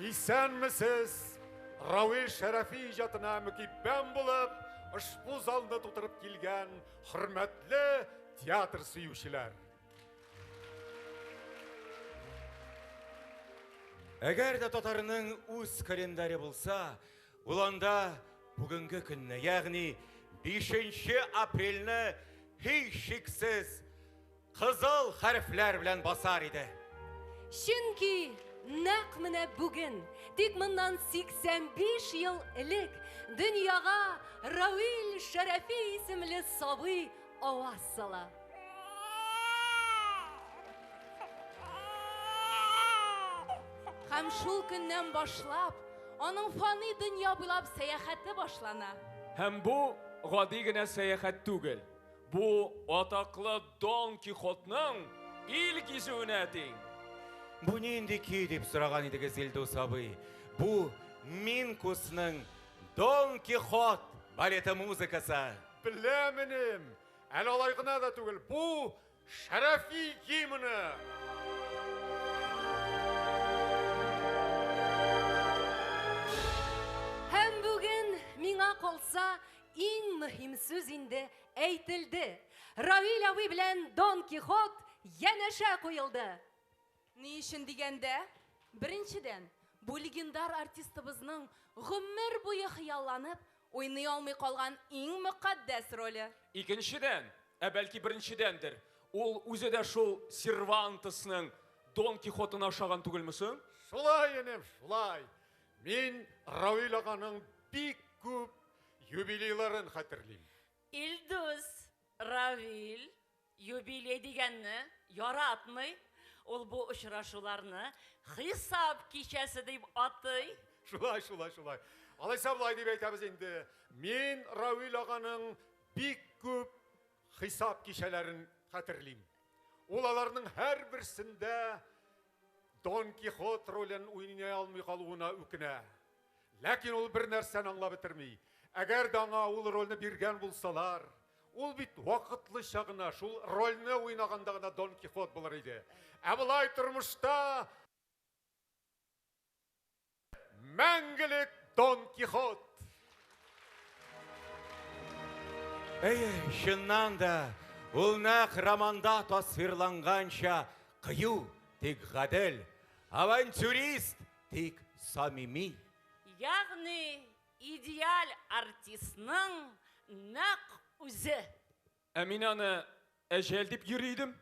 Исәнмесез! Равил Шәрәфи иҗатына мөкиббән булып, ошбу залны тутырып килгән хөрмәтле театр сөючеләр! Әгәр дә татарның үз календаре булса, ул анда бүгенге көнне, ягъни 5 апрельне һичшиксез кызыл хәрефләр белән басар иде. Чөнки нәкъ менә бүген, тик моннан 85 ел элек, дөньяга Равил Шәрәфи исемле сабый аваз сала. Һәм шул көннән башлап, аның фани дөнья буйлап сәяхәте башлана. Һәм бу гади генә сәяхәт түгел. Бу атаклы Дон Кихотның ил гизүенә тиң. Бу нинди көй дип сораган идегез, Илдус абый. Бу Минкусның Дон Кихот балеты музыкасы. Беләм, энем. Әле алай гына да түгел, бу Шәрәфи гимны. Һәм бүген, миңа калса, иң мөһим сүз инде әйтелде. Равил абый белән Дон Кихот янәшә куелды. Ни өчен дигәндә, беренчедән, бу легендар артистыбызның гомер буе хыялланып, уйный алмый калган иң мөкатдәс роле. Икенчедән, ә бәлки беренчедәндер, ул үзе дә шул Сервантесның Дон Кихотына ошаган түгелме соң? Шулай, энем, шулай. Мин Равил аганың бик күп юбилейларын хәтерлим. Илдус, Равил юбилей дигәнне яратмый. Ул бу очрашуларны хисап кичәсе дип атый. Шулай, шулай, шулай. Алайса болай дип әйтәбез инде. Мин Равил аганың бик күп хисап кичәләрен хәтерлим. Ул аларның һәрберсендә Дон Кихот ролен уйный алмый калуына үкенә. Ләкин ул бер нәрсәне аңлап бетерми. Әгәр дә аңа ул рольне биргән булсалар, ул бит вакытлыча гына шул рольне уйнаганда гына Дон Кихот булыр иде. Ә болай тормышта мәңгелек Дон Кихот. Әйе, чыннан да, ул нәкъ романда тасвирланганча кыю, тик гадел, авантюрист, тик самими. Ягъни идеаль артистның нәкъ үзе. Ә мин аны әҗәл дип йөри идем.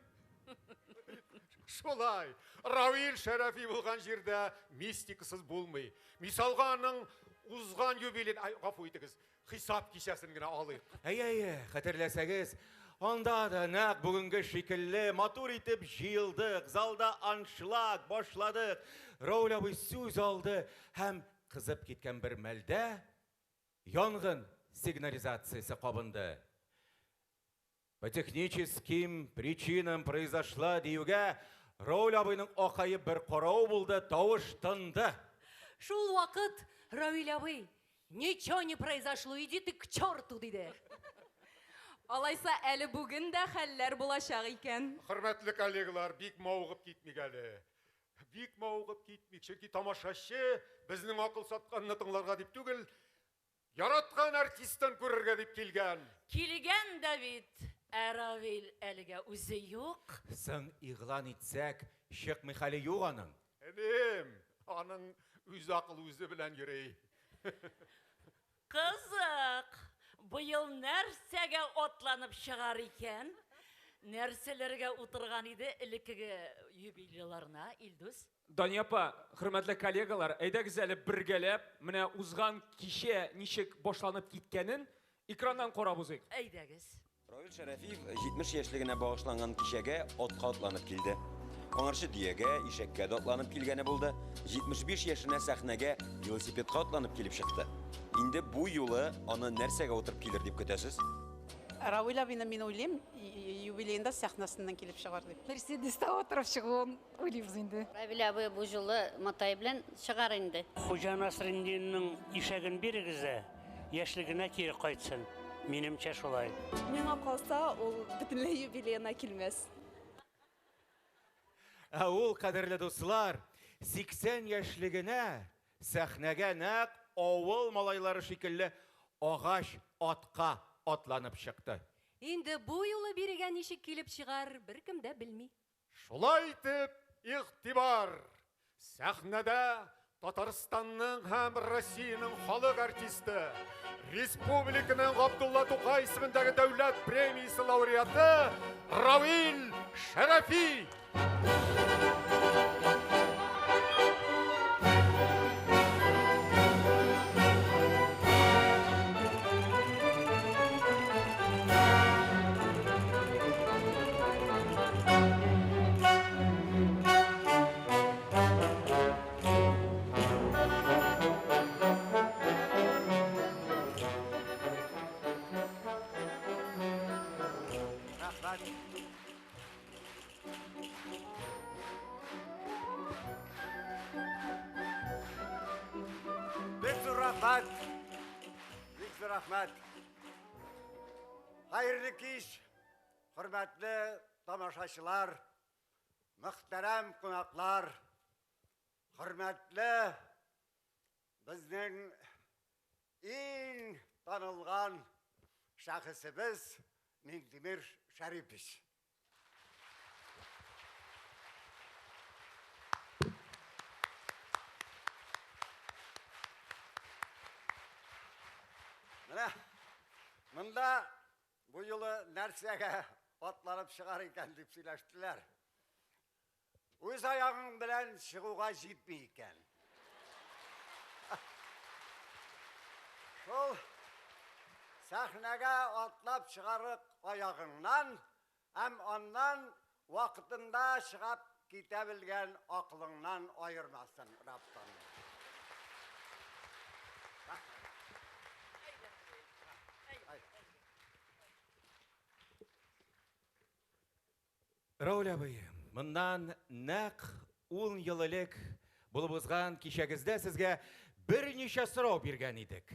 Шулай. Равил Шәрәфи булган җирдә мистикасыз булмый. Мисалга аның узган юбилей, ай, гафу итегез, хисап кичәсен генә алыйк. Әйе, әйе, хәтерләсәгез, анда да нәкъ бүгенге шикелле матур итеп җыелдык, залда аншлаг башладык. Рауль абый сүз алды һәм кызып киткән бер мәлдә янгын сигнализациясе кабынды. По техническим причинам произошла диюгә, Рауль абыйның акаеп бер каравы булды, тавыш тынды. Шул вакыт Равил абый, Ничего не произошло, иди ты к черту, диде. Алайса әле бүген дә хәлләр булачак икән. Хөрмәтле коллегалар, бик мавыгып китмик әле. Бик мавыгып китмик, чөнки тамашачы безнең акыл сатканны тыңларга дип түгел, яраткан артистын күрергә дип килгән. Килгән дә бит, ә Равил әлегә үзе юк. Соң игълан итсәк, чыкмый хәле юк аның. Энем, аның үз акылы үзе белән йөри. Кызык, быел нәрсәгә атланып чыгар икән? Нәрсәләргә утырган иде элеккеге юбилейларына, Илдус? Дания апа, хөрмәтле коллегалар, әйдәгез әле бергәләп, менә узган кичә ничек башланып киткәнен экраннан карап узыйк. Әйдәгез. Равил Шәрәфиев 70 яшьлегенә багышланган кичәгә атка атланып килде. Аңарчы дөягә, ишәккә дә атланып килгәне булды. 75 яшенә сәхнәгә велосипедка атланып килеп чыкты. Инде бу юлы аны нәрсәгә утырып килер дип көтәсез? Равил абыйны мин уйлыйм, юбилеенда сәхнәсеннән килеп чыгар дип. Мерседеста утырып чыгуын уйлыйбыз инде. Равил абый бу юлы матай белән чыгар инде. Хуҗа Насретдинның ишәген бирегез дә, яшьлегенә кире кайтсын. Минемчә шулай. Миңа калса, ул бөтенләй юбилеена килмәс. Ә ул, кадерле дуслар, 80 яшьлегенә сәхнәгә нәкъ авыл малайлары шикелле агач атка атланып чыкты. Инде бу юлы бирегә ничек килеп чыгар, беркем дә белми. Шулай итеп, игътибар! Сәхнәдә Татарстанның һәм Россиянең халык артисты, республиканың Габдулла Тукай исемендәге дәүләт премиясе лауреаты Равил Шәрәфи! Рәхмәт. Бик зур рәхмәт. Бик зур рәхмәт. Хәерле кич, хөрмәтле тамашачылар, мөхтәрәм кунаклар, хөрмәтле безнең иң танылган шәхесебез Минтимер Шәрипович. Менә монда бу юлы нәрсәгә атланып чыгар икән дип сөйләштеләр. Үз аягың белән чыгуга җитми икән. Шул сәхнәгә атлап чыгарык аягыңнан һәм аннан вакытында чыгап китә белгән акылыңнан аермасын Раббым. Рауль абый, моннан нәкъ 10 ел элек булып узган кичәгездә сезгә берничә сорау биргән идек.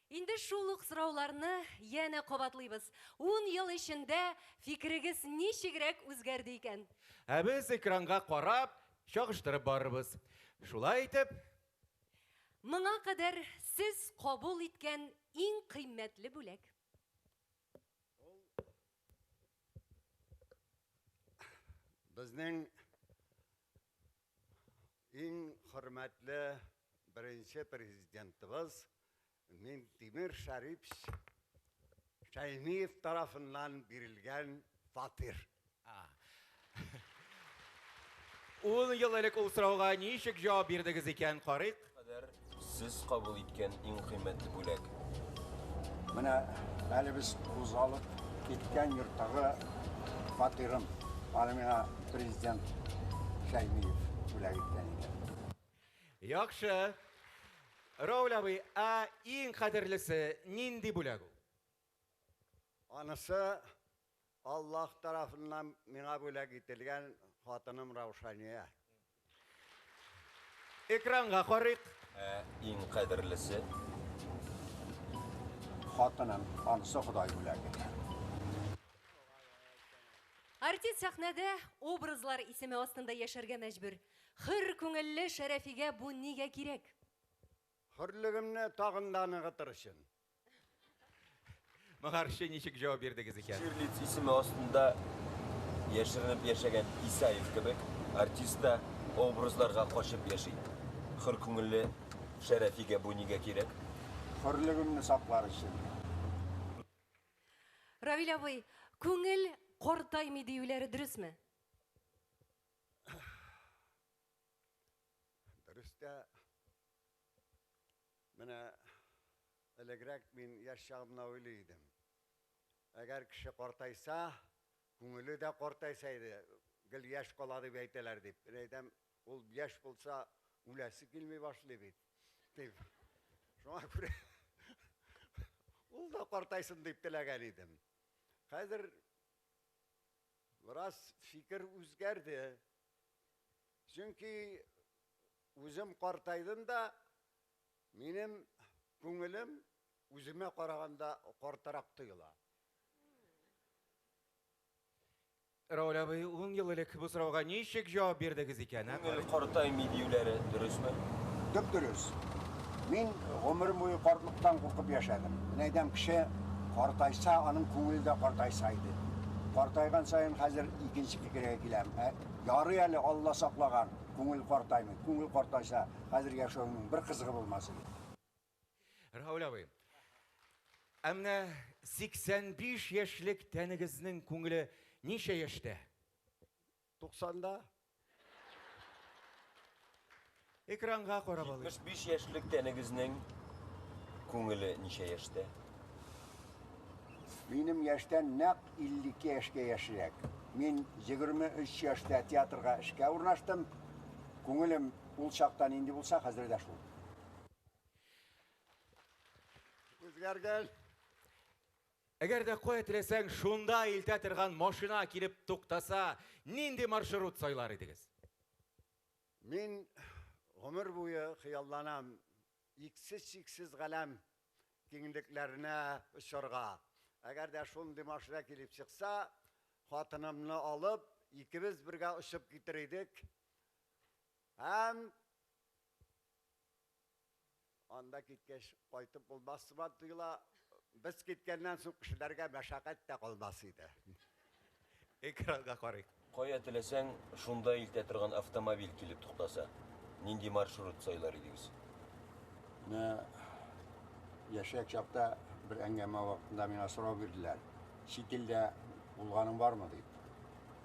Инде шул ук сорауларны янә кабатлыйбыз. 10 ел эчендә фикерегез ничегрәк үзгәрде икән? Ә без экранга карап, чагыштырып барырбыз. Шулай итеп, Моңа кадәр сез кабул иткән иң кыйммәтле бүләк. Безнең иң хөрмәтле беренче президентыбыз Минтимер Шәрипович Шәймиев тарафыннан бирелгән фатир. Ун ел элек ул сорауга ничек җавап бирдегез икән, карыйк. Кадәр сез кабул иткән иң кыйммәтле бүләк. Менә әле без кузгалып киткән йорттагы фатирым. Аны миңа президент Шәймиев бүләк иткән иде. Яхшы. Рауль абый, ә иң кадерлесе нинди бүләк ул? Анысы Аллаһ тарафыннан миңа бүләк ителгән хатыным Раушания. Экранга карыйк. Ә иң кадерлесе? Хатыным, анысы Ходай бүләге. Артист сәхнәдә образлар исеме астында яшәргә мәҗбүр. Хөр күңелле Шәрәфигә бу нигә кирәк? Хөрлегемне тагын да ныгытыр өчен. Моңарчы ничек җавап бирдегез икән? Штирлиц исеме астында яшеренеп яшәгән Исаев кебек, артист та образларга качып яши. Хөр күңелле Шәрәфигә бу нигә кирәк? Хөрлегемне саклар өчен. Равил абый, күңел картаймый диюләре дөресме? Дөрес тә. Менә элегрәк мин яшь чагымда уйлый идем. Әгәр кеше картайса, күңеле дә картайса иде, гел яшь кала дип әйтәләр дип. Мин әйтәм, ул яшь булса, үләсе килми башлый бит, дип. Шуңа күрә ул да картайсын дип теләгән идем. Хәзер бераз фикер үзгәрде. Чөнки үзем картайдым да, минем күңелем үземә караганда картарак тоела. Рауль абый, 10 ел элек бу сорауга ничек җавап бирдегез икән, ә? Күңел картаймый диюләре дөресме? Дөп-дөрес. Мин гомерем буе картлыктан куркып яшәдем. Менә әйтәм, кеше картайса, аның күңеле дә картайса иде. Картайган саен хәзер икенче фикергә киләм. Ә ярый әле Алла саклаган, күңел картаймый. Күңел картайса, хәзер яшәүнең бер кызыгы булмас иде. Рауль абый, ә менә 85 яшьлек тәнегезнең күңеле ничә яшьтә? 90-да. Экранга карап алыйк. 75 яшьлек тәнегезнең күңеле ничә яшьтә? Минем яшьтән нәкъ 52 яшькә яшьрәк. Мин 23 яшьтә театрга эшкә урнаштым. Күңелем ул чакта нинди булса, хәзер дә шул. Үзгәргән. Әгәр дә кая теләсәң, шунда илтә торган машина килеп туктаса, нинди маршрут сайлар идегез? Мин гомер буе хыялланам иксез-чиксез галәм киңлекләренә очарга. Әгәр дә шундый машина килеп чыкса, хатынымны алып, икебез бергә очып китер идек. Һәм анда киткәч кайтып булмас сыман тоела. Без киткәннән соң кешеләргә мәшәкать тә калмас иде. Экранга карыйк. Кая теләсәң, шунда илтә торган автомобиль килеп туктаса, нинди маршрут сайлар идегез? Менә яшьрәк чакта бер әңгәмә вакытында миңа сорау бирделәр. Чит илдә булганың бармы дип.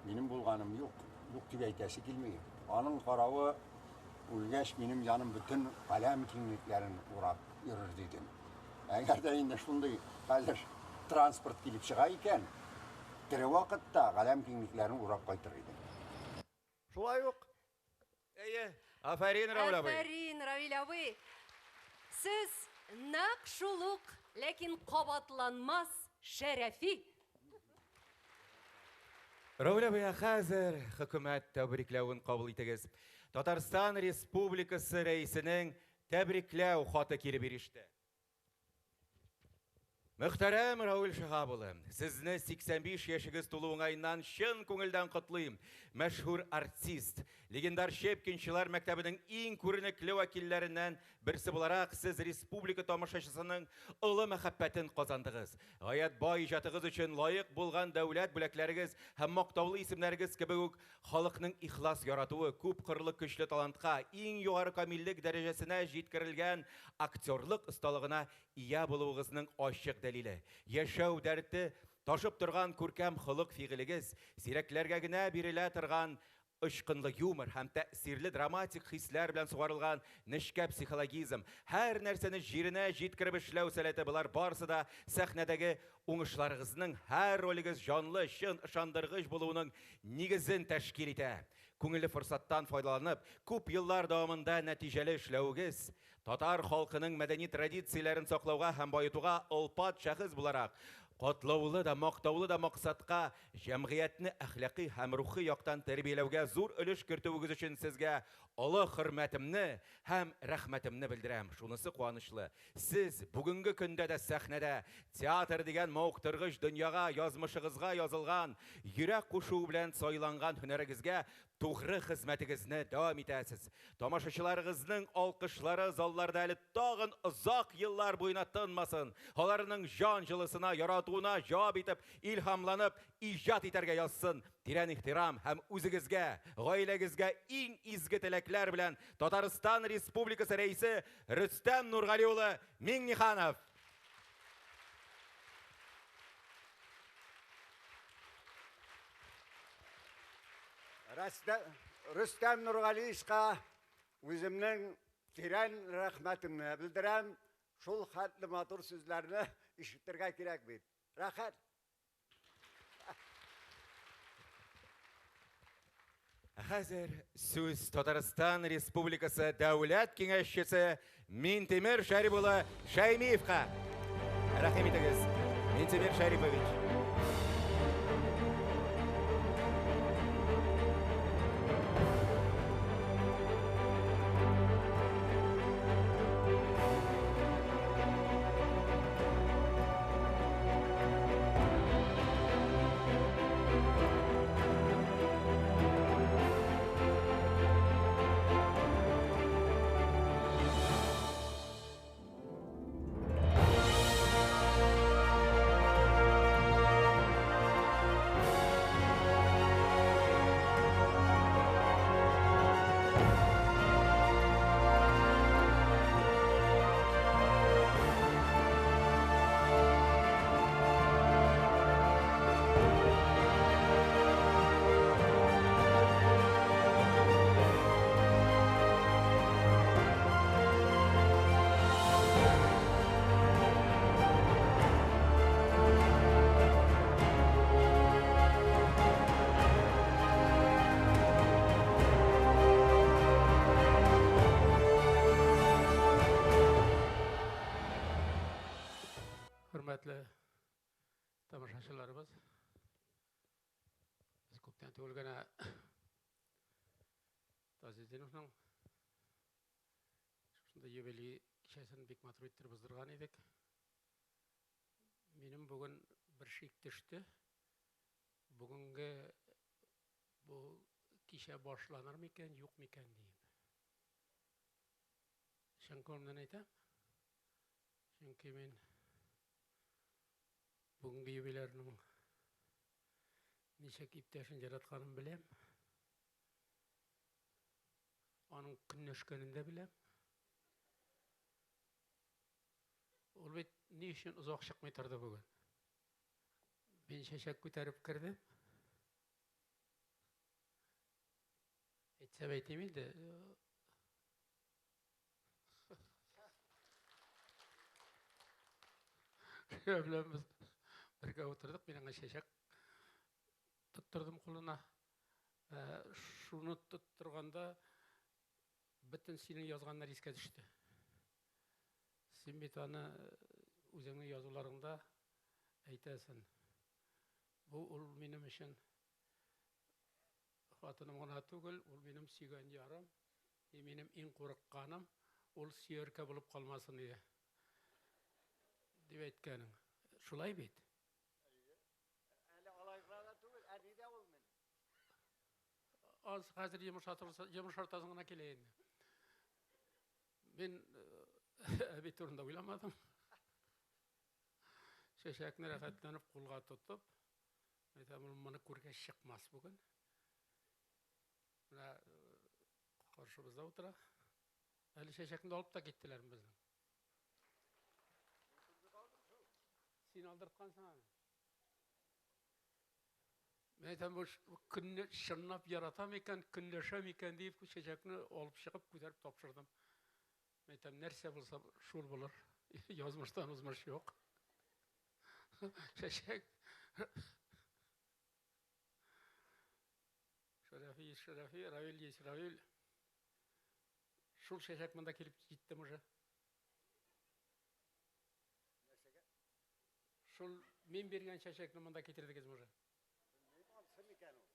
Минем булганым юк, юк дип әйтәсе килми. Аның каравы үлгәч минем җаным бөтен галәм киңлекләрен урап йөрер дидем. Әгәр дә инде шундый хәзер транспорт килеп чыга икән, тере вакытта галәм киңлекләрен урап кайтыр идем. Шулай ук. Әйе. Афәрин, Рауль абый. Афәрин, Равил абый. Сез нәкъ шул ук, ләкин кабатланмас Шәрәфи. Рауль абый, ә хәзер хөкүмәт тәбрикләвен кабул итегез. Татарстан Республикасы Рәисенең тәбрикләү хаты килеп иреште. Мөхтәрәм Рауль Шиһап улы, сезне 85 яшегез тулу уңаеннан чын күңелдән котлыйм. Мәшһүр артист, легендар Щепкинчылар мәктәбенең иң күренекле вәкилләреннән берсе буларак, сез республика тамашачысының олы мәхәббәтен казандыгыз. Гаять бай иҗатыгыз өчен лаек булган дәүләт бүләкләрегез һәм мактаулы исемнәрегез кебек үк халыкның ихлас яратуы, күп кырлы көчле талантка, иң югары камиллек дәрәҗәсенә җиткерелгән актерлык осталыгына ия булуыгызның ачык дәлиле. Яшәү дәрте ташып торган күркәм холык-фигылегез, сирәкләргә генә бирелә торган очкынлы юмор һәм тәэсирле драматик хисләр белән сугарылган нечкә психологизм, һәр нәрсәне җиренә җиткереп эшләү сәләте, болар барысы да сәхнәдәге уңышларыгызның, һәр ролегез җанлы, чын, ышандыргыч булуының нигезен тәшкил итә. Күңелле форсаттан файдаланып, күп еллар дәвамында нәтиҗәле эшләвегез, татар халкының мәдәни традицияләрен саклауга һәм баетуга олпат шәхес буларак, катлаулы да, мактаулы да максатка җәмгыятьне әхлакый һәм рухи яктан тәрбияләүгә зур өлеш кертүегез өчен сезгә олы хөрмәтемне һәм рәхмәтемне белдерәм. Шунысы куанычлы, сез бүгенге көндә дә сәхнәдә театр дигән мавыктыргыч дөньяга язмышыгызга язылган, йөрәк кушуы белән сайланган һөнәрегезгә тугры хезмәтегезне дәвам итәсез. Тамашачыларыгызның алкышлары залларда әле тагын озак еллар буена тынмасын. Аларның җан җылысына, яратуына җавап итеп, илһамланып, иҗат итәргә язсын. Тирән ихтирам һәм үзегезгә, гаиләгезгә иң изге теләкләр белән Татарстан Республикасы Рәисе Рөстәм Нургали улы Миңнеханов. Рөстәм Нургалиевичка үземнең тирән рәхмәтемне белдерәм. Шул хәтле матур сүзләрне ишетергә кирәк бит. Рәхәт. Хәзер сүз Татарстан Республикасы Дәүләт Киңәшчесе Минтимер Шәрип улы Шәймиевка. Рәхим итегез, Минтимер Шәрипович. тамашачыларыбыз. Без күптән түгел генә Тазетдиновның шушында юбилей кичәсен бик матур иттереп уздырган идек. Минем бүген бер шик төште. Бүгенге бу кичә башланыр микән, юк микән диеп. Чын күңелемнән әйтәм. Чөнки мин бүгенге юбилярның ничек иптәшен яратканын беләм. Аның көнләшкәнен дә беләм. Ул бит ни өчен озак чыкмый торды бүген? Мин чәчәк күтәреп кердем. Әйтсәм әйтим инде. Белән без бергә утырдык, мин аңа чәчәк тоттырдым кулына. Шуны тоттырганда бөтен синең язганнар искә төште. Син бит аны үзеңнең язуларыңда әйтәсең. Бу ул минем өчен хатыным гына түгел, ул минем сөйгән ярым, и минем иң курыкканым, ул сөяркә булып калмасын иде. Дип әйткәнең. Шулай бит? Әле алай гына да түгел, әни дә ул минем. Аз хәзер йомшартасың гына килә инде. Мин әби турында уйламадым. Чәчәкне рәхәтләнеп кулга тотып, әйтәм, ул моны күргәч чыкмас бүген. Менә каршыбызда утыра. Әле чәчәкне алып та киттеләр безнең. Син алдырткансың аны. Мин әйтәм, бу көнне чынлап яратам икән, көнләшәм икән дип, чәчәкне алып чыгып, күтәреп тапшырдым. Мин әйтәм, нәрсә булса, шул булыр. Язмыштан узмыш юк. Чәчәк. Шәрәфи, Шәрәфи, Равил есть Равил. Шул чәчәк монда килеп җиттем уже. Нәрсәгә? Шул мин биргән чәчәкне монда китердегезме уже? Белмим, ансы микән ул?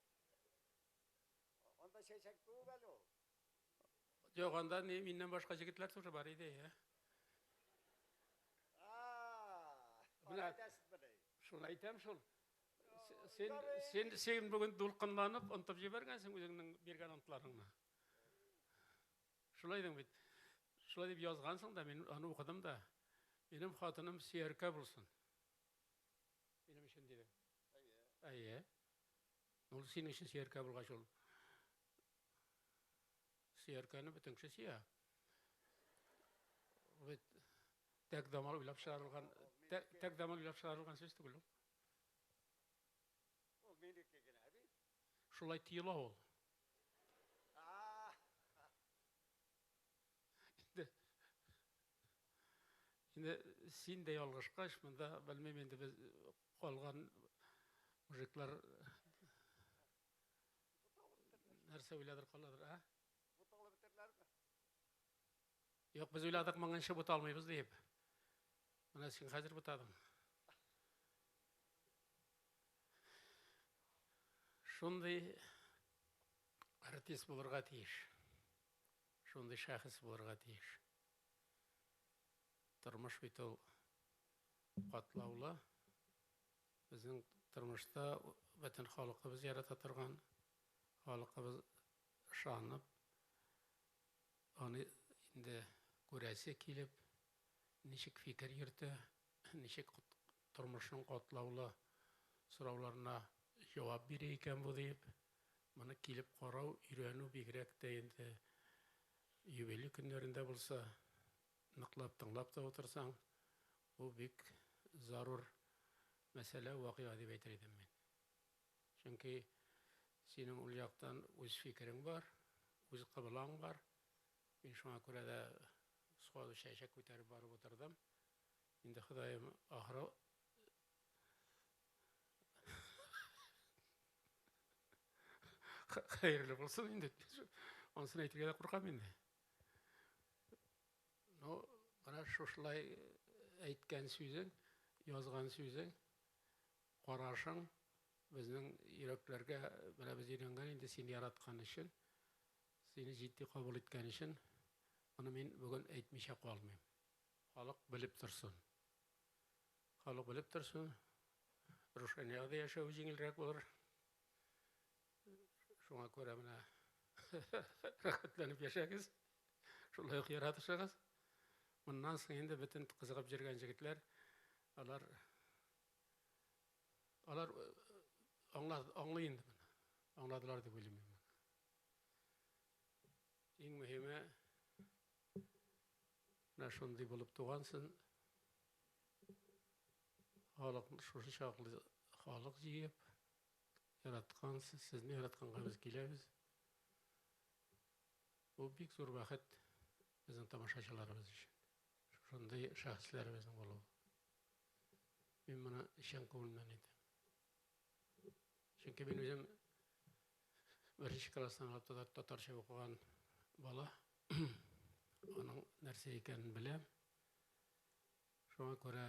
Анда чәчәк түгел әле ул. Юк, анда ни, миннән башка җегетләр тоже бар иде, ә? Менә шуны әйтәм шул. Син, син, син бүген дулкынланып, онтып җибәргәнсең үзеңнең биргән антларыңны. Шулай идең бит. Шулай дип язгансың да, мин аны укыдым да. Минем хатыным сөяркә булсын. Минем өчен дидең. Әйе. Ул синең өчен сөяркә булгач ул. Сөяркәне бөтен кеше сөя. Ул бит тәк дамал уйлап чыгарылган, тәк дамал уйлап чыгарылган сүз түгел ул. Ул минеке генә бит. Шулай тыела ул. Инде инде син дә ялгышкач, монда белмим инде без калган мужиклар нәрсә уйладыр каладыр, а? Буталып бетерләрме? Юк, без уйладык моңынчы бута алмыйбыз диеп. Менә син хәзер бутадың. Шундый артист булырга тиеш. Шундый шәхес булырга тиеш. Тормыш бит ул катлаулы. Безнең тормышта бөтен халкыбыз ярата торган, халкыбыз ышанып, аны инде күрәсе килеп, ничек фикер йөртә, ничек тормышның катлаулы сорауларына җавап бирә икән бу диеп, моны килеп карау, өйрәнү бигрәк тә инде юбилей көннәрендә булса, ныклап тыңлап та утырсаң, бу бик зарур мәсьәлә, вакыйга дип әйтер идем мин. Чөнки синең ул яктан үз фикерең бар, үз кыблаң бар. Мин шуңа күрә дә сразу чәчәк күтәреп барып утырдым. Инде Ходаем ахыры хәерле булсын инде. Анысын әйтергә дә куркам инде. Ну, менә шушылай әйткән сүзең, язган сүзең карашың безнең йөрәкләргә, менә без өйрәнгән инде сине яраткан өчен, сине җитди кабул иткән өчен, моны мин бүген әйтмичә калмыйм. Халык белеп торсын. Халык белеп торсын. Рушанияга да яшәү җиңелрәк булыр. Шуңа күрә менә рәхәтләнеп яшәгез. Шулай ук яратышыгыз. Моннан соң инде бөтен кызыгып йөргән җегетләр, алар алар аңлар, аңлый инде моны. Аңладылар дип уйлыйм мин моны. Иң мөһиме менә шундый булып тугансың. Халык шушы чаклы халык җыеп, яраткансыз, сезне яратканга без киләбез. Бу бик зур бәхет безнең тамашачыларыбыз өчен. Шушындый шәхесләребезнең булуы. Мин моны чын күңелемнән әйтәм. Чөнки мин үзем беренче класстан алып татар, татарча укыган бала. Аның нәрсә икәнен беләм. Шуңа күрә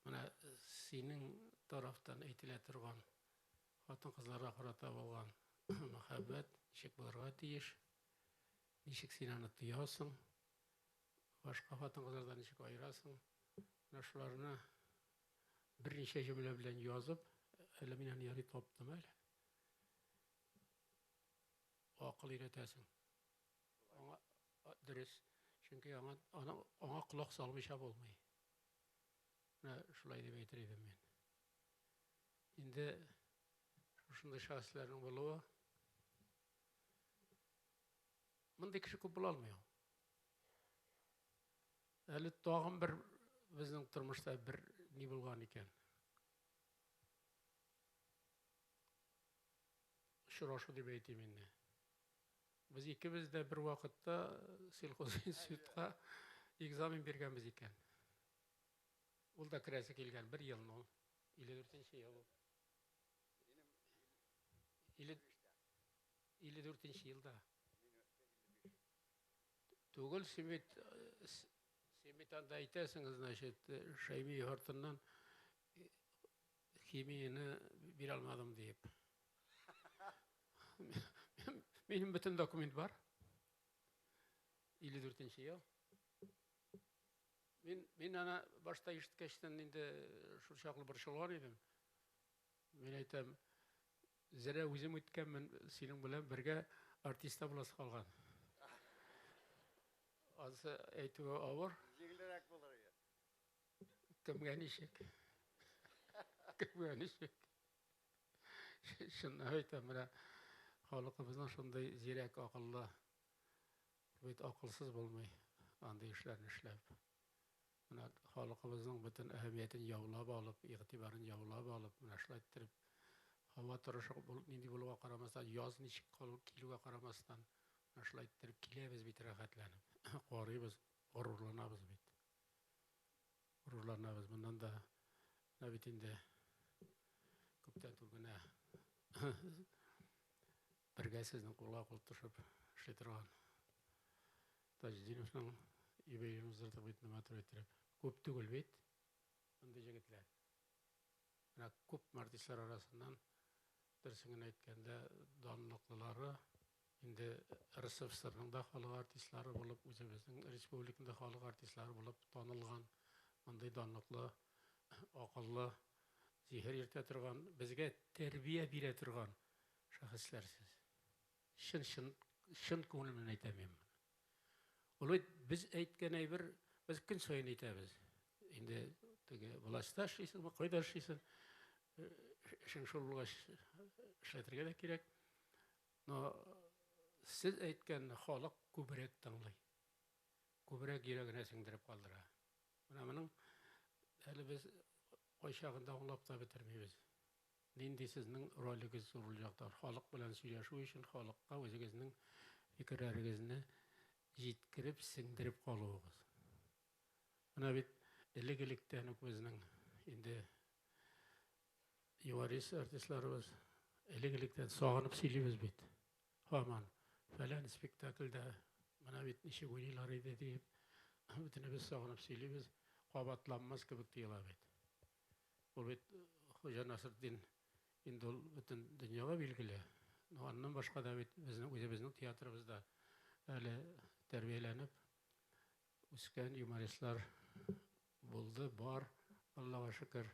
менә синең тарафтан әйтелә торган хатын-кызларга карата булган мәхәббәт ничек булырга тиеш, ничек син аны тоясың, башка хатын-кызлардан ничек аерасың, менә шуларны берничә җөмлә белән язып, әле мин аны ярый таптым әле. Акыл өйрәтәсең. Аңа дөрес, чөнки аңа аны аңа колак салмыйча булмый. Менә шулай дип әйтер идем мин. Инде шушындый шәхесләрнең булуы мондый кеше күп була алмый ул. Әле тагын бер безнең тормышта бер ни булган икән. Очрашу дип әйтим инде. Без икебез дә бер вакытта сельхозинститутка экзамен биргәнбез икән. Ул да керәсе килгән бер елны ул. 54 ел ул. 54 елда. Түгел, син бит, син бит анда әйтәсең, значит, Шәймиев артыннан химияне бирә алмадым диеп. Минем бөтен документ бар. 54 ел. Мин аны башта ишеткәчтән инде шул чаклы борчылган идем. Мин әйтәм, зря үзем үткәнмен, синең белән бергә артист та буласы калган. Анысы әйтүе авыр. Җиңелрәк булыр иде. Кемгә ничек? Кемгә ничек? Чынлап әйтәм, менә халкыбызның шундый зирәк, акыллы, бит акылсыз булмый андый эшләрне эшләп. Менә халкыбызның бөтен әһәмиятен яулап алып, игътибарын яулап алып, менә шулай иттереп, һава торышы нинди булуга карамастан, яз ничек килүгә карамастан, менә шулай иттереп киләбез бит рәхәтләнеп. Карыйбыз, горурланабыз бит. Горурланабыз. Моннан да менә бит инде күптән түгел генә бергә сезнең кулга кул тотышып эшли торган Таҗетдиновның юбилеен уздырдык бит матур иттереп. Күп түгел бит мондый җегетләр. Менә күп артистлар арасыннан дөресен генә әйткәндә, данлыклылары инде РСФСРның да халык артистлары булып, үзебезнең республиканың да халык артистлары булып танылган мондый данлыклы, акыллы, зиһен йөртә торган, безгә тәрбия бирә торган шәхесләр сез. Чын чын чын күңелем белән әйтәм мин моны. Ул бит без әйткән әйбер, без көн саен әйтәбез. Инде теге властьта эшлисеңме, кайда эшлисең, эшең шул булгач эшләтергә дә кирәк. Но сез әйткәнне халык күбрәк тыңлый. Күбрәк йөрәгенә сеңдереп калдыра. Менә моның әле без кайчагында аңлап та бетермибез. Нинди сезнең ролегез зур ул якта. Халык белән сөйләшү өчен халыкка үзегезнең фикерләрегезне җиткереп, сеңдереп калуыгыз. Менә бит элек-электән үк безнең инде юморист артистларыбыз элек-электән сагынып сөйлибез бит. Һаман фәлән спектакльдә менә бит ничек уйныйлар иде диеп, бөтенебез сагынып сөйлибез, кабатланмас кебек тоела бит. Ул бит. Хуҗа Насретдин инде ул бөтен дөньяга билгеле. Но аннан башка да бит безнең үзебезнең театрыбызда әле тәрбияләнеп үскән юмористлар булды, бар, Аллага шөкер.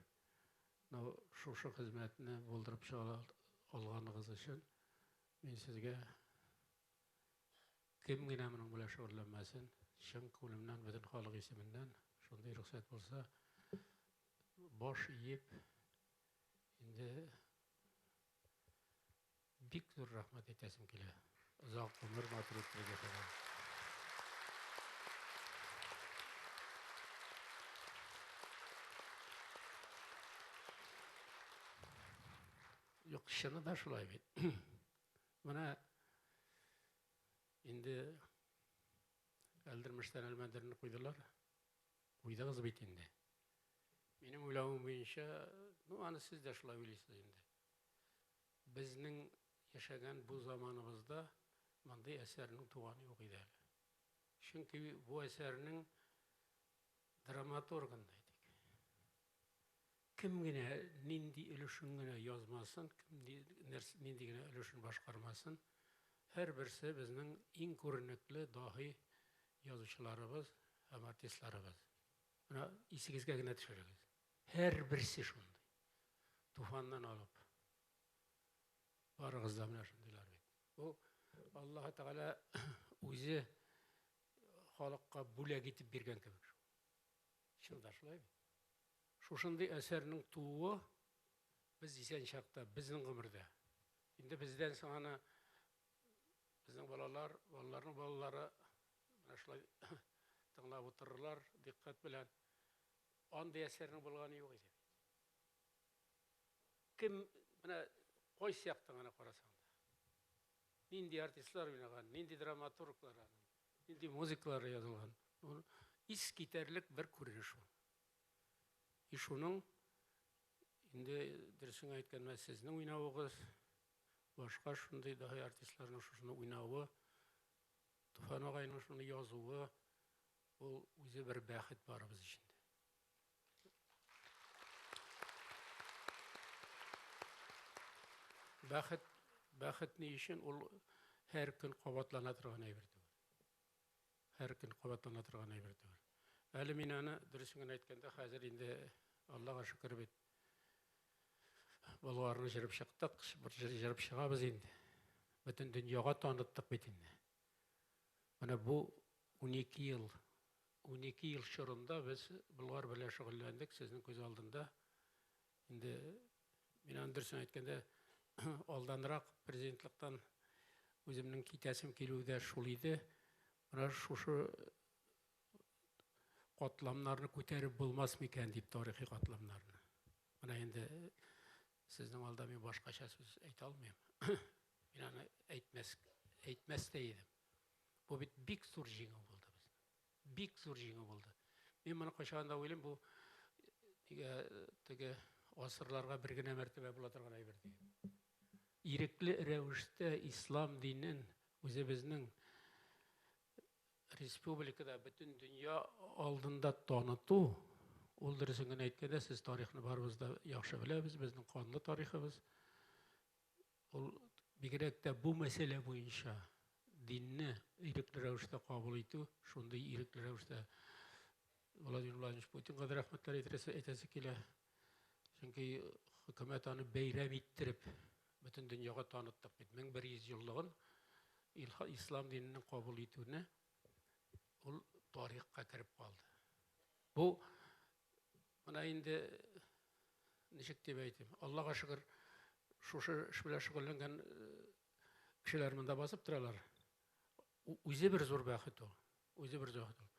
Но шушы хезмәтне булдырып чыга алганыгыз өчен мин сезгә кем генә моның белән шөгыльләнмәсен, чын күңелемнән, бөтен халык исеменнән шундый рөхсәт булса, баш иеп, инде бик зур рәхмәт әйтәсем килә. Озак гомер, матур иттереп яшәгән. Юк, чыны да шулай бит. Менә инде Әлдермештән Әлмәндәрне куйдылар. Куйдыгыз бит инде. Минем уйлавым буенча, ну, аны сез дә шулай уйлыйсыз инде. Безнең яшәгән бу заманыбызда мондый әсәрнең туганы юк иде әле. Чөнки бу әсәрнең драматургын да әйтик. Кем генә нинди өлешен генә язмасын, кем нинди генә өлешен башкармасын, һәрберсе безнең иң күренекле даһи язучыларыбыз һәм артистларыбыз. Менә исегезгә генә төшерегез. Һәрберсе шундый. Туфаннан алып. Барыгыз да менә шундыйлар бит. Бу Аллаһы Тәгалә үзе халыкка бүләк итеп биргән кебек шул. Чын да шулай бит. Шушындый әсәрнең тууы без исән чакта, безнең гомердә. Инде бездән соң аны безнең балалар, балаларның балалары менә шулай тыңлап утырырлар дикъкать белән. Андый әсәрнең булганы юк иде бит. Кем менә кайсы яктан гына карасаң да. Нинди артистлар уйнаган, нинди драматурглар аның, нинди музыкалар язылган. Ул ис китәрлек бер күренеш ул. И шуның инде дөресен әйткәндә сезнең уйнавыгыз, башка шундый даһи артистларның шушыны уйнавы, Туфан агайның шуны язуы, ул үзе бер бәхет барыбыз өчен дә. Бәхет, бәхет ни өчен ул һәр көн кабатлана торган әйбер түгел. Һәр көн кабатлана торган әйбер түгел. Әле мин аны дөресен генә әйткәндә, хәзер инде Аллага шөкер бит. Болгарны җырып чыктык, бер җырып чыгабыз инде. Бөтен дөньяга таныттык бит инде. Менә бу 12 ел, 12 ел чорында без Болгар белән шөгыльләндек, сезнең күз алдында. Инде мин аны дөресен әйткәндә, алданрак президентлыктан үземнең китәсем килүе дә шул иде. Менә шушы катламнарны күтәреп булмас микән дип тарихи катламнарны. Менә инде сезнең алда мин башкача сүз әйтә алмыйм. Мин аны әйтмәс, әйтмәс тә идем. Бу бит бик зур җиңү булды безнең. Бик зур җиңү булды. Мин моны кайчагында уйлыйм, бу нигә теге гасырларга бер генә мәртәбә була торган әйбер дип. Ирекле рәвештә ислам динен үзебезнең республикада бөтен дөнья алдында таныту, ул дөресен генә әйткәндә, сез тарихны барыбыз да яхшы беләбез, безнең канлы тарихыбыз. Ул бигрәк тә бу мәсьәлә буенча динне ирекле рәвештә кабул итү, шундый ирекле рәвештә Владимир Владимирович Путинга да рәхмәтләр әйтәсе, әйтәсе килә. Чөнки хөкүмәт аны бәйрәм иттереп бөтен дөньяга таныттык бит. 1100 еллыгын ислам диненең кабул итүне ул тарихка кереп калды. Бу менә инде ничек дип әйтим, Аллага шөкер, шушы эш белән шөгыльләнгән кешеләр монда басып торалар. Үзе бер зур бәхет ул. Үзе бер зур бәхет ул.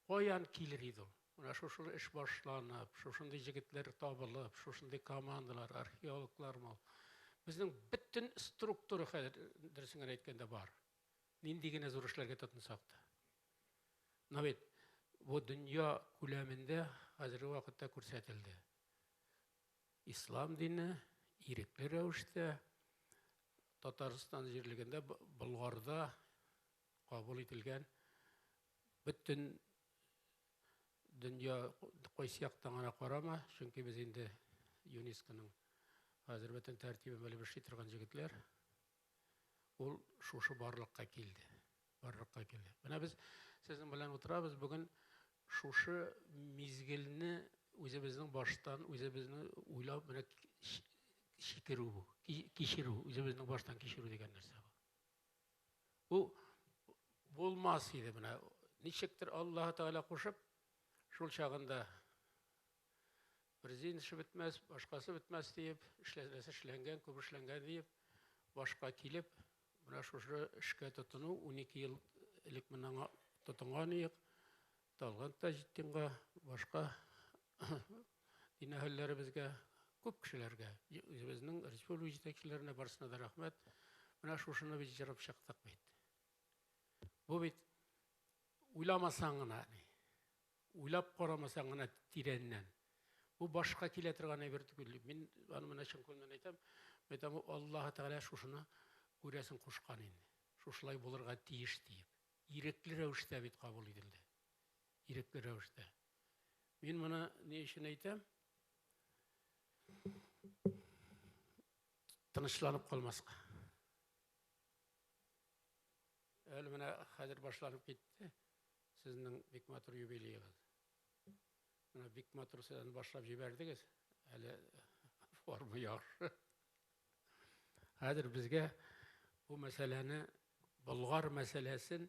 Каян килер иде ул? Менә шушы эш башланып, шушындый җегетләр табылып, шушындый командалар, археологлар мал. Безнең бөтен структура хәзер, дөресен генә әйткәндә, бар. Нинди генә зур эшләргә тотынсак та. Но бит бу дөнья күләмендә хәзерге вакытта күрсәтелде. Ислам дине ирекле рәвештә Татарстан җирлегендә Болгарда кабул ителгән бөтен дөнья кайсы яктан гына карама, чөнки без инде ЮНЕСКОның Хәзер бөтен тәртибен белеп эшли торган җегетләр. Ул шушы барлыкка килде. Барлыкка килде. Менә без сезнең белән утырабыз бүген шушы мизгелне үзебезнең баштан, үзебезне уйлап менә чикерү бу, кичерү, үзебезнең баштан кичерү дигән нәрсә бу. Бу булмас иде менә. Ничектер Аллаһ Тәгалә кушып, шул чагында президент эше бетмәс, башкасы бетмәс диеп, эшләнәсе эшләнгән, күп эшләнгән диеп, башка килеп, менә шушы эшкә тотыну, 12 ел элек менә аңа тотынган идек. Талгат Таҗетдинга, башка дин әһелләребезгә, күп кешеләргә, үзебезнең республика җитәкчеләренә барысына да рәхмәт. Менә шушыны без җырып чыктык бит. Бу бит уйламасаң гына, уйлап карамасаң гына тирәннән. Бу башка килә торган әйбер түгел. Мин аны менә чын күңелдән әйтәм. Әйтәм, Аллаһ Тәгалә шушыны күрәсен кушкан инде. Шушылай булырга тиеш диеп. Ирекле рәвештә бит кабул ителде. Ирекле рәвештә. Мин моны ни өчен әйтәм? Тынычланып калмаска. Әле менә хәзер башланып китте сезнең бик матур юбилеегыз. Менә бик матур сез аны башлап җибәрдегез. Әле форма яхшы. Хәзер безгә бу мәсьәләне, Болгар мәсьәләсен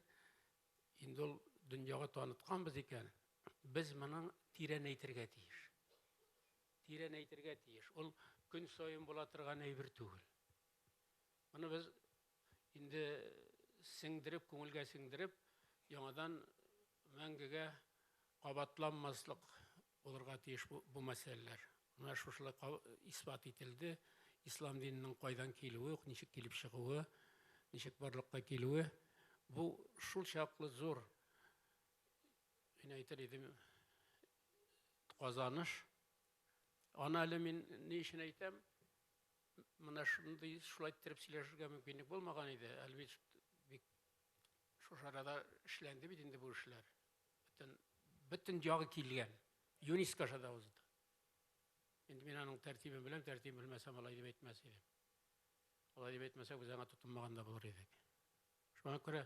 инде ул дөньяга танытканбыз икән, без моны тирәнәйтергә тиеш. Тирәнәйтергә тиеш. Ул көн саен була торган әйбер түгел. Моны без инде сеңдереп, күңелгә сеңдереп, яңадан мәңгегә кабатланмаслык булырга тиеш бу, бу мәсьәләләр. Менә шушылай исбат ителде. Ислам диненең кайдан килүе, ничек килеп чыгуы, ничек барлыкка килүе. Бу шул чаклы зур, мин әйтер идем, казаныш. Аны әле мин ни өчен әйтәм? Менә шундый шулай иттереп сөйләшергә мөмкинлек булмаган иде. Әле бит бик шушы арада эшләнде бит инде бу эшләр. Бөтен, бөтен ягы килгән. ЮНЕСКО аша да узды. Инде мин аның тәртибен беләм, тәртибен белмәсәм, алай дип әйтмәс идем. Алай дип әйтмәсәк, без аңа тотынмаган да булыр идек. Шуңа күрә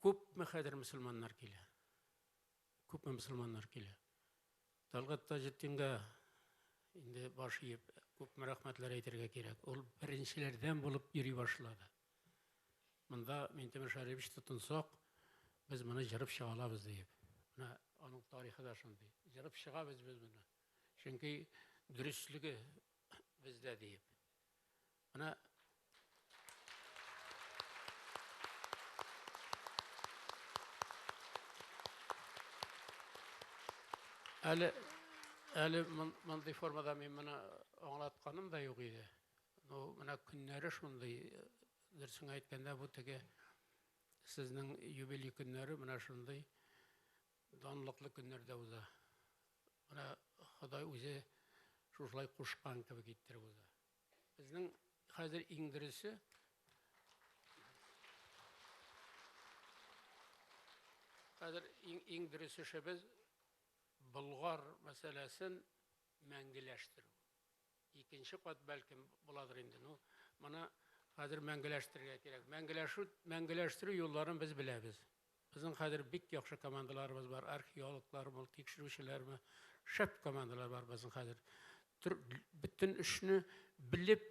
күпме хәзер мөселманнар килә. Күпме мөселманнар килә. Талгат Таҗетдингә инде баш иеп, күпме рәхмәтләр әйтергә кирәк. Ул беренчеләрдән булып йөри башлады. Монда Минтимер Шәрипович тотынсак, без моны җырып чыга алабыз диеп. Менә аның тарихы да шундый. Җырып чыгабыз без моны. Чөнки дөреслеге бездә диеп. Менә әле әле мондый формада мин моны аңлатканым да юк иде. Ну, менә көннәре шундый, дөресен әйткәндә, бу теге сезнең юбилей көннәре менә шундый данлыклы көннәрдә уза. Менә Ходай үзе шушылай кушкан кебек иттереп уза. Безнең хәзер иң дөресе хәзер иң, иң дөрес эшебез Болгар мәсьәләсен мәңгеләштерү. Икенче кат бәлкем буладыр инде. Ну, моны хәзер мәңгеләштерергә кирәк. Мәңгеләшү, мәңгеләштерү юлларын без беләбез. Безнең хәзер бик яхшы командаларыбыз бар, археологлармы, тикшерүчеләрме, шәп командалар бар безнең хәзер. Бөтен эшне белеп,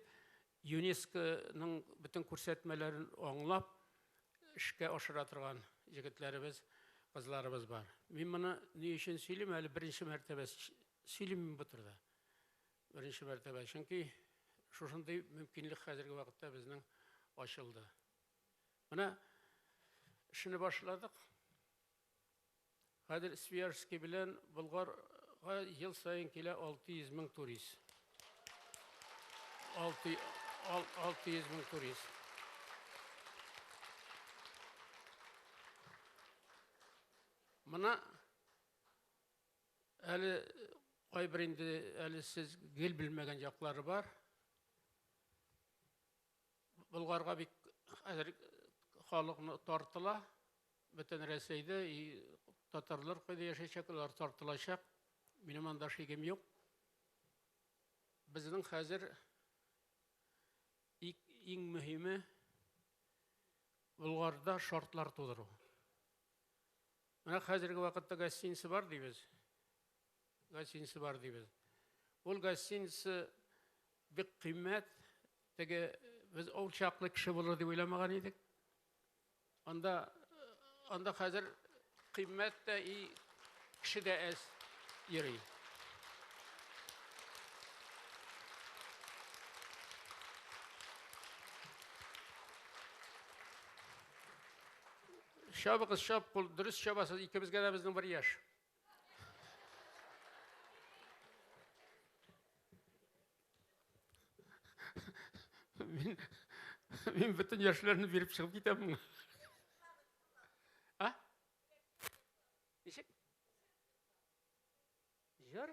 ЮНЕСКОның бөтен күрсәтмәләрен аңлап, эшкә ашыра торган егетләребез, кызларыбыз бар. Мин моны ни өчен сөйлим, әле беренче мәртәбә сөйлим мин бу турыда. Беренче мәртәбә, чөнки шушындый мөмкинлек хәзерге вакытта безнең ачылды. Менә эшне башладык. Хәзер Свияжский белән Болгарга ел саен килә 600 мең турист. 600 мең турист. Мына әле кайбер инде әле сез гел белмәгән яклары бар. Болгарга бик хәзер халыкны тартыла. Бөтен Рәсәйдә и татарлар кайда яшәячәк, алар тартылачак. Минем анда шигем юк. Безнең хәзер иң мөһиме Болгарда шартлар тудыру. Менә хәзерге вакытта гостиница бар дибез. Гостиница бар дибез. Ул гостиница бик кыйммәт. Теге без ул чаклы кеше булыр дип уйламаган идек. Анда анда хәзер кыйммәт тә и кеше дә әз йөри. Чабыгыз, чап, кул, дөрес чабасыз, икебезгә дә безнең бер яшь. Мин, мин бөтен яшьләрне биреп чыгып китәм моңа. А? Ничек? Җыр?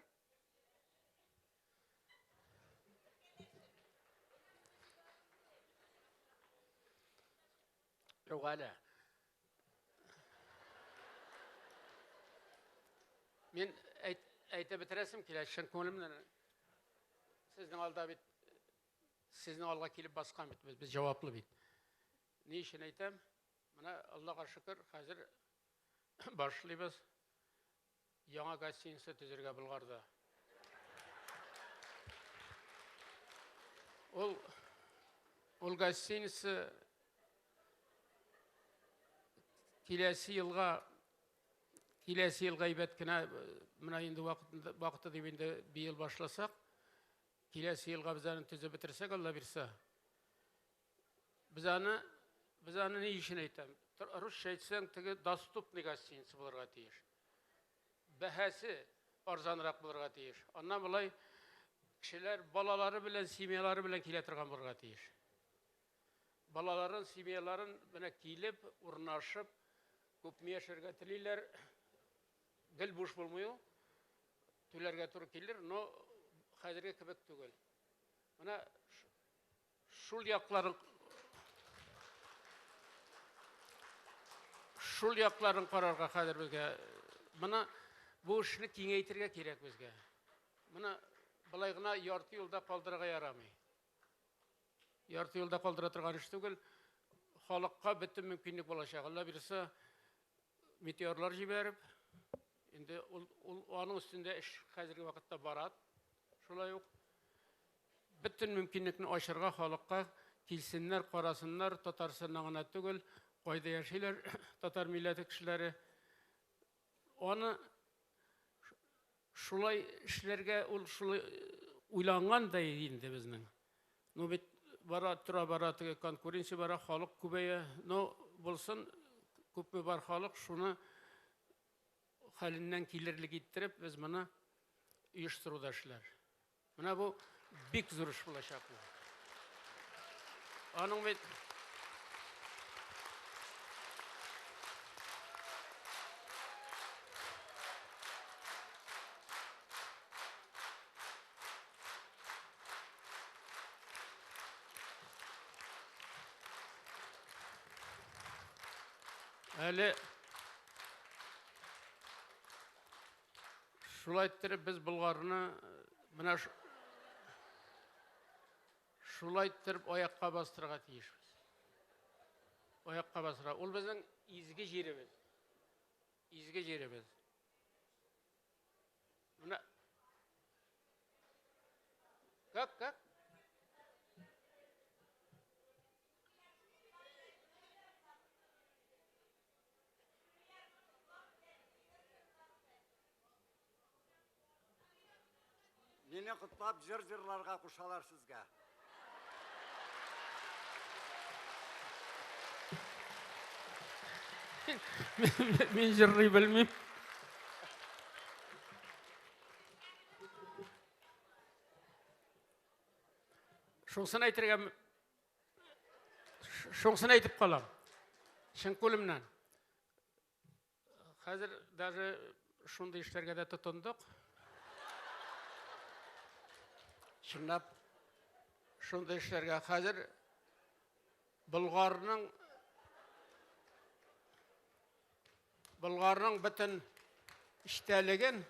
Юк әле. Мин әйт, әйтеп бетерәсем килә, чын күңелемнән. Сезнең алда бит, сезнең алга килеп баскан бит без, без җаваплы бит. Ни өчен әйтәм? Менә Аллага шөкер, хәзер башлыйбыз яңа гостиница төзергә Болгарда. Ул ул гостиница киләсе елга киләсе елга әйбәт кенә менә инде вакытында вакыты дип инде быел башласак, киләсе елга без аны төзеп бетерсәк, Алла бирсә. Без аны без аны ни өчен әйтәм? Русча әйтсәң, теге доступный гостиница булырга тиеш. Бәһасе арзанрак булырга тиеш. Аннан болай кешеләр балалары белән, семьялары белән килә торган булырга тиеш. Балаларын, семьяларын менә килеп, урнашып, күпме яшәргә телиләр, гел буш булмый ул. Түләргә туры килер, но хәзерге кебек түгел. Менә шул якларын шул якларын карарга хәзер безгә. Моны бу эшне киңәйтергә кирәк безгә. Моны былай гына ярты юлда калдырырга ярамый. Ярты юлда калдыра торган эш түгел. Халыкка бөтен мөмкинлек булачак. Алла бирсә, метеорлар җибәреп, инде ул, ул аның өстендә эш хәзерге вакытта бара. Шулай ук бөтен мөмкинлекне ачырга халыкка килсеннәр, карасыннар, Татарстаннан гына түгел, кайда яшиләр татар милләте кешеләре. Аны шулай эшләргә ул шулай уйланган да инде безнең. Ну бит бара тора бара теге конкуренция бара, халык күбәя. Но булсын, күпме бар халык, шуны хәленнән килерлек иттереп без моны оештыруда эшләр. Менә бу бик зур эш булачак бу. Аның бит Әле шулай иттереп без Болгарны менә шулай иттереп аякка бастырырга тиешбез. Аякка бастырырга. Ул безнең изге җиребез. Изге җиребез. Менә Как, как? Мине котлап җыр җырларга кушалар сезгә. Мин җырлый белмим. Шунысын әйтергә шунысын әйтеп калам. Чын күңелемнән. Хәзер даже шундый эшләргә дә тотындык. Чынлап шундый эшләргә хәзер Болгарның Болгарның бөтен эчтәлеген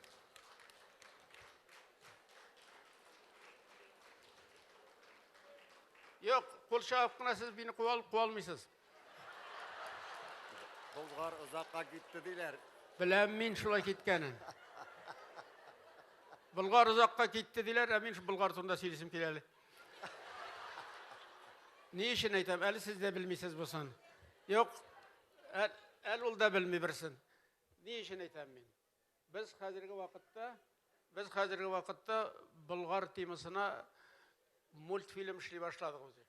Юк, Кул чабып кына сез мине куа алмыйсыз. Болгар озакка китте диләр. Беләм мин шулай киткәнен. Болгар озакка китте диләр, ә мин Болгар турында сөйлисем килә әле. Ни өчен әйтәм, әле сез дә белмисез бусын. Юк, әле ул да белми берсен. Ни өчен әйтәм мин? Без хәзерге вакытта, без хәзерге вакытта Болгар темасына мультфильм эшли башладык үзе.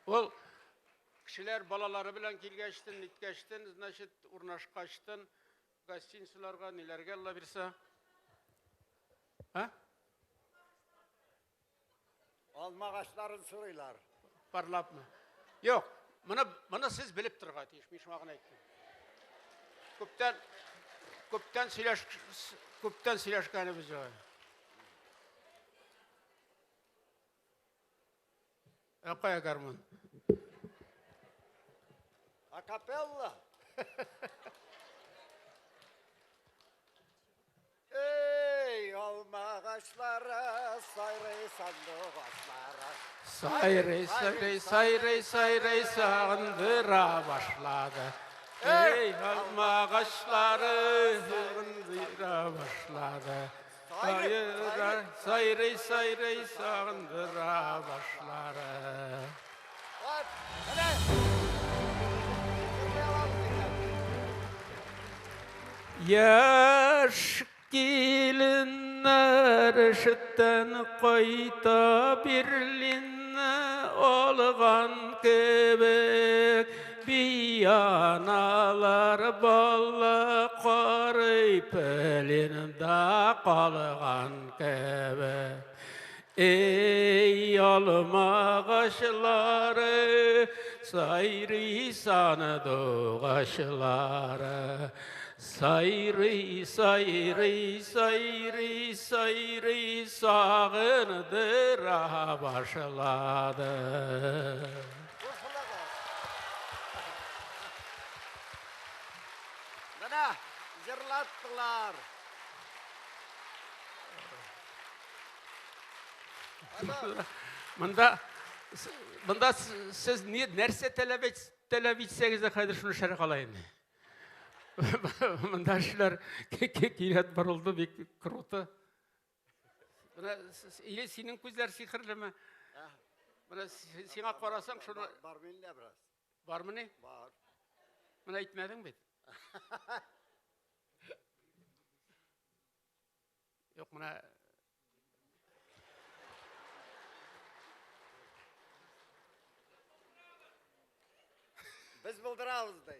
Ул кешеләр балалары белән килгәчтен, ниткәчтен, значит, урнашкачтын, гостиницаларга, ниләргә Алла бирсә. А? Алма агачларын сорыйлар. Парлапмы? Юк, моны сез белеп торырга тиеш, мин шуңа гына әйттем. Күптән, күптән сөйләш, күптән сөйләшкәнебез юк. Ә кая гармун? Акапелла. Эй, алма агачлары, сайрый сандугачлары. Сайрый, сайрый, сайрый, сайрый сагындыра башлады. Эй, алма агачлары сагындыра башлады. Сайрый, сайрый, сайрый сагындыра башлады. Яшь киленнәр эштән кайта Берлинне алган кебек, бианалар бала карый пленда калган кебек. Эй, алма агачлары, сайрый сандугачлары. Сайрый, сайрый, сайрый, сайрый сагындыра башлады. Менә җырлаттылар. Монда, монда сез ни нәрсә таләп итсәгез дә хәзер шуны шәрә кала инде. Монда эшләр кинәт борылды, бик круто. Менә или синең күзләр сихерлеме? Менә сиңа карасаң, шуны Бар миндә бераз. Бармыни? Бар. Менә әйтмәдең бит. Юк, менә Без булдырабыз ди.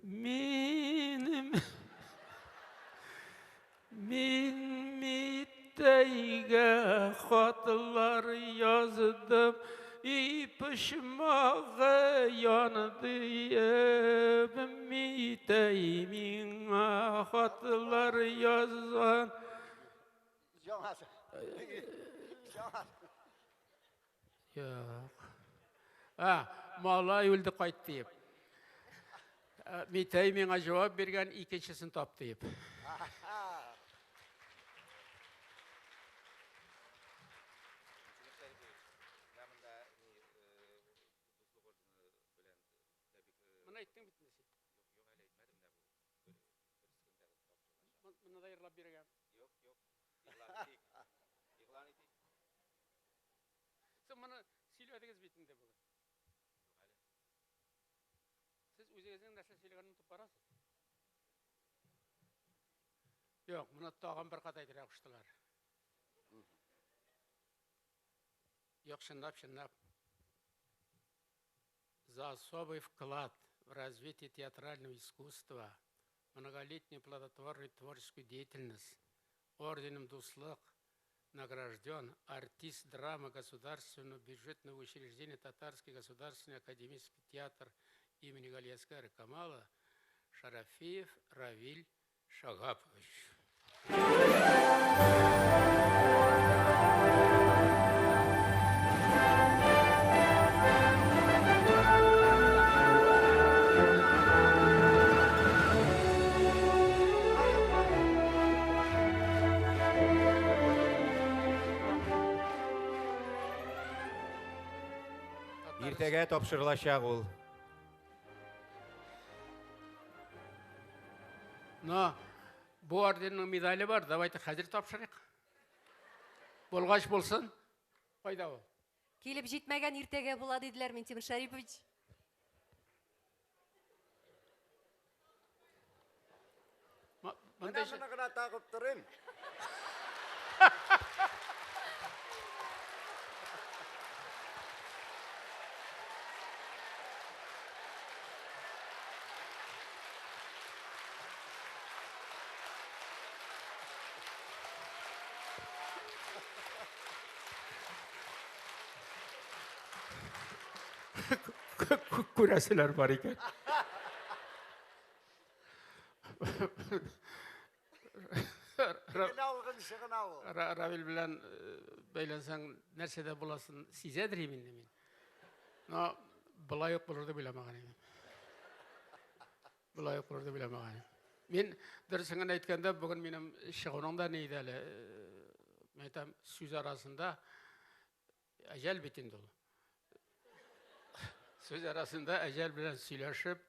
Минем мин Миттәйгә хатлар яздым, и почмагы янды, Миттәй миңа хатлар язган. Яңасы. Яңасы. Юк. А, малай үлде кайт диеп. Миттәй миңа җавап биргән, икенчесен тап диеп. Моны әйттең бит инде син. Моны да йырлап бирергә. Юк, юк. Игълан итик. Игълан итик. Сез моны сөйләдегез бит инде бүген. Сез үзегезнең нәрсә сөйләгәнен онытып барасыз. Юк, моны тагын бер кат әйтергә куштылар. Юк, чынлап, чынлап. За особый вклад в развитие театрального искусства, многолетнюю плодотворную творческую деятельность, орденом Дуслык награжден артист драмы Государственного бюджетного учреждения Татарский государственный академический театр имени Галиаскара Камала Шарафиев Равиль Шагапович. Иртәгә тапшырылачак ул. Но бу орденның медале бар, давайте хәзер тапшырыйк. Булгач булсын. Кайда ул? Килеп җитмәгән иртәгә була диделәр, Минтимер Шәрипович. Менә моны гына тагып торыйм. Күрәселәр бар икән. Алгынчы гына ул. Равил белән бәйләнсәң, нәрсә дә буласын сизәдер инде мин. Но болай ук булыр дип уйламаган идем. Болай ук булыр дип уйламаган идем. Мин дөресен генә әйткәндә, бүген минем чыгуның да ни иде әле, мин әйтәм, сүз арасында әҗәл бит инде ул. Сүз арасында әҗәл белән сөйләшеп,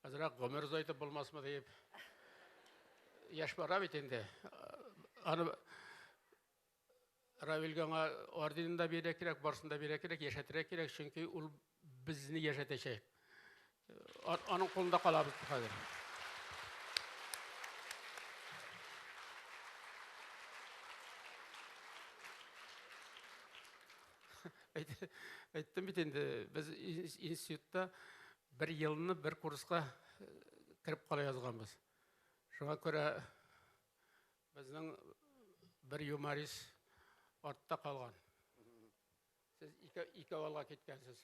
азрак гомер озайтып булмасмы дип. Яшь бара бит инде. Аны Равилгә аңа орденын да бирә кирәк, барысын да бирә кирәк, яшәтергә кирәк, чөнки ул безне яшәтәчәк. Аның кулында калабыз хәзер. Әйттем бит инде, без институтта бер елны бер курска кереп кала язганбыз. Шуңа күрә безнең бер юморист артта калган. Сез ике авылга киткәнсез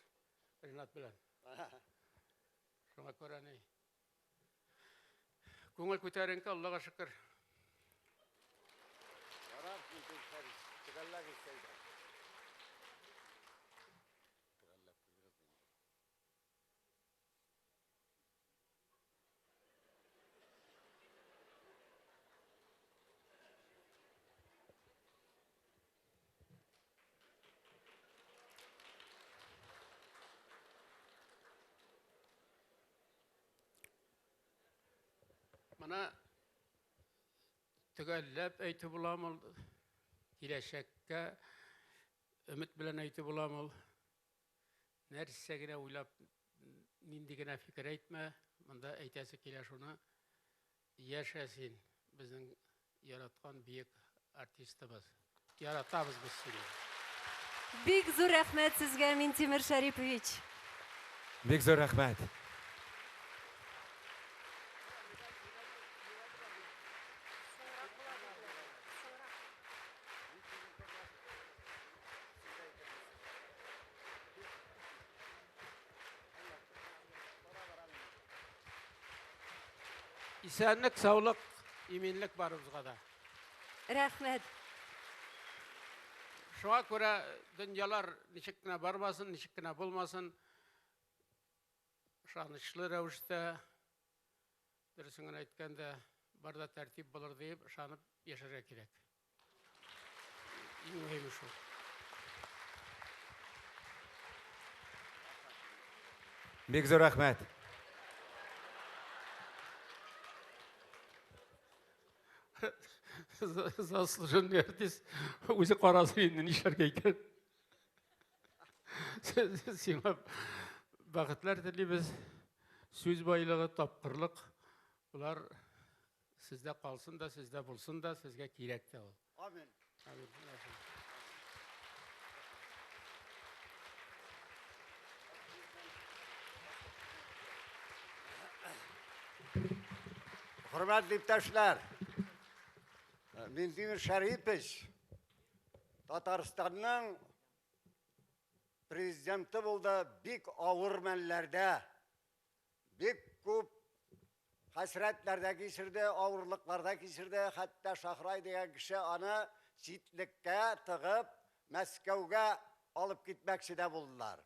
Ренат белән. Шуңа күрә ни. Күңел күтәренке, Аллага шөкер. Ярар, төгәлләгез әйдә. Моны төгәлләп әйтү буламы ул, киләчәккә өмет белән әйтү буламы ул? Нәрсә генә уйлап, нинди генә фикер әйтмә, монда әйтәсе килә шуны: яшә син, безнең яраткан бөек артистыбыз. Яратабыз без сине. Бик зур рәхмәт сезгә, Минтимер Шәрипович. Бик зур рәхмәт. Исәнлек, саулык, иминлек барыбызга да. Рәхмәт. Шуңа күрә дөньялар ничек кенә бармасын, ничек кенә булмасын, ышанычлы рәвештә, дөресен генә әйткәндә, бар да тәртип булыр диеп ышанып яшәргә кирәк. Иң мөһиме шул. Бик зур рәхмәт. Заслуженный артист үзе карасын инде нишләргә икән. Сиңа бәхетләр телибез. Сүз байлыгы, тапкырлык, болар сездә калсын да, сездә булсын да, сезгә кирәк тә ул. Амин. Амин. Хөрмәтле иптәшләр, Минтимер Шәрипович Татарстанның президенты булды бик авыр мәлләрдә, бик күп хәсрәтләрдә кичерде, авырлыкларда кичерде, хәтта Шахрай дигән кеше аны читлеккә тыгып, Мәскәүгә алып китмәкче дә булдылар.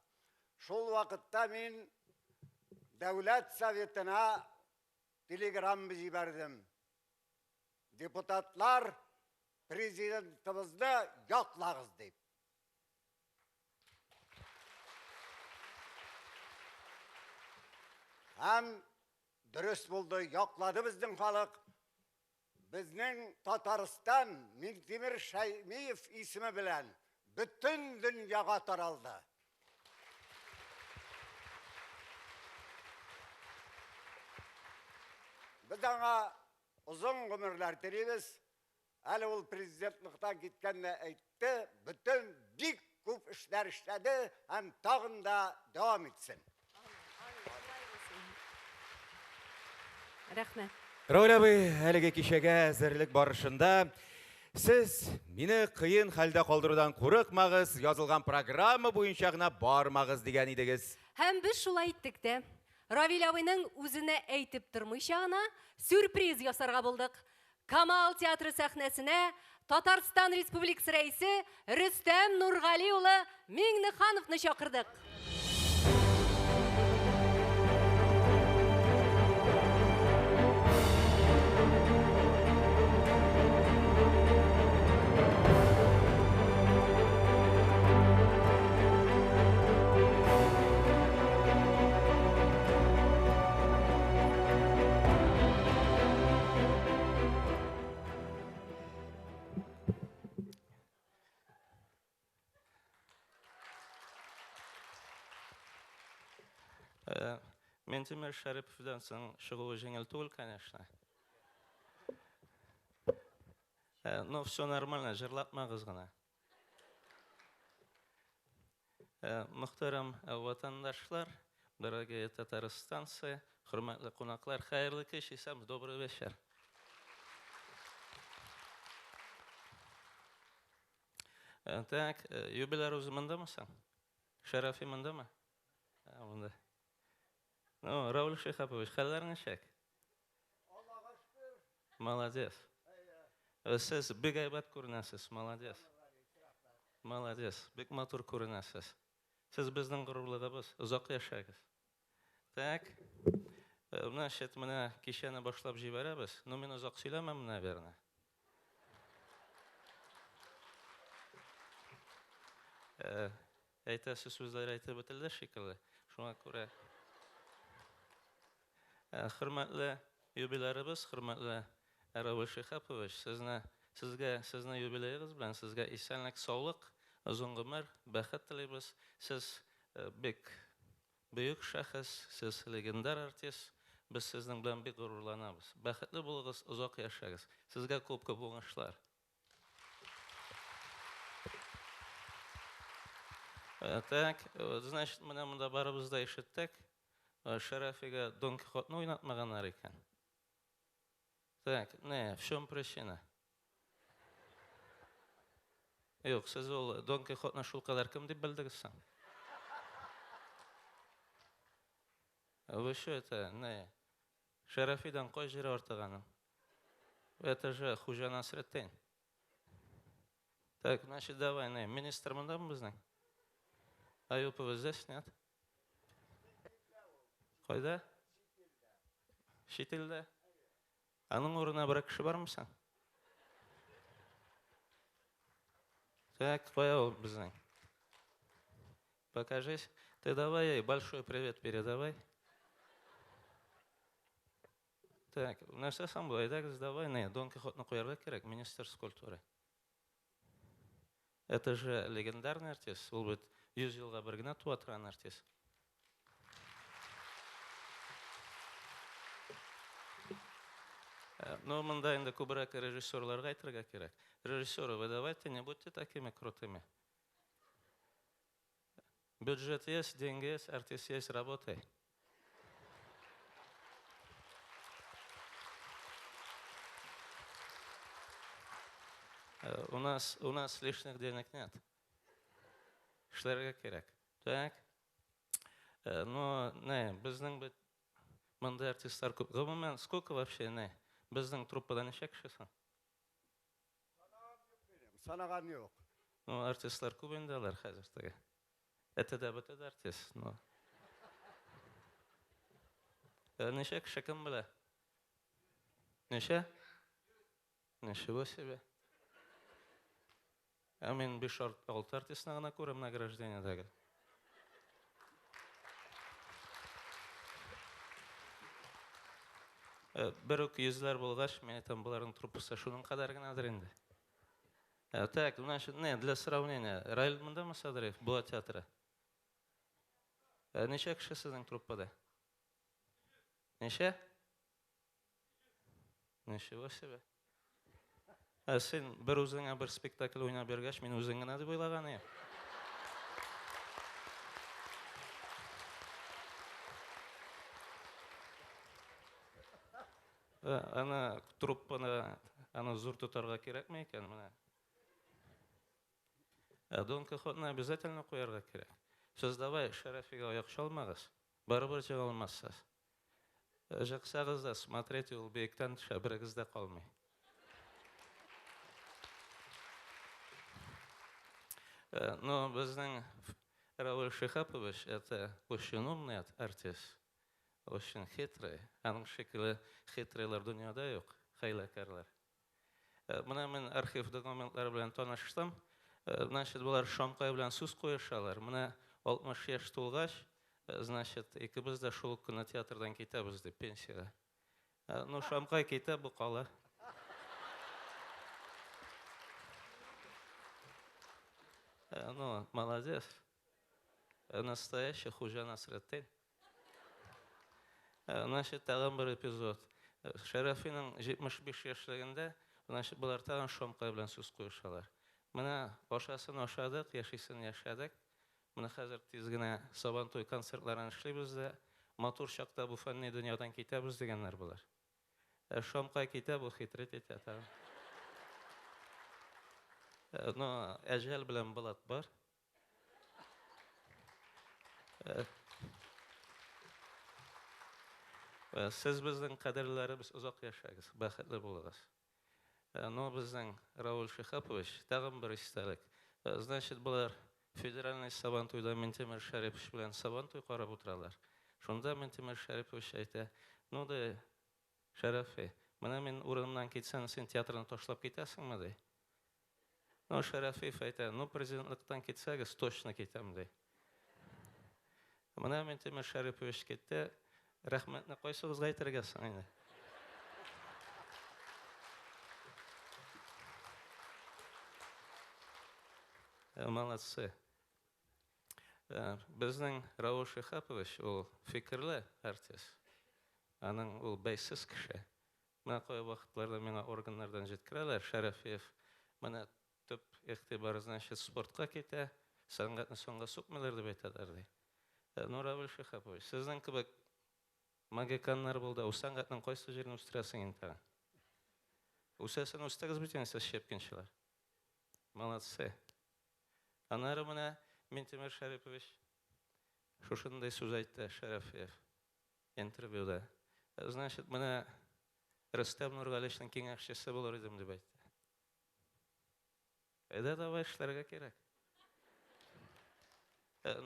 Шул вакытта мин Дәүләт Советына телеграмма җибәрдем. Депутатлар, президентыбызны яклагыз дип. Һәм дөрес булды, яклады безнең халык. Безнең Татарстан Минтимер Шәймиев исеме белән бөтен дөньяга таралды. Без аңа озын гомерләр телибез. Әле ул президентлыктан киткәндә әйтте, бөтен бик күп эшләр эшләде һәм тагын да дәвам итсен. Рәхмәт. Рауль абый, әлеге кичәгә әзерлек барышында сез мине кыен хәлдә калдырудан курыкмагыз, язылган программа буенча гына бармагыз дигән идегез. Һәм без шулай иттек тә. Равил абыйның үзенә әйтеп тормыйча гына сюрприз ясарга булдык. Камал театры сәхнәсенә Татарстан Республикасы рәисе Рөстәм Нургали улы Миңнехановны чакырдык. Минтимер Шәриповтан соң чыгуы җиңел түгел, конечно. Но все нормально, җырлатмагыз гына. Мөхтәрәм ватандашлар, дорогие татарстанцы, хөрмәтле кунаклар, хәерле кич, исәнме, добрый вечер. Так, юбиляр үзе мондамы соң? Шәрәфи мондамы? Монда. Ну, Рауль Шихапович, хәлләр ничек? Молодец. Сез бик әйбәт күренәсез, молодец. Молодец, бик матур күренәсез. Сез безнең горурлыгыбыз, озак яшәгез. Так, значит, менә кичәне башлап җибәрәбез. Ну, мин озак сөйләмәм, наверное. Әйтәсе сүзләр әйтеп бетелде шикелле. Шуңа күрә хөрмәтле юбилярыбыз, хөрмәтле Равил Шиһапович, сезне сезгә сезне юбилеегыз белән сезгә исәнлек, саулык, озын гомер, бәхет телибез. Сез бик бөек шәхес, сез легендар артист. Без сезнең белән бик горурланабыз. Бәхетле булыгыз, озак яшәгез. Сезгә күп-күп уңышлар. Так, значит, менә монда барыбыз да ишеттек. Шәрәфигә Дон Кихотны уйнатмаганнар икән. Так, не, в чем причина? Юк, сез ул Дон Кихотны шулкадәр кем дип белдегез соң? Вы что это, не, Шәрәфидән кай җире артык аның? Это же Хуҗа Насретдин. Так, значит, давай, не, министр мондамы безнең? Аюпова здесь, нет? Кайда? Чит илдә. Аның урынына бер кеше бармы соң? Так, кая ул безнең? Покажись. Ты давай ей большой привет передавай. Так, нәрсә соң бу? Әйдәгез, давай, не, Дон Кихотны куярга кирәк, министр культуры. Это же легендарный артист. Ул бит 100 елга бер генә туа торган артист. Ну, монда инде күбрәк режиссерларга әйтергә кирәк. Режиссеры, вы давайте не будьте такими крутыми. Бюджет есть, деньги есть, артист есть, работай. У нас лишних денег нет. Эшләргә кирәк. Так. Но, не, безнең бит монда артистлар күп. Гомумән, сколько вообще, не? Безнең труппада ничә кеше соң? Санаган юк. Ну, артистлар күп инде алар хәзер теге. Эте дә бете дә артист. Ну. Ничә кеше, кем белә? Ничә? Ничего себе. Ә мин 5-6 артистны гына күрәм награждениедәге. Бер үк йөзләр булгач, мин әйтәм, боларның труппасы шуның кадәр генәдер инде. Так, значит, не, для сравнения, Раил мондамы Садриев, Буа театры? Ничә кеше сезнең труппада? Ничә? Ничего себе. Ә син бер үзеңә бер спектакль уйнап биргәч, мин үзең генә дип уйлаган идем. Аны труппаны аны зур тотарга кирәкме икән менә? Ә Дон Кихотны обязательно куярга кирәк. Сез давай Шәрәфигә аяк чалмагыз. Барыбер чыга алмассыз. Җыксагыз да, смотрите, ул биектән төшә, берегез дә калмый. Но безнең Равил Шихапович это очень умный артист, очень хитрый. Аның шикелле хитрыйлар дөньяда юк, хәйләкәрләр. Менә мин архив документлары белән таныштым. Значит, болар Шамкай белән сүз куешалар. Менә 60 яшь тулгач, значит, икебез дә шул ук көнне театрдан китәбез дип пенсиягә. Ну, Шамкай китә, бу кала. Ну, молодец. Настоящий Хуҗа Насретдин. Значит, тагын бер эпизод. Шәрәфинең 75 яшьлегендә, значит, болар тагын Шомкай белән сүз куешалар. Менә ашасын ашадык, яшисен яшәдек. Менә хәзер тиз генә Сабантуй концертларын эшлибез дә, матур чакта бу фәнни дөньядан китәбез дигәннәр болар. Ә Шомкай китә, бу хитрит итә тагын. Но әҗәл белән Булат бар. Сез безнең кадерләребез, озак яшәгез, бәхетле булыгыз. Но безнең Рауль Шихапович тагын бер истәлек. Значит, болар федеральный Сабантуйда Минтимер Шәрипович белән Сабантуй карап утыралар. Шунда Минтимер Шәрипович әйтә, ну да, Шәрәфи, менә мин урынымнан китсәм, син театрны ташлап китәсеңме, ди. Ну, Шәрәфиев әйтә, ну, президентлыктан китсәгез, точно китәм, ди. Менә Минтимер Шәрипович китте. Рәхмәтне кайсыгызга әйтергә соң инде? Молодцы. Безнең Раул Шихапович ул фикерле артист. Аның ул бәйсез кеше. Менә кай вакытларда миңа органнардан җиткерәләр, Шәрәфиев, менә төп игътибар, значит, спортка китә, сәнгатьне санга сукмыйлар дип әйтәләр, ди. Ну, Равил Шиһапович, сезнең кебек магиканнар булды, ул сәнгатьнең кайсы җирен үстерәсең инде тагын? Үсәсен үстегез бит инде сез, щепкинчылар. Молодцы. Аннары менә Минтимер Шәрипович шушындый сүз әйтте, Шәрәфиев. Интервьюда. Значит, менә Рөстәм Нургалишның киңәшчесе булыр идем дип әйтте. Әйдә, давай эшләргә кирәк.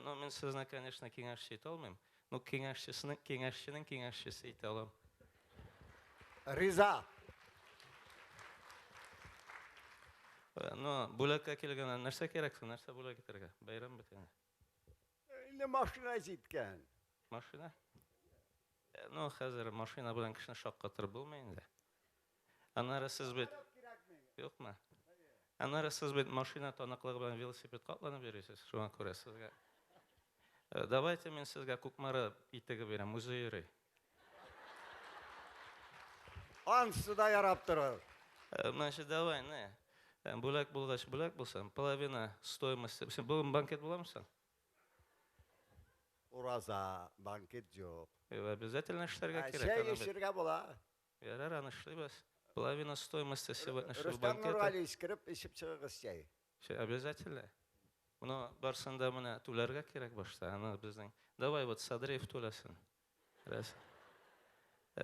Ну, мин сезне, конечно, киңәшче итә алмыйм. Ну, киңәшчесенең киңәшченең киңәшчесе итә алам. Риза. Ну, бүләккә килгәндә нәрсә кирәк соң? Нәрсә бүләк итәргә? Бәйрәм бит инде. Инде машина җиткән. Машина? Ну, хәзер машина белән кешене шаккатырып булмый инде. Аннары сез бит... Юкмы? Аннары сез бит машина таныклыгы белән велосипедка атланып йөрисез, шуңа күрә сезгә. Давайте мин сезгә Кукмара итеге бирәм, үзе йөри. Ансы да ярап торыр. Значит, давай, не. Бүләк булгач, бүләк булсын. Половина стоимости. Син бүген банкет буламы соң? Ураза, банкет юк. Обязательно эшләргә кирәк. Чәй эчергә була. Ярар, аны эшлибез. Половина стоимости сегодняшнего Рөстәм банкета. Нургалиевич, кереп эчеп чыгыгыз чәй. Чәй обязательно. Моны барсын да менә түләргә кирәк башта. Аны безнең. Давай вот Садриев түләсен. Рәс.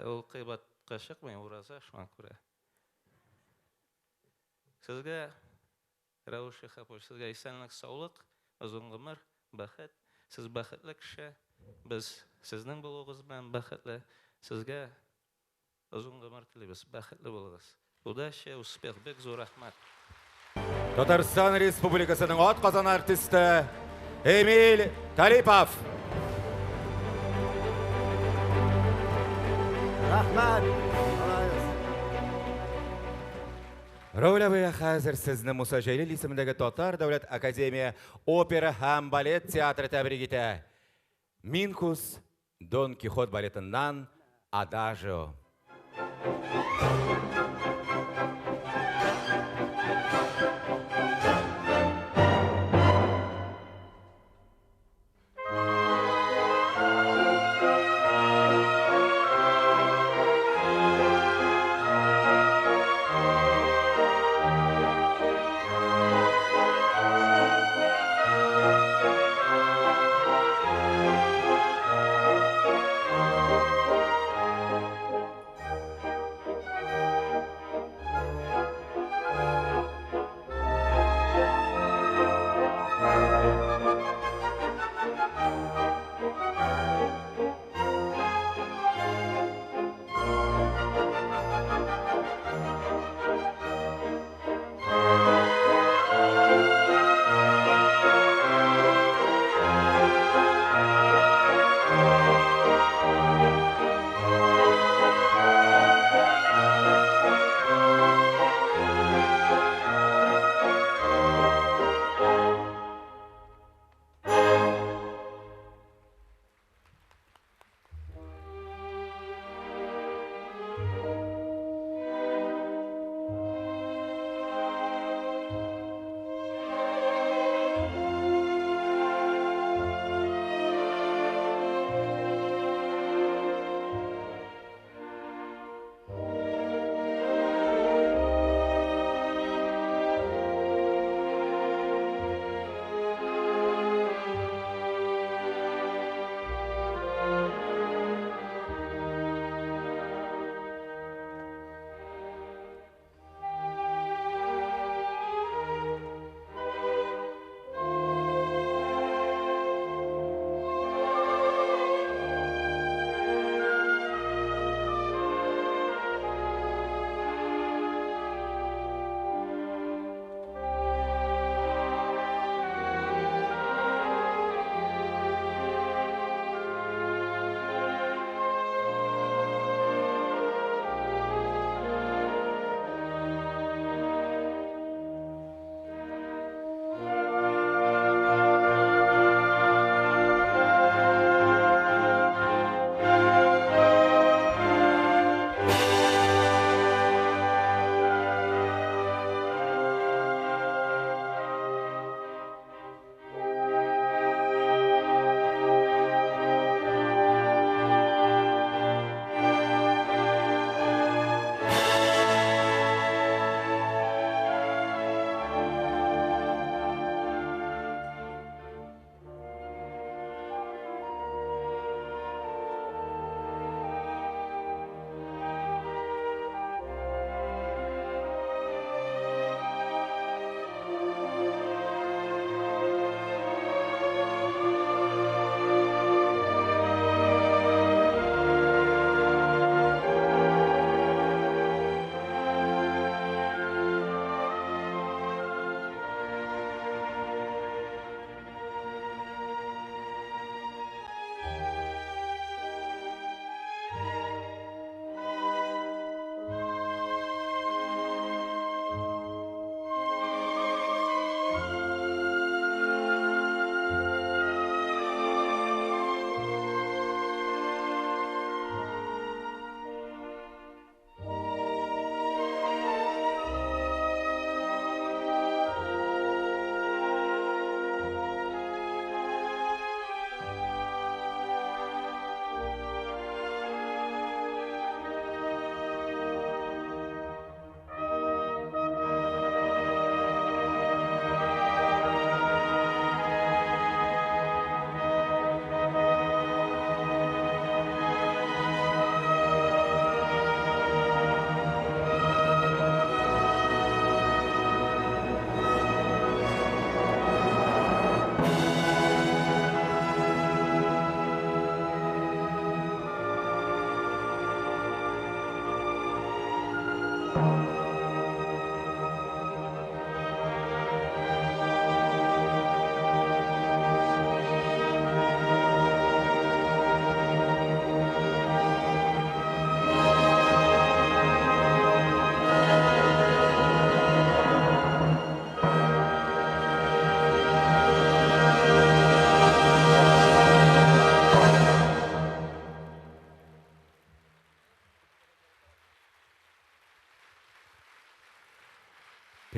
Ул кыйбатка чыкмый, ураза шуңа күрә. Сезгә, Рәүф Шиһапович, сезгә исәнлек, саулык, озын гомер, бәхет. Сез бәхетле кеше. Без сезнең булуыгыз белән бәхетле. Сезгә озын гомер телибез. Бәхетле булыгыз. Удачи, успех. Бик зур рәхмәт. Татарстан Республикасының атказан артисты Эмиль Талипов. Рәхмәт. Равил абый, хәзер сезне Муса Җәлил исемендәге Татар дәүләт академия опера һәм балет театры тәбрик итә. Минкус Дон Кихот балетыннан Адажио.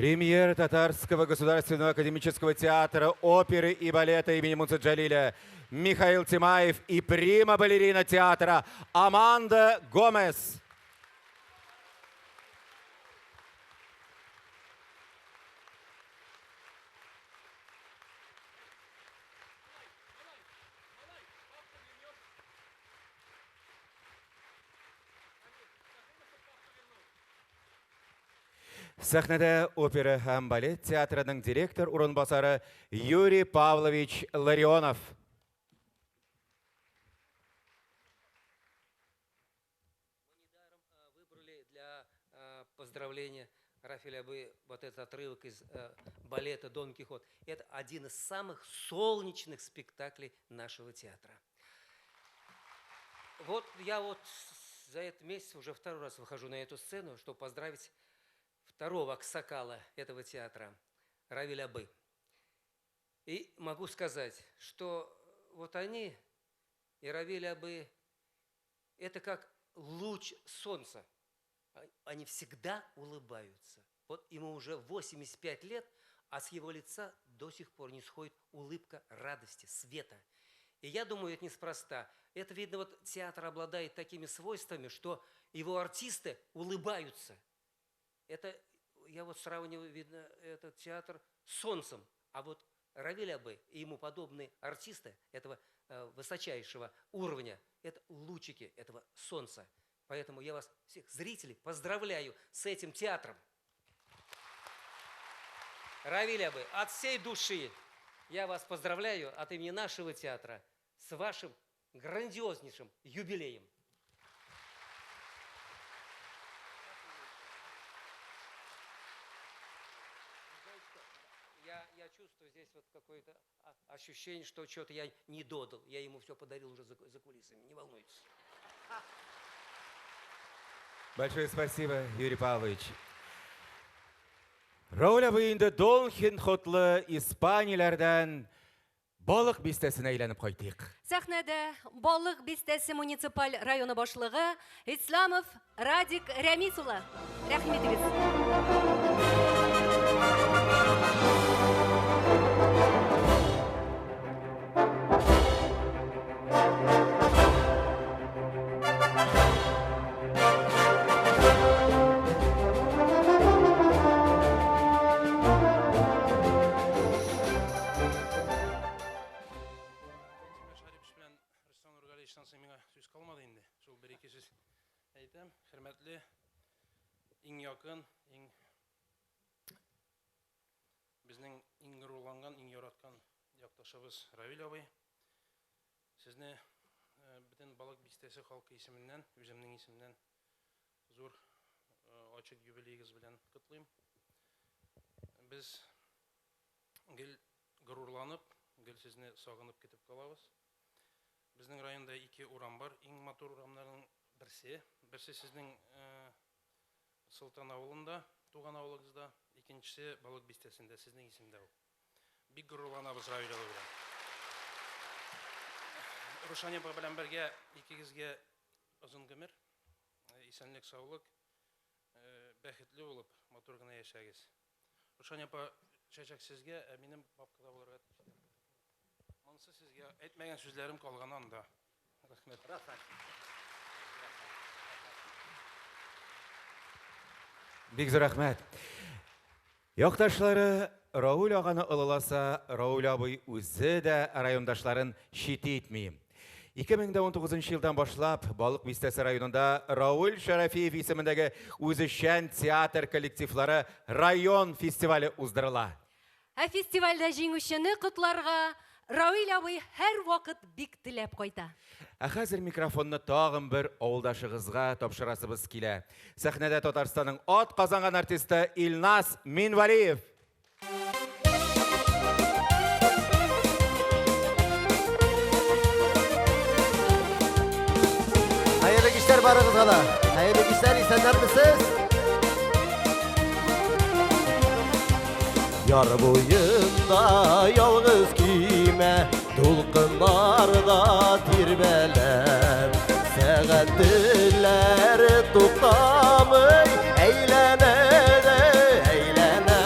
Премьер Татарского государственного академического театра оперы и балета имени Мусы Джалиля Михаил Тимаев и прима-балерина театра Аманда Гомес. Сәхнәдә опера һәм балет театрының директор урынбасары Юрий Павлович Ларионов. Выбрали для поздравления Рафиля абый вот этот отрывок из балета «Дон Кихот». Это один из самых солнечных спектаклей нашего театра. Вот я вот за этот месяц уже второй раз выхожу на эту сцену, чтобы поздравить второго аксакала этого театра, Равиля абый. И могу сказать, что вот они и Равиль абый, это как луч солнца. Они всегда улыбаются. Вот ему уже 85 лет, а с его лица до сих пор не сходит улыбка радости, света. И я думаю, это неспроста. Это, видно, вот театр обладает такими свойствами, что его артисты улыбаются. Это, я вот сравниваю, видно, этот театр с солнцем. А вот Равиль абый и ему подобные артисты этого высочайшего уровня, это лучики этого солнца. Поэтому я вас всех, зрителей, поздравляю с этим театром. Равиль абый, от всей души я вас поздравляю от имени нашего театра с вашим грандиознейшим юбилеем. Я чувствую здесь вот какое-то ощущение, что чё-то я не додал. Я ему все подарил уже за кулисами, не волнуйтесь. Большое спасибо, Юрий Павлович. Рауль абый инде Дон Кихотлы Испанияләрдән Балык бистәсенә әйләнеп кайтыйк. Сәхнәдә Балык бистәсе муниципаль районы башлыгы Исламов Радик Рәмис улы. Рәхим итегез. Хөрмәтле, иң якын, иң безнең иң горурланган, иң яраткан якташыбыз Равил абый. Сезне бөтен Балык бистәсе халкы исеменнән, үземнең исемнән зур ачык юбилеегыз белән котлыйм. Без гел горурланып, гел сезне сагынып көтеп калабыз. Безнең районда ике урам бар, иң матур урамнарның берсе. Берсе сезнең Солтан авылында, туган авылыгызда, икенчесе Балык бистәсендә, сезнең исемдә ул. Бик горурланабыз Равил абый белән. Рушания апа белән бергә икегезгә озын гомер, исәнлек, саулык, бәхетле булып, матур гына яшәгез. Рушания апа, чәчәк сезгә, ә минем папкада булырга тиеш. Монысы сезгә әйтмәгән сүзләрем калган анда. Рәхмәт. Рәхмәт. Бик зур рәхмәт. Якташлары Рауль аганы олыласа, Рауль абый үзе дә райондашларын чит итми. Ике мең дә унтугызынчы елдан башлап Балык бистәсе районында Рауль Шәрәфиев исемендәге үзешчән театр коллективлары район фестивале уздырыла. Ә фестивальдә җиңүчене котларга Рауль абый һәр вакыт бик теләп кайта. Ә хәзер микрофонны тагын бер авылдашыгызга тапшырасыбыз килә. Сәхнәдә Татарстанның ат казанган артисты Илназ Минвалиев. Хәерле кичләр барыгызга да. Хәерле кичләр, исәннәрмесез? Яр буенда ялгыз көймә, дулкыннарда тирбәлә. Сәгать телләре туктамый, әйләнә дә әйләнә.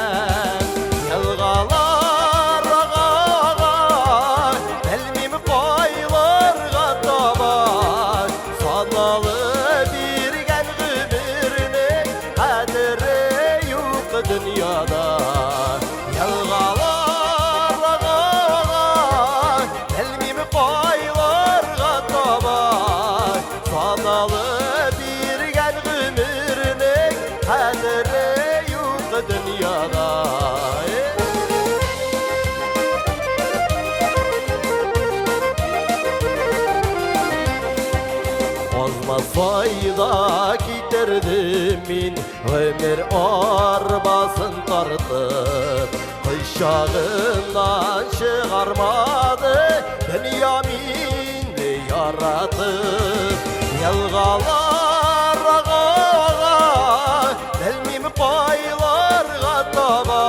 Булмас файда китердем мин Гомер арбасын тартып Кочагыннан чыгармады Дөнья мине яратып Елгалар ага, Белмим кайларга таба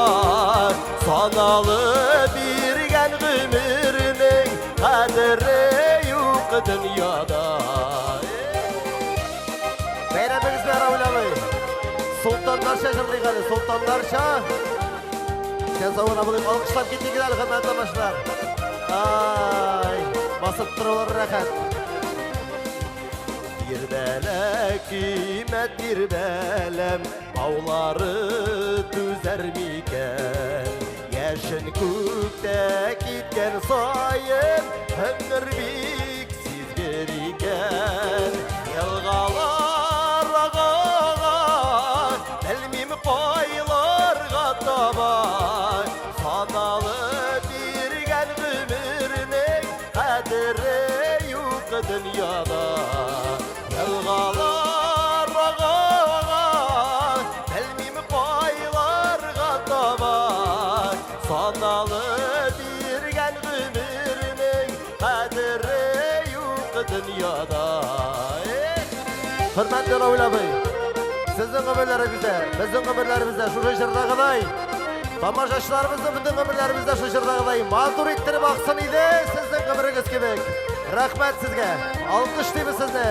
Саналы биргән гомернең Кадере юк дөньяда. Бәйрәмегез белән, Равил абый. Солтаннарча җырлыйк әле, солтаннарча. Сән сау гына булыйк, алкышлап китик әле, хөрмәтле тамашачылар. Ай, басып торулар рәхәт. Бирбәлә, кыйммәт бирбәләм, баулары түзәр микән? Яшен күктә киткән саен, Гомер бик сизгер икән. Елгалар ага, белмим кайларга таба. Саналы биргән гомернең кадере юк дөньяда. Елгалар ага, белмим кайларга таба. Саналы биргән гомернең кадере юк дөньяда. Хөрмәтле Равил абый, сезнең гомерләрегездә, безнең гомерләребездә шушы җырдагыдай, тамашачыларыбызның бөтен гомерләребездә шушы җырдагыдай матур иттереп аксын иде сезнең гомерегез кебек. Рәхмәт сезгә. Алкышлыйбыз сезне.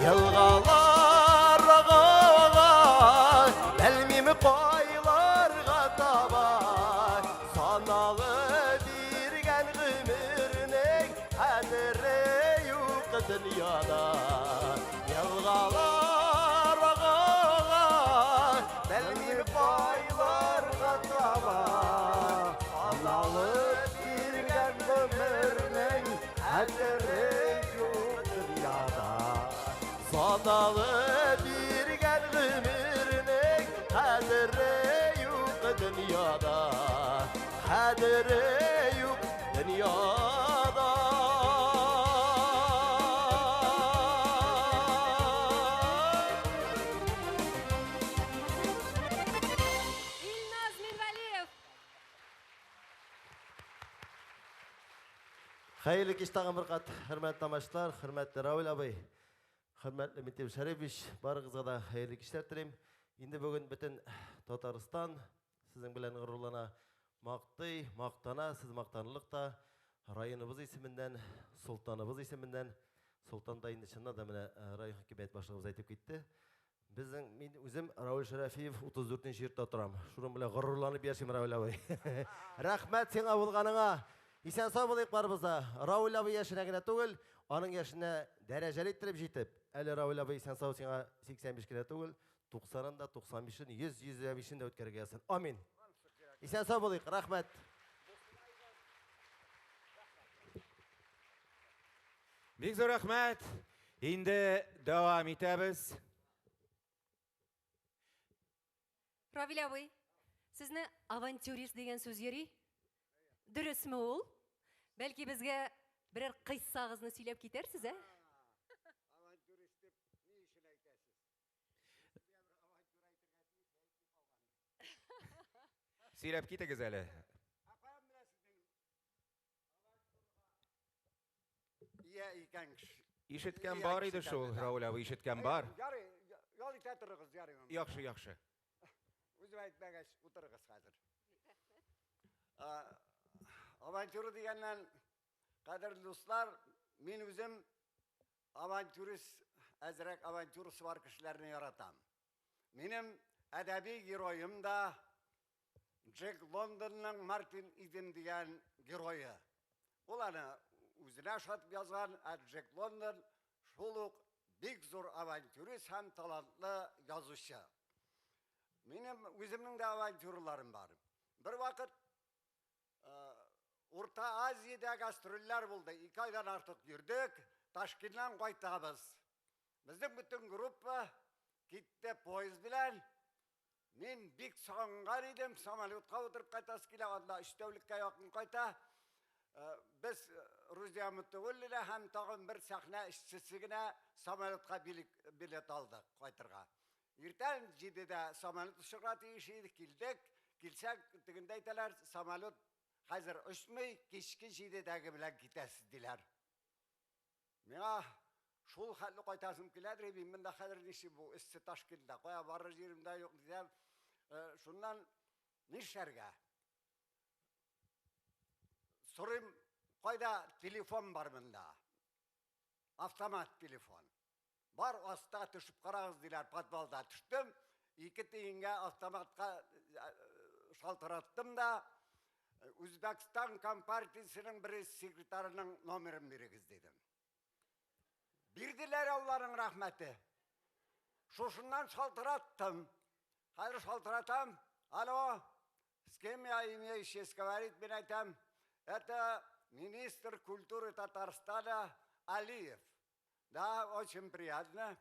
Елгалар ага, белмим кайларга таба. Саналы биргән гомернең кадере юк дөньяда. Елгалар ага, белмим кайларга таба. Саналы биргән гомернең кадере юк дөньяда. Саналы биргән гомернең кадере юк дөньяда. Кадере юк дөньяда. Илназ Минвәлиев. Хәерле кич тагын бер кат, хөрмәтле тамашачылар, хөрмәтле Равил абый, хөрмәтле Митим Шәрипович, барыгызга да хәерле кичләр телим. Инде бүген бөтен Татарстан сезнең белән горурлана, мактый, мактана, сез мактанырлык та районыбыз исеменнән, солтаныбыз исеменнән, солтан да инде чыннан да менә район хакимият башлыгыбыз әйтеп китте. Безнең, мин үзем Равил Шәрәфиев 34 нче йортта торам. Шуның белән горурланып яшим, Равил абый. Рәхмәт сиңа булганыңа. Исән сау булыйк барыбыз да. Равил абый яшенә генә түгел, аның яшенә дәрәҗәле иттереп җитеп, әле Равил абый исән сау сиңа 85 кенә түгел, 90-ын да, 95-ен, 100, 105-ен дә үткәрергә язсын. Амин. Исән сау булыйк. Рәхмәт. Бик зур рәхмәт. Инде дәвам итәбез. Равил абый, сезне авантюрист дигән сүз йөри. Дөресме ул? Бәлки безгә берәр кыйссагызны сөйләп китәрсез, ә? Авантюрист дип ни өчен әйтәсез? Сөйләп китегез әле. Ия икән кеше. Ишеткән бар иде шул, Рауль абый, ишеткән бар. Ярый, ял итә торыгыз, ярый. Яхшы, яхшы. Үзем әйтмәгәч, утырыгыз хәзер. Авантюра дигәннән, кадерле дуслар, мин үзем авантюрист, әзрәк авантюрасы бар кешеләрне яратам. Минем әдәби героем да Джек Лондонның Мартин Иден дигән герое. Ул аны үзенә ошатып язган, ә Джек Лондон шул ук бик зур авантюрист һәм талантлы язучы. Минем үземнең дә авантюраларым бар. Бер вакыт Урта Азиядә гастрольләр булды. Ике айдан артык йөрдек. Ташкенттан кайтабыз. Безнең бөтен группа китте поезд белән. Мин бик сагынган идем, самолетка утырып кайтасы килә, анда өч тәүлеккә якын кайта. Без Рузия Мутуллина һәм тагын бер сәхнә эшчесе генә самолетка билет алдык кайтырга. Иртән 7-дә самолет очырга тиеш идек, килдек. Килсәк, тегендә әйтәләр, самолет хәзер очмый, кичке 7-дәге белән китәсез, диләр. Миңа шул хәтле кайтасым киләдер, мин монда хәзер ничек бу эссе Ташкентта, кая барыр җирем дә юк дисәм, шуннан нишләргә? Сорыйм, кайда телефон бар монда? Автомат телефон. Бар аста төшеп карагыз диләр, подвалда төштем. 2 тиенгә автоматка шалтыраттым да, Үзбәкстан компартиясенең беренче секретарының номерын бирегез дидем. Бирделәр, Алланың рәхмәте. Шушыннан шалтыраттым. Хәзер шалтыратам. Алло, с кем я имею честь говорить, мин әйтәм. Это министр культуры Татарстана Алиев. Да, очень приятно.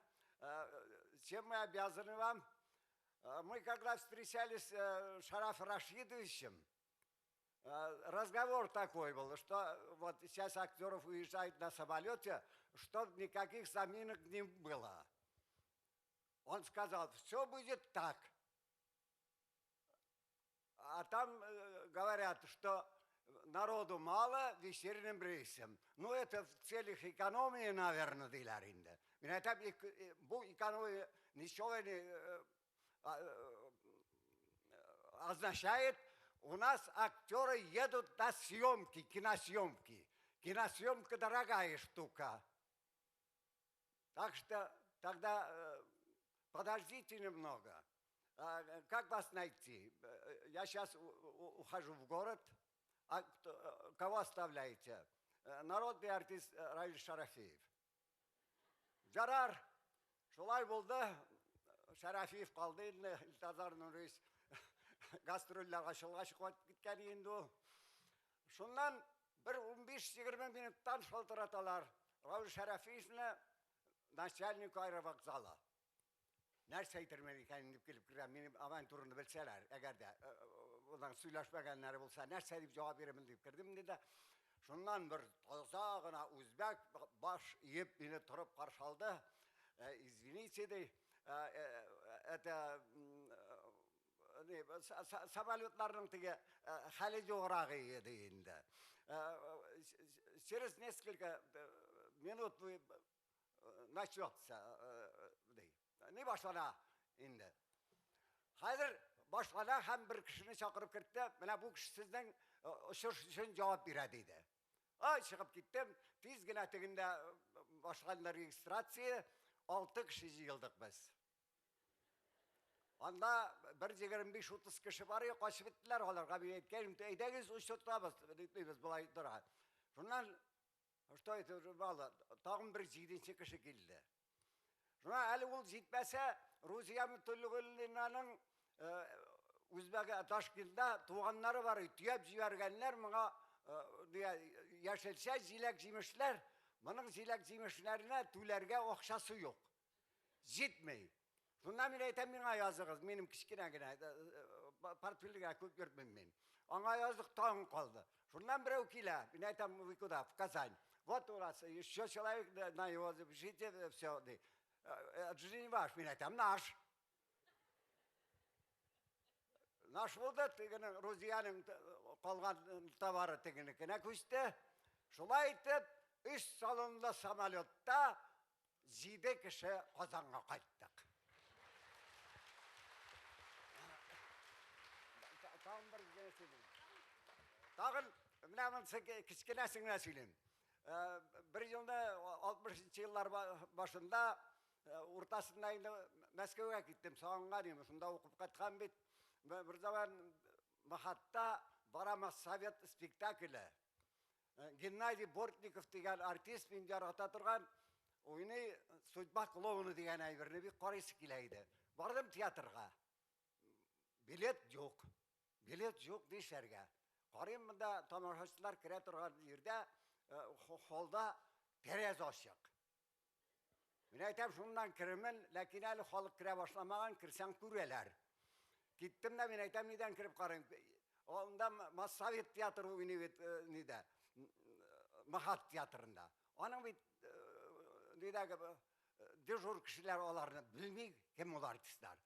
Чем мы обязаны вам? Мы когда встречались с Шараф Рашидовичем, разговор такой был, что вот сейчас актеров уезжают на самолете, чтобы никаких заминок не было. Он сказал, все будет так. А там говорят, что народу мало вечерним рейсом. Ну, это в целях экономии, наверное, диләр инде. Мин әйтәм, бу экономия ничего не означает. У нас актеры едут на съемки, киносъемки. Киносъемка дорогая штука. Так что тогда подождите немного. Как вас найти? Я щас ухожу в город. А кого оставляете? Народный артист Равиль Шарафиев. Ярар, шулай булды. Шарафиев калды инде. Илтазар Нурис гастрольләргә чыгып кайтып киткән инде ул. Шуннан бер 15-20 минуттан шалтыраталар. Равиль Шарафиевны начальник аэровокзала. Нәрсә әйтермен икән дип килеп керәм. Минем аван турында белсәләр, әгәр дә удан сөйләшмәгәннәре булса, нәрсә дип җавап бирермен дип кердем инде дә. Шуннан бер таза гына үзбәк баш иеп мине торып каршы алды. Извините, ди, это самолетларның теге хәле юграгы иде инде. Через несколько минут начнется, ди. Ни башлана инде. Хәзер башлана һәм бер кешене чакырып кертте. Менә бу кеше сезнең очыш өчен җавап бирә диде. Ай, чыгып киттем. Тиз генә тегендә башланды регистрация. 6 кеше җыелдык без. Анда бер 25-30 кеше бар, качып беттеләр. Аларга мин әйткәнем, әйдәгез, очыртабыз, дибез, болай тора. Шуннан, что это мало, тагын бер 7 кеше килде. Шуна әле ул җитмәсә, Рузия Мутуллинаның Үзбәк Ташкентта туганнары бар, төяп җибәргәннәр моңа яшелчә, җиләк-җимешләр. Моның җиләк-җимешләренә түләргә акчасы юк. Җитми. Шуннан мин әйтәм, миңа языгыз, минем кечкенә генә портфельгә күп йөртмим мин. Аңа яздык, тагын калды. Шуннан берәү килә, мин әйтәм, вы куда? В Казань. Вот у нас еще человек, на его запишите, все. Это же не ваш, мин әйтәм, наш. Наш булды, тегенең Рузиянең калган товары тегенекенә күчте. Шулай итеп, 3 салонлы самолетта 7 кеше Казанга кайттык. Тагын бер генә сөйлим. Тагын менә монысы кечкенәсен генә сөйлим. Бер елны 60 еллар башында, уртасында инде Мәскәүгә киттем, сагынган идем, шунда укып кайткан бит. Бер заман Махатта бара совет спектакле. Геннадий Бортников дигән артист мин ярата торган уйный Судьба клоуна дигән әйберне бик карыйсы килә иде. Бардым театрга. Билет юк. Билет юк дишәргә. Карыйм монда тамашачылар керә торган җирдә, холда тәрәз ачык. Мин әйтәм, шуннан керермен, ләкин әле халык керә башламаган, керсәң күрәләр. Киттем дә, мин әйтәм, нидән кереп карыйм. Анда Моссовет театры уйный бит, нидә? МХАТ театрында. Аның бит нидәге дежур кешеләр аларны белми, кем ул артистлар.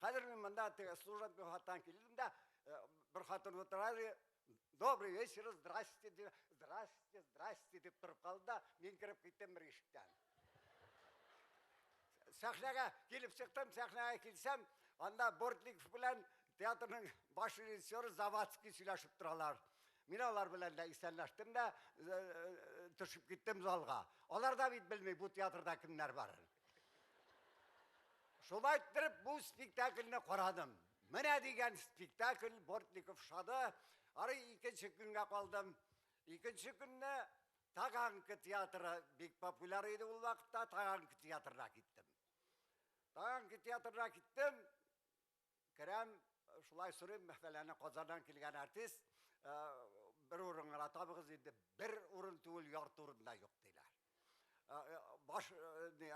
Хәзер мин монда теге служебный хаттан килдем дә, бер хатын утыра, добрый вечер, здрасте, здрасте, здрасте дип торып калды да, мин кереп киттем бер ишектән. Сәхнәгә килеп чыктым, сәхнәгә килсәм, анда Бортников белән театрның баш режиссеры Завадский сөйләшеп торалар. Мин алар белән дә исәнләштем дә, төшеп киттем залга. Алар да бит белми бу театрда кемнәр барын. Шулай иттереп бу спектакльне карадым. Менә дигән спектакль, Бортников шады. Ары икенче көнгә калдым. Икенче көнне Таганка театры бик популяр иде ул вакытта, Таганка театрына киттем. Таганка театрына киттем. Керәм, шулай сорыйм, мәсәлән, Казаннан килгән артист, бер урын гына табыгыз инде, бер урын түгел, ярты урын да юк диләр. Баш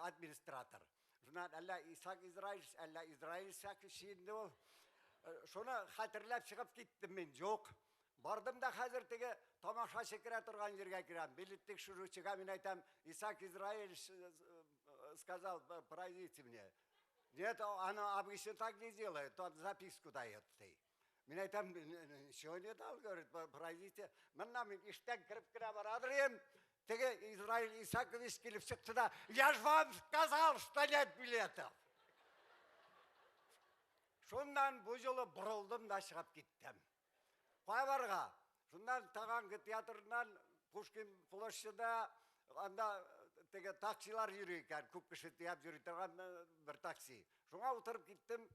администратор. Шуннан әллә Исаак Израилевич, әллә Израиль Исаакович инде ул. Шуны хәтерләп чыгып киттем мин, юк. Бардым да хәзер теге тамашачы керә торган җиргә керәм. Билет тикшерүчегә мин әйтәм, Исаак Израилевич сказал, пройдите мне. Нет, она обычно так не делает, он записку дает ты. Мин әйтәм, ничего не дал, говорит, пройдите. Моннан мин эштән кереп кенә барадыр идем. Теге Израиль Исакович килеп чыкты да, я ж вам сказал, что нет билетов. Шуннан бу юлы борылдым да чыгып киттем. Кая барырга? Шуннан Таганка театрыннан Пушкин площадьда анда теге таксилар йөри икән, күп кеше төяп йөри торган бер такси. Шуңа утырып киттем.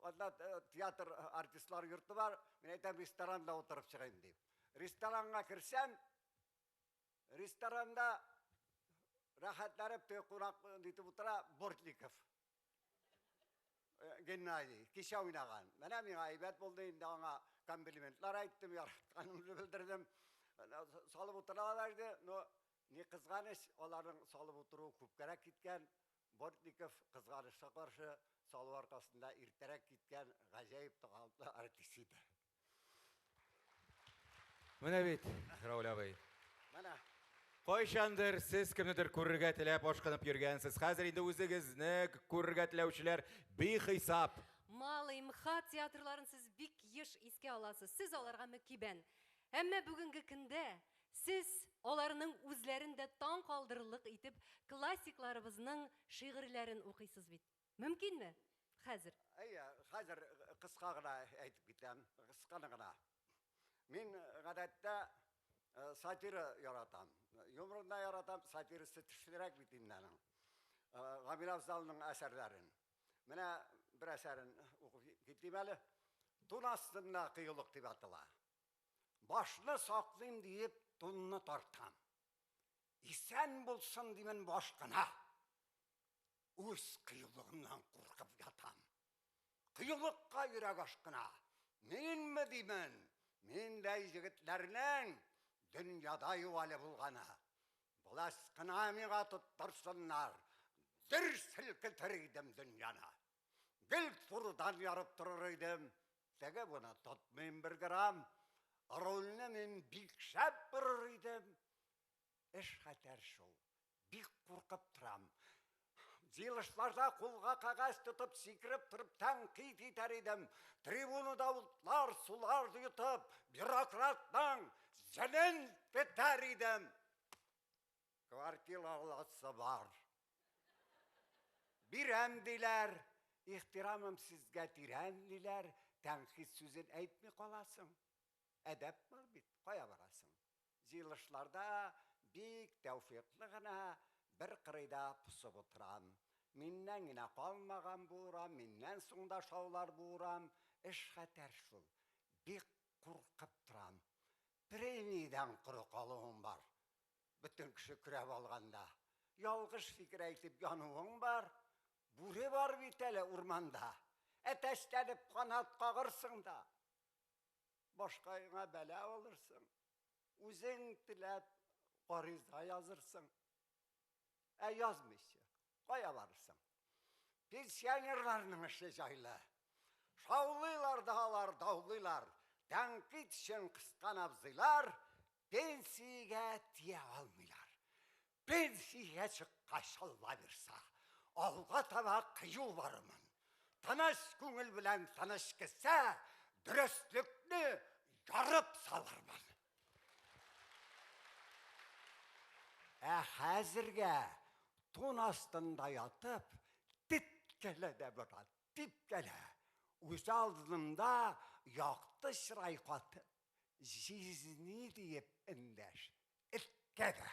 Анда театр артистлар йорты бар. Мин әйтәм, ресторанда утырып чыгыйм дип. Ресторанга керсәм, ресторанда рәхәтләнеп теге кунак нитеп утыра Бортников. Геннадий, кичә уйнаган. Менә миңа әйбәт булды, инде аңа комплиментлар әйттем, яратканымны белдердем. Салып утыралар иде, но ни кызганыч, аларның салып утыруы күпкәрәк киткән. Бортников кызганычка каршы салу аркасында иртәрәк киткән гаҗәеп талантлы артист иде. Менә бит, Рауль абый. Менә. Кайчандыр сез кемнедер күрергә теләп ашкынып йөргәнсез. Хәзер инде үзегезне күрергә теләүчеләр бихисап. Малый, МХАТ театрларын сез бик еш искә аласыз. Сез аларга мөкибән. Әмма бүгенге көндә сез аларның үзләрен дә таң калдырырлык итеп классикларыбызның шигырьләрен укыйсыз бит. Мөмкинме? Хәзер. Әйе, хәзер кыска гына әйтеп китәм, кысканы гына. Мин гадәттә сатира яратам. Юморны да яратам, сатирасы төшлерәк бит инде аның. Гамил Афзалның әсәрләрен. Менә бер әсәрен укып китим әле. Тун астында кыюлык дип атала. Башны саклыйм диеп, тунны тартам. Исән булсын димен баш кына. Үз кыюлыгымнан куркып ятам. Кыюлыкка йөрәк ашкына. Минме димен, миндәй егетләрнең дөньяда юк әле булганы. Власть кына миңа тоттырсыннар, дер селкетер идем дөньяны. Гел турыдан ярып торыр идем, теге буны тотмыйм бер грамм. Рульне мин бик шәп борыр идем. Эш хәтәр шул. Бик куркып торам. Җыелышларда кулга кәгазь тотып, сикереп торып тәнкыйть итәр идем. Трибунада утлар, сулар йотып, бюрократның җенен тетәр идем. Квартира аласы бар. Бирәм диләр, ихтирамым сезгә тирән диләр, тәнкыйть сүзен әйтми каласың. Әдәп бар бит, кая барасың? Җыелышларда бик тәүфыйклы гына бер кырыйда посып утырам. Миннән генә калмаган бу урам, миннән соң да шаулар бу урам. Эш хәтәр шул. Бик куркып торам. Премиядән коры калуым бар. Бөтен кеше көрәп алганда. Ялгыш фикер әйтеп януың бар. Бүре бар бит әле урманда. Әтәчләнеп канат кагырсың да. Башкаеңа бәла алырсың. Үзең теләп гариза язырсың. Ә язмыйча кая барырсың? Пенсионерларның эше җайлы. Шаулыйлар да алар, даулыйлар. Тәнкыйть өчен кыскан абзыйлар. Пенсиягә тия алмыйлар. Пенсиягә чыккач, Алла бирса, алга таба кыю барырмын. Тыныч күңел белән тыныч кесә, дөреслекне ярып салырмын. Ә хәзергә тун астында ятып, теткәлә дә брат, типкәлә. Үз алдында якты чырай катып, җизни диеп эндәш, эткә дә.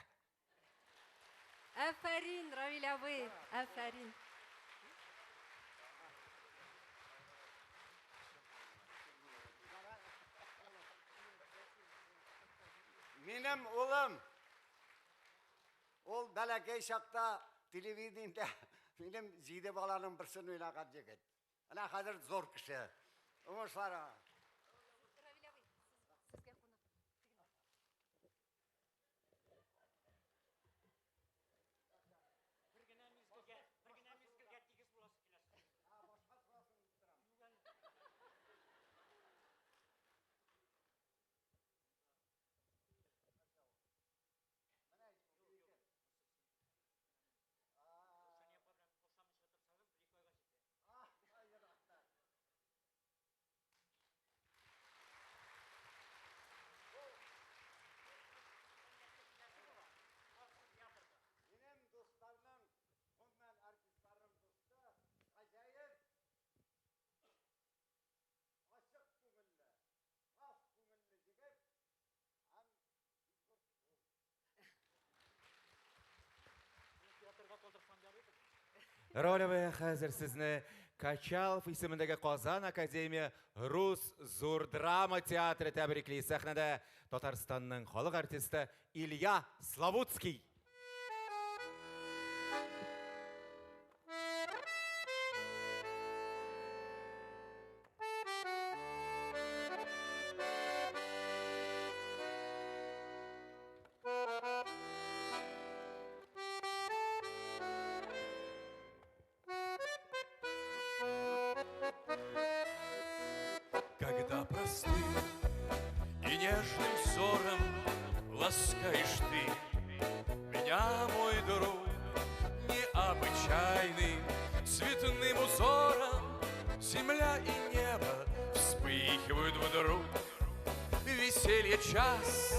Афәрин, Равил абый, афәрин. Минем улым, ул бәләкәй чакта телевидениедә минем җиде баланың берсен уйнаган егет. Менә хәзер зур кеше. Уңышлар аңа. Минем дусларның, гомумән артистларның дусты, гаҗәеп ачык күңелле, саф күңелле егет һәм Роль абый, хәзер сезне Качалов исемендәге Казан академия рус зур драма театры тәбрикли. Сәхнәдә Татарстанның халык артисты Илья Славутский. Когда простым и нежным взором ласкаешь ты меня, мой друг, необычайным цветным узором земля и небо вспыхивают вдруг. Веселье час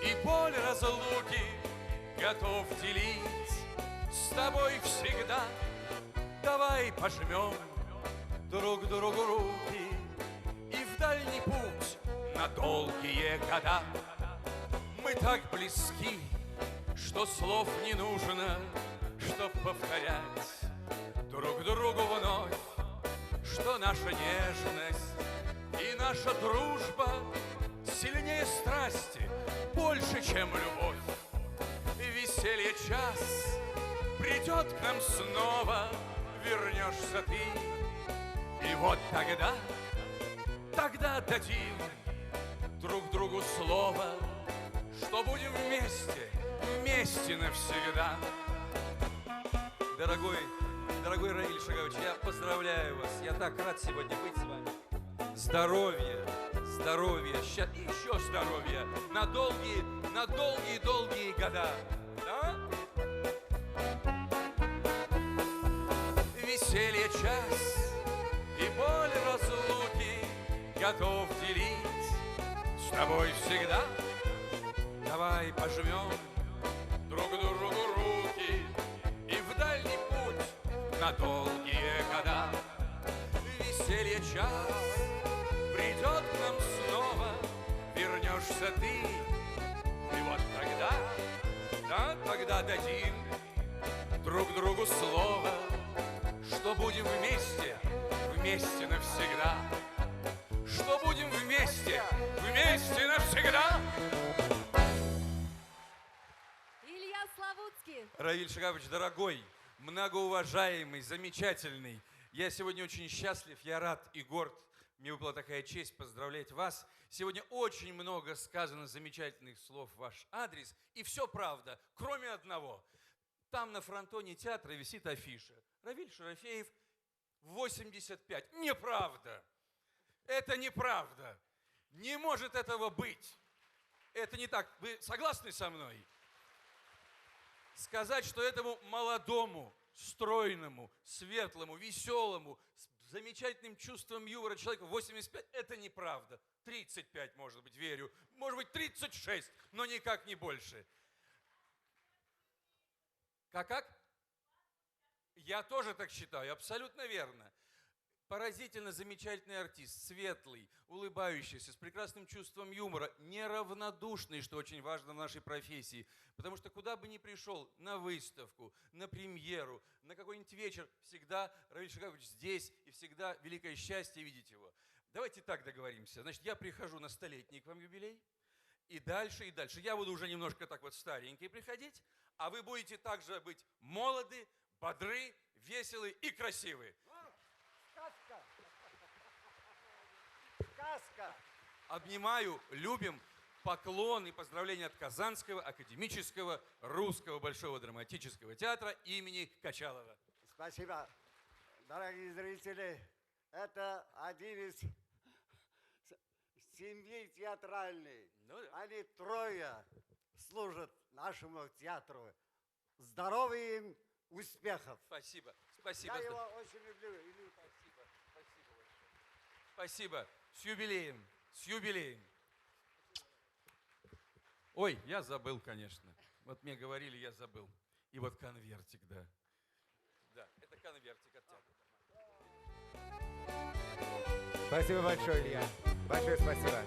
и боль разлуки готов делить с тобой всегда. Давай пожмем друг другу руки и в дальний путь на долгие года. Мы так близки, что слов не нужно, чтоб повторять друг другу вновь, что наша нежность и наша дружба сильнее страсти, больше, чем любовь. Веселье час придет к нам снова, вернешься ты. И вот тогда, тогда дадим друг другу слово, что будем вместе, вместе навсегда. Дорогой, дорогой Равиль Шагович, я поздравляю вас. Я так рад сегодня быть с вами. Здоровья, здоровья, и еще здоровья на долгие, на долгие-долгие года. Да? Веселье час и боль разлуки готов делить с тобой всегда. Давай пожмем друг другу руки и в дальний путь на долгие года. Веселье час придет к нам снова, вернешься ты. И вот тогда, да, тогда дадим друг другу слово, что будем вместе, вместе навсегда. Что будем вместе, вместе навсегда. Илья Славутский. Равиль Шигапович, дорогой, многоуважаемый, замечательный. Я сегодня очень счастлив, я рад и горд. Мне выпала такая честь поздравлять вас. Сегодня очень много сказано замечательных слов в ваш адрес. И все правда, кроме одного. Там на фронтоне театра висит афиша. Равиль Шарафеев, 85. Неправда! Это неправда! Не может этого быть! Это не так. Вы согласны со мной? Сказать, что этому молодому, стройному, светлому, веселому, с замечательным чувством юмора человеку 85, это неправда. 35, может быть, верю. Может быть, 36, но никак не больше. Как-как? Я тоже так считаю, абсолютно верно. Поразительно замечательный артист, светлый, улыбающийся, с прекрасным чувством юмора, неравнодушный, что очень важно в нашей профессии. Потому что куда бы ни пришел, на выставку, на премьеру, на какой-нибудь вечер, всегда Равиль Шигапович здесь, и всегда великое счастье видеть его. Давайте так договоримся. Значит, я прихожу на столетний к вам юбилей, и дальше, и дальше. Я буду уже немножко так вот старенький приходить, а вы будете также быть молоды, бодры, веселы и красивы. Сказка! Сказка! Обнимаю, любим. Поклон и поздравления от Казанского академического русского большого драматического театра имени Качалова. Спасибо. Дорогие зрители, это один из семьи театральной. Ну да. Они трое служат нашему театру. Здоровья им, успехов. Спасибо. Спасибо. Я его очень люблю. Спасибо. Спасибо большое. Спасибо. С юбилеем. С юбилеем. Ой, я забыл, конечно. Вот мне говорили, я забыл. И вот конвертик, да. Да, это конвертик от театра. Спасибо большое, Илья. Большое спасибо.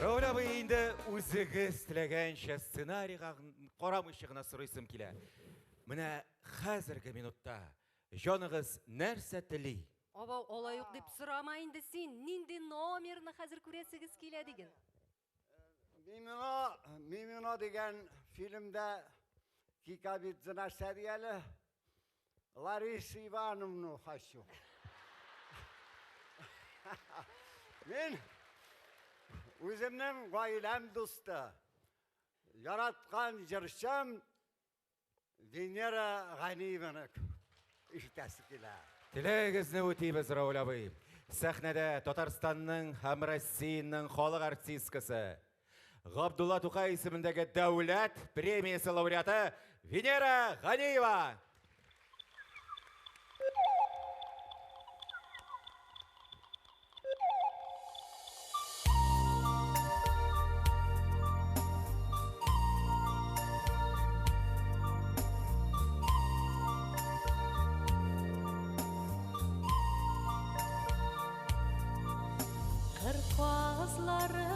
Равил абый, инде үзегез теләгәнчә сценарийга карамыйча гына сорыйсым килә. Менә хәзерге минутта җаныгыз нәрсә тели? Абау, алай ук дип сорама инде син. Нинди номерны хәзер күрәсегез килә диген? Мимино, Мимино дигән фильмда Кикабидзе нәрсә ди әле? Лариса Ивановну хочу. Мин үземнең гаиләм дусты, яраткан җырчым Венера Ганиеваны ишетәсе килә. Теләгегезне үтибез, Равил абый. Сәхнәдә Татарстанның һәм Россиянең халык артисткасы, Габдулла Тукай исемендәге дәүләт премиясе лауреаты Венера Ганиева. Кыр казлары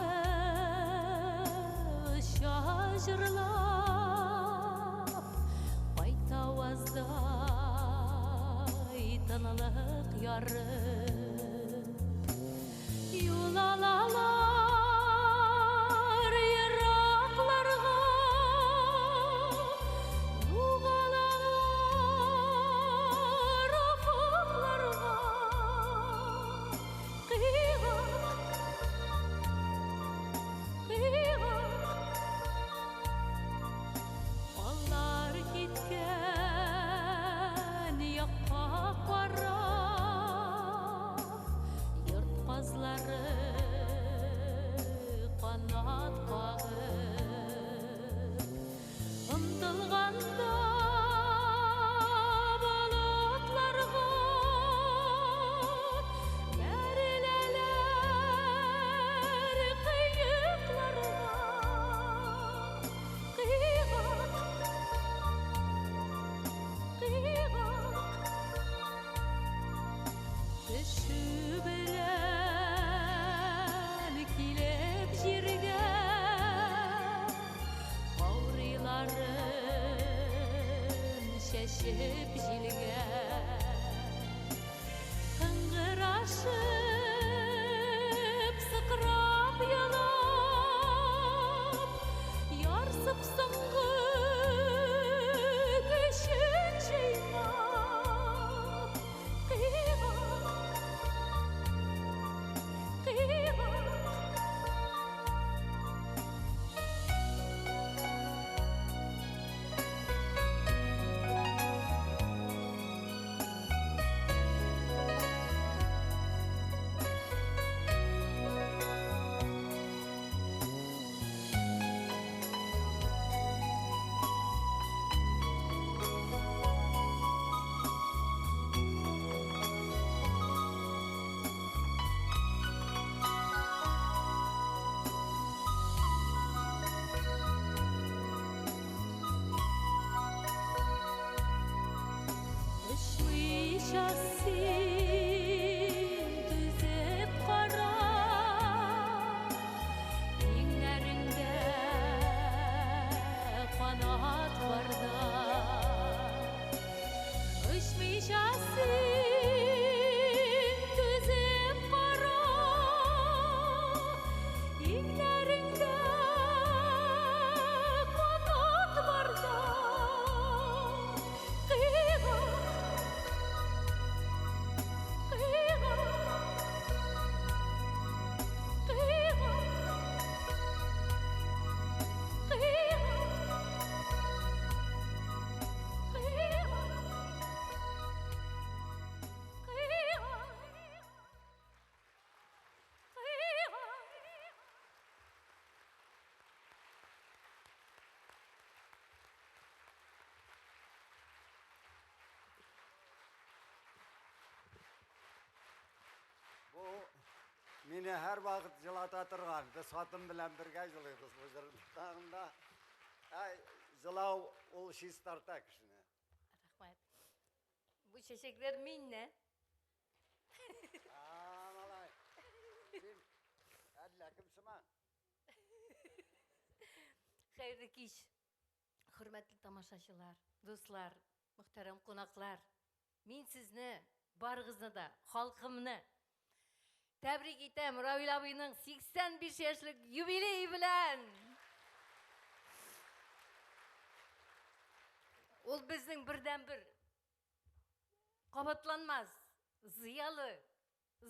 оча җырлап, кайта аваздай тынлык ярып. Юл алалар еракларга, югалалар офыкларга. Кыйгак, кыйгак, алар киткән якка карап, йорт казлары канат кагып, омтылганда болытларга бәреләләр кыекларга. Кыйгак, кыйгак, төшү белән килеп җиргә, каурыйларын чәчеп җилгә. Кыңгырашып, сыкрап елап, ярсып соңгы көчен җыйнап. Кыйгак, кыйгак. мине һәрвакыт җылата торган. Без хатын белән бергә җылыйбыз бу җырны тагын да. Әй, җылау ул чистарта кешене. Рәхмәт. Бу чәчәкләр миннән. А, малай. Син әллә кем сыман. Хәерле кич, хөрмәтле тамашачылар, дуслар, мөхтәрәм кунаклар. Мин сезне, барыгызны да, халкымны тәбрик итәм Равил абыйның 85 яшьлек юбилее белән. Ул безнең бердәнбер кабатланмас, зыялы,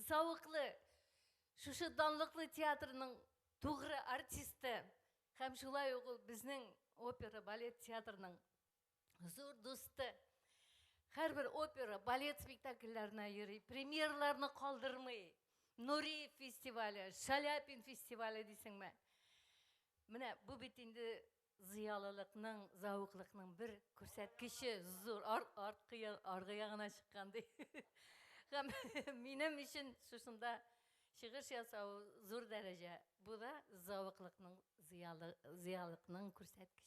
зәвыклы, шушы данлыклы театрның тугры артисты һәм шулай ук ул безнең опера балет театрының зур дусты. Һәрбер опера, балет спектакльләренә йөри, премьераларны калдырмый. Нуриев фестивале, Шаляпин фестивале дисеңме? Менә бу бит инде зыялылыкның, зәвыклыкның бер күрсәткече, зур арткы аргы ягына чыккан ди. Һәм минем өчен шушында чыгыш ясау зур дәрәҗә. Бу да зәвыклыкның, зыялы, зыялыкның күрсәткече.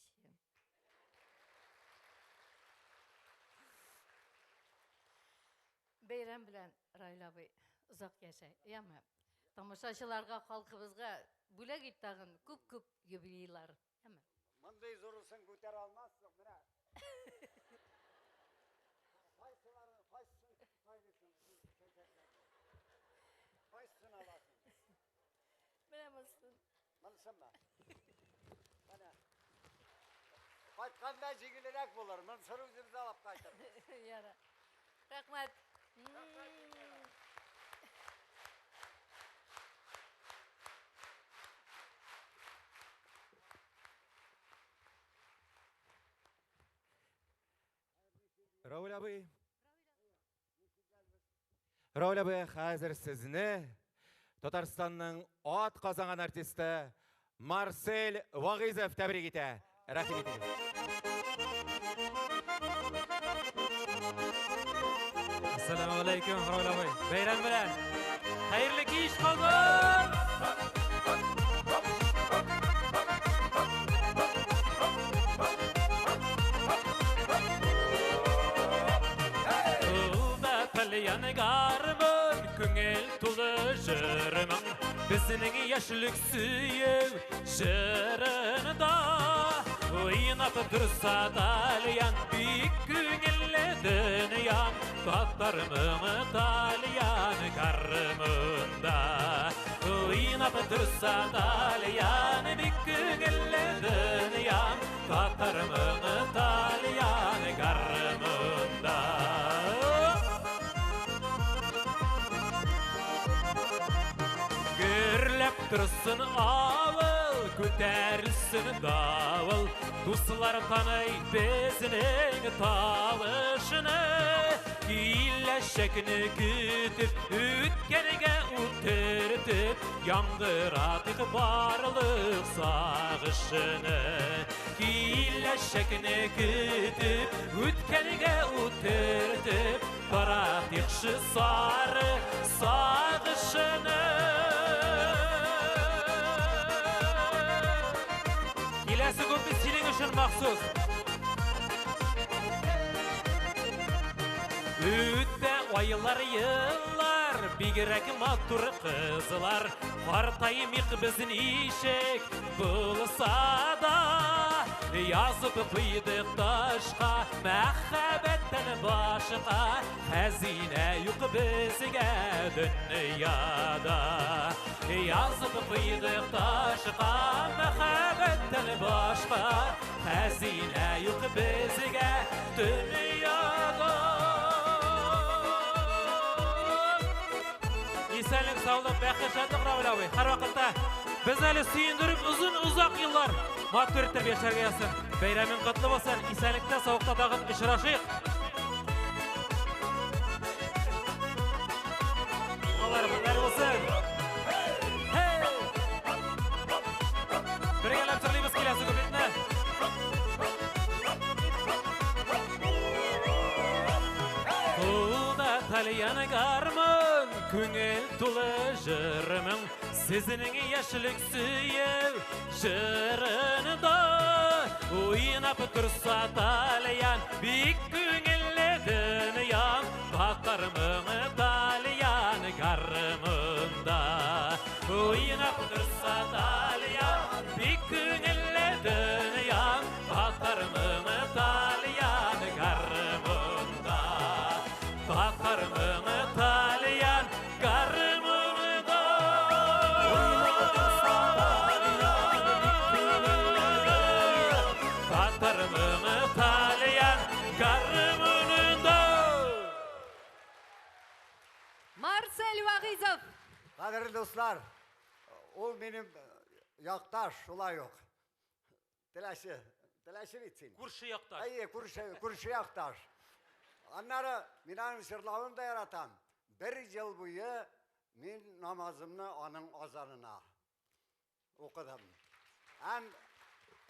Бәйрәм белән, Раил абый, озак яшә, яме. Тамашачыларга, халкыбызга бүләк ит тагын күп-күп юбилейлар, яме. Мондый зурысын күтәрә алмассың, менә. Кайсыларын, кайсысын сайлыйсың чәчәкләрне? Кайсысын аласың? Менә монысын. Монысынмы? Менә. Кайтканда җиңелрәк булыр. Монысын үзебез алып кайтырбыз. Яра. Рәхмәт. Рауль абый. Рауль абый, хәзер сезне Татарстанның ат казанган артисты Марсель Вагыйзов тәбрик итә. Рәхим итегез. Ассаламу алейкум, Рауль абый. Бәйрәм белән. Хәерле кич, Казан! Кулда тальян гармун, күңел тулы җырының, безнең яшьлек сөю җырында уйнап торса тальян, бик күңелле дөньям, татар моңы тальян гармунда. Уйнап торса тальян, бик күңелле дөньям, татар моңы тальян гармунда. Гөрләп торсын авыл, күтәрелсен давыл, дуслар таный безнең тавышны. Киләчәкне көтеп, үткәнгә үтертеп, яңгыратыйк барлык сагышны. Киләчәкне көтеп, үткәнгә үтертеп, таратыйкшы сары сагышны. Киләсе күпме синең өчен махсус. Үтә айлар, еллар, бигрәк матур кызлар, картаймыйк без ничек булса да. Язып куйдык ташка, мәхәббәттән башка хәзинә юк безгә дөньяда. Язып куйдык ташка, мәхәббәттән башка хәзинә юк безгә дөньяда. Исәнлек, саулык, бәхет, шатлык, Равил абый. Һәрвакытта безне әле сөендереп, озын озак еллар матур итеп яшәргә язсын. Бәйрәмең котлы булсын. Исәнлектә, саулыкта тагын очрашыйк. Алар берләр булсын. Hey! Бергәләп җырлыйбыз киләсе куплетны. Кулда тальян гармун, күңел тулы җырымың, Сезнең яшьлек сөю җырында уйнап торса тальян, бик күңелле дөньям, татар моңы тальян гармунда. Уйнап торса тальян, бик күңелле дөньям, татар моңы тальян гармунда. Татар моңы тальян гармунда. Татар моңы тальян гармунда. Марсель Вагыйзов. Кадерле дуслар, ул минем якташ, шулай ук. Теләче, теләче бит син. Күрше якташ. Әйе, күрше, күрше якташ. Аннары мин аның җырлавын да яратам. Бер ел буе мин намазымны аның азанына укыдым. Һәм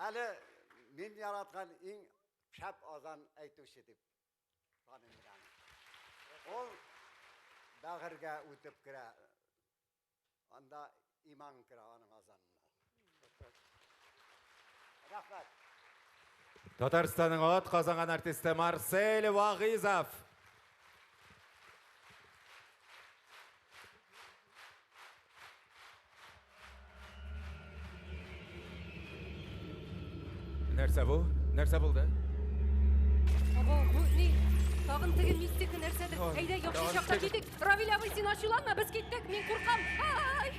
әле мин яраткан иң шәп азан әйтүче дип таныйм мин аны. Ул бәгырьгә үтеп керә. Анда иман керә аның азанына. Рәхмәт. Татарстанның атказанган артисты Марсель Вагыйзов. Нәрсә бу? Нәрсә булды? Абау, бу ни? Тагын теге мистика нәрсәдер. Ой, Әйдә, яхшы тагын чакта теге- китик. Равил абый, син ачуланма, без киттек. Мин куркам. Ай!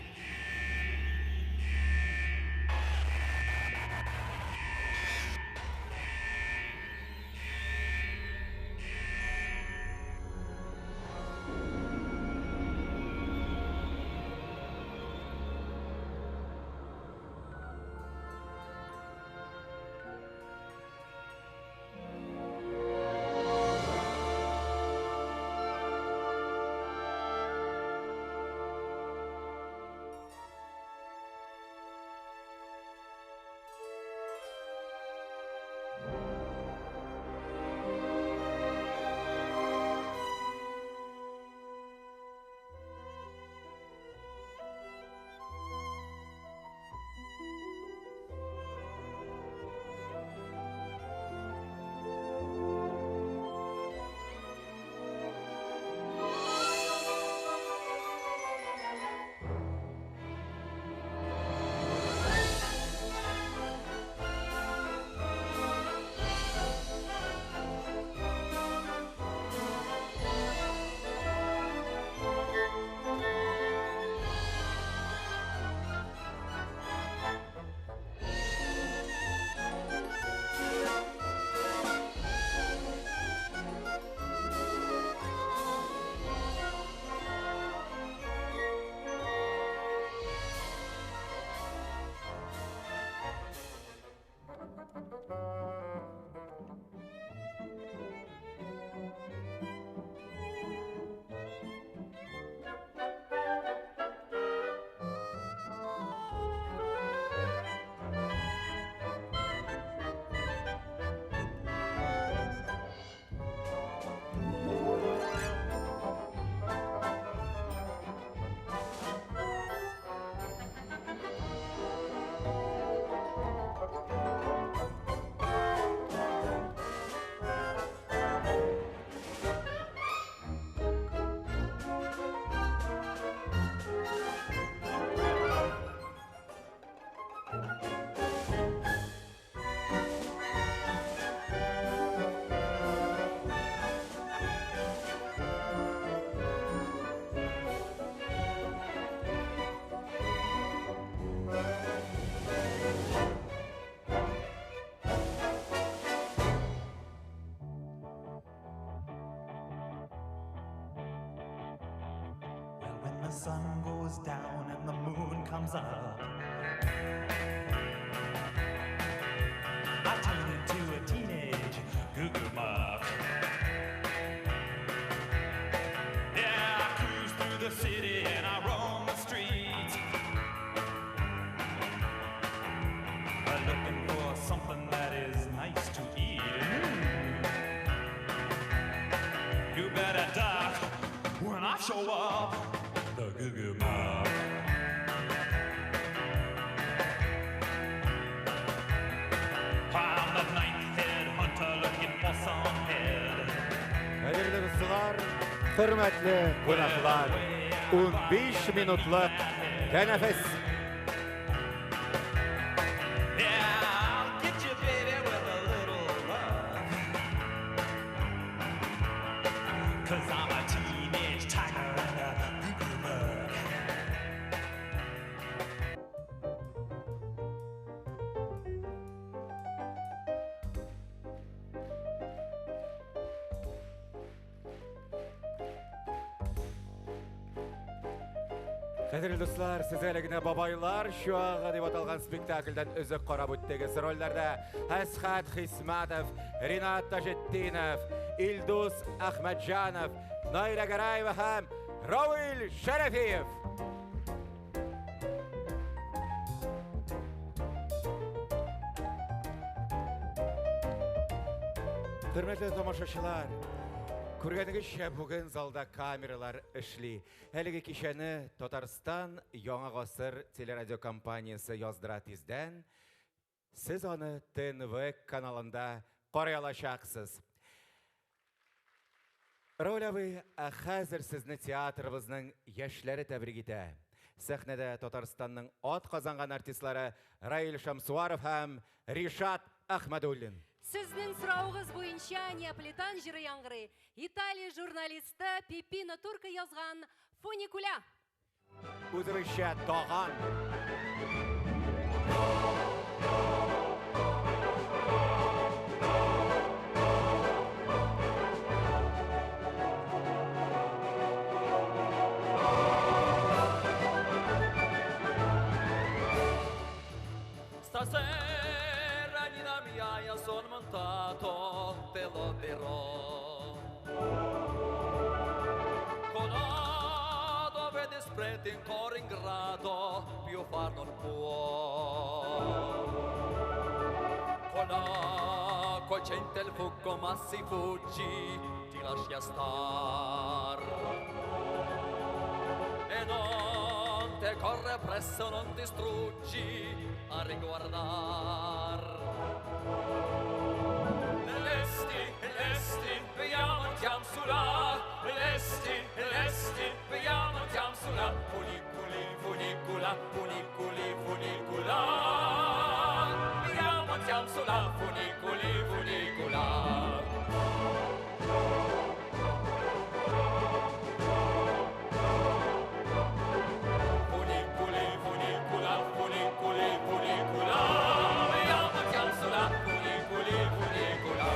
Well, when the sun goes down and the moon comes up, I turn into a teenage goo goo muck. Yeah, I cruise through the city and I roam the streets, looking for something that is nice to eat. You better duck when I show up. The Goo Goo Muck. Хөрмәтле кунаклар, 15 минутлык тәнәфес. Yeah, I'll get you, baby, with a little love. 'Cause I'm a teenage tiger and a boo-boo bug. Кадерле дуслар, сез әле генә Бабайлар чуагы дип аталган спектакльдән өзек карап үттегез. Рольләрдә Әсхәт Хисмәтов, Ринат Таҗетдинов, Илдус Әхмәтҗанов, Наилә Гәрәева һәм Равил Шәрәфиев. Хөрмәтле тамашачылар, күргәнегезчә, бүген залда камералар эшли. Әлеге кичәне Татарстан Яңа гасыр телерадиокомпаниясе яздыра тиздән. Сез аны ТНВ каналында карый алачаксыз. Рауль абый, ә хәзер сезне театрыбызның яшьләре тәбрик итә. Сәхнәдә Татарстанның ат казанган артистлары Раил Шамсуаров һәм Ришат Әхмәдуллин. Сезнең соравыгыз буенча неаполитан җыры яңгырый. Италия журналисты Пеппино Турко язган Фуникуля. Үзебезчә таган. Stasera Nina mia io son montato, te lo dirò. Con dove dispreti ancora ingrato, più far non può. Con l'acqua cente il fuoco ma si fuggi, ti lascia star. E non te corre presso, non distruggi a riguardar. Lesti, lesti, vediamo andiamo sulla, lesti, lesti, vediamo andiamo sulla, funiculi, funicula, funiculi, funicula. Vediamo andiamo sulla, funiculi, funicula. Funiculi, funicula, funiculi, funicula. Vediamo andiamo sulla, funiculi, funicula.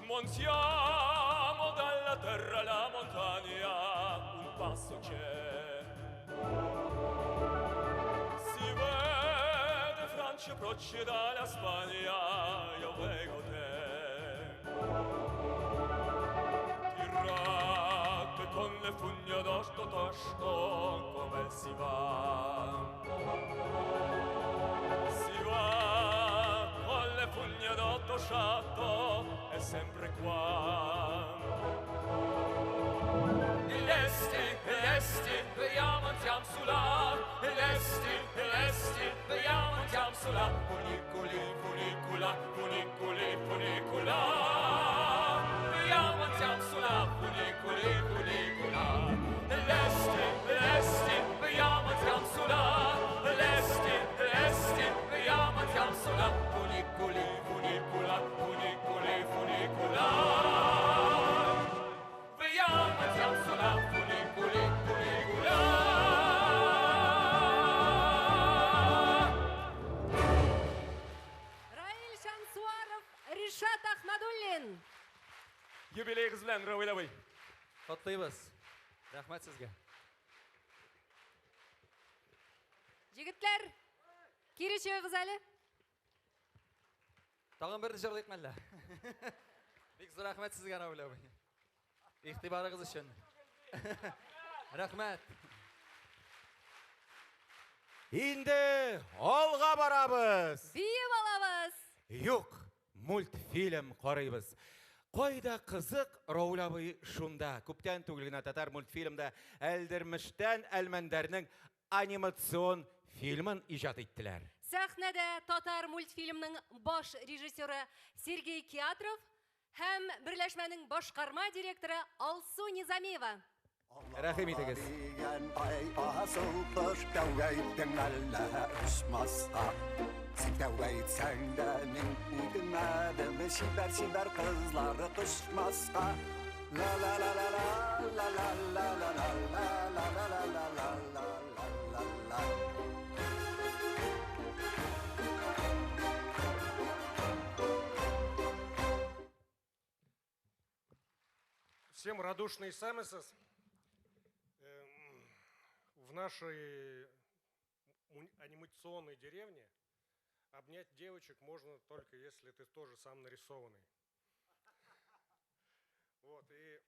Montiamo dalla terra alla montagna, un passo c'è. Si vede Francia, proceda la Spagna, io vengo te. Tirate con le fugne d'osto tosto, come si va. Si va con le fugne d'otto sciatto, è sempre qua. Lesti, lesti, vediamo andiamo sulla, lesti, lesti, vediamo andiamo sulla, funiculi, funicula, funiculi, funicula. Vediamo andiamo sulla, funiculi, funicula. Lesti, lesti, vediamo andiamo sulla, lesti, lesti, vediamo andiamo sulla, funiculi, funicula, funiculi, funicula. Vediamo andiamo sulla, funiculi, funicula. Раил Шамсуаров, Ришат Ахмадуллин. Юбилеегыз белән, Равил абый. Котлыйбыз. Рәхмәт сезгә. Егетләр, кире чыгыгыз әле. Тагын бер җырлыйк мәллә? Бик зур рәхмәт сезгә, Равил абый. Игътибарыгыз өчен. Рәхмәт. Инде алга барабыз. Биеп алабыз. Юк, мультфильм карыйбыз. Кайда кызык, Рауль абый шунда. Күптән түгел генә татар мультфильмда Әлдермештән Әлмәндәрнең анимацион фильмын иҗат иттеләр. Сәхнәдә татар мультфильмның баш режиссеры Сергей Киатров. Һәм берләшмәнең башкарма директоры Алсу Низамиева. Рәхим итегез. Ай, асыл кош, тәүгә иттең әллә очмаска? Син тәүгә итсәң дә мин үкенмәдем, чибәр-чибәр кызлары кочмаска. Ла ла ла ла ла ла ла ла ла ла ла ла ла ла ла ла ла ла. Всем радушный самисыз. В нашей анимационной деревне обнять девочек можно только если ты тоже сам нарисованный. Вот, и,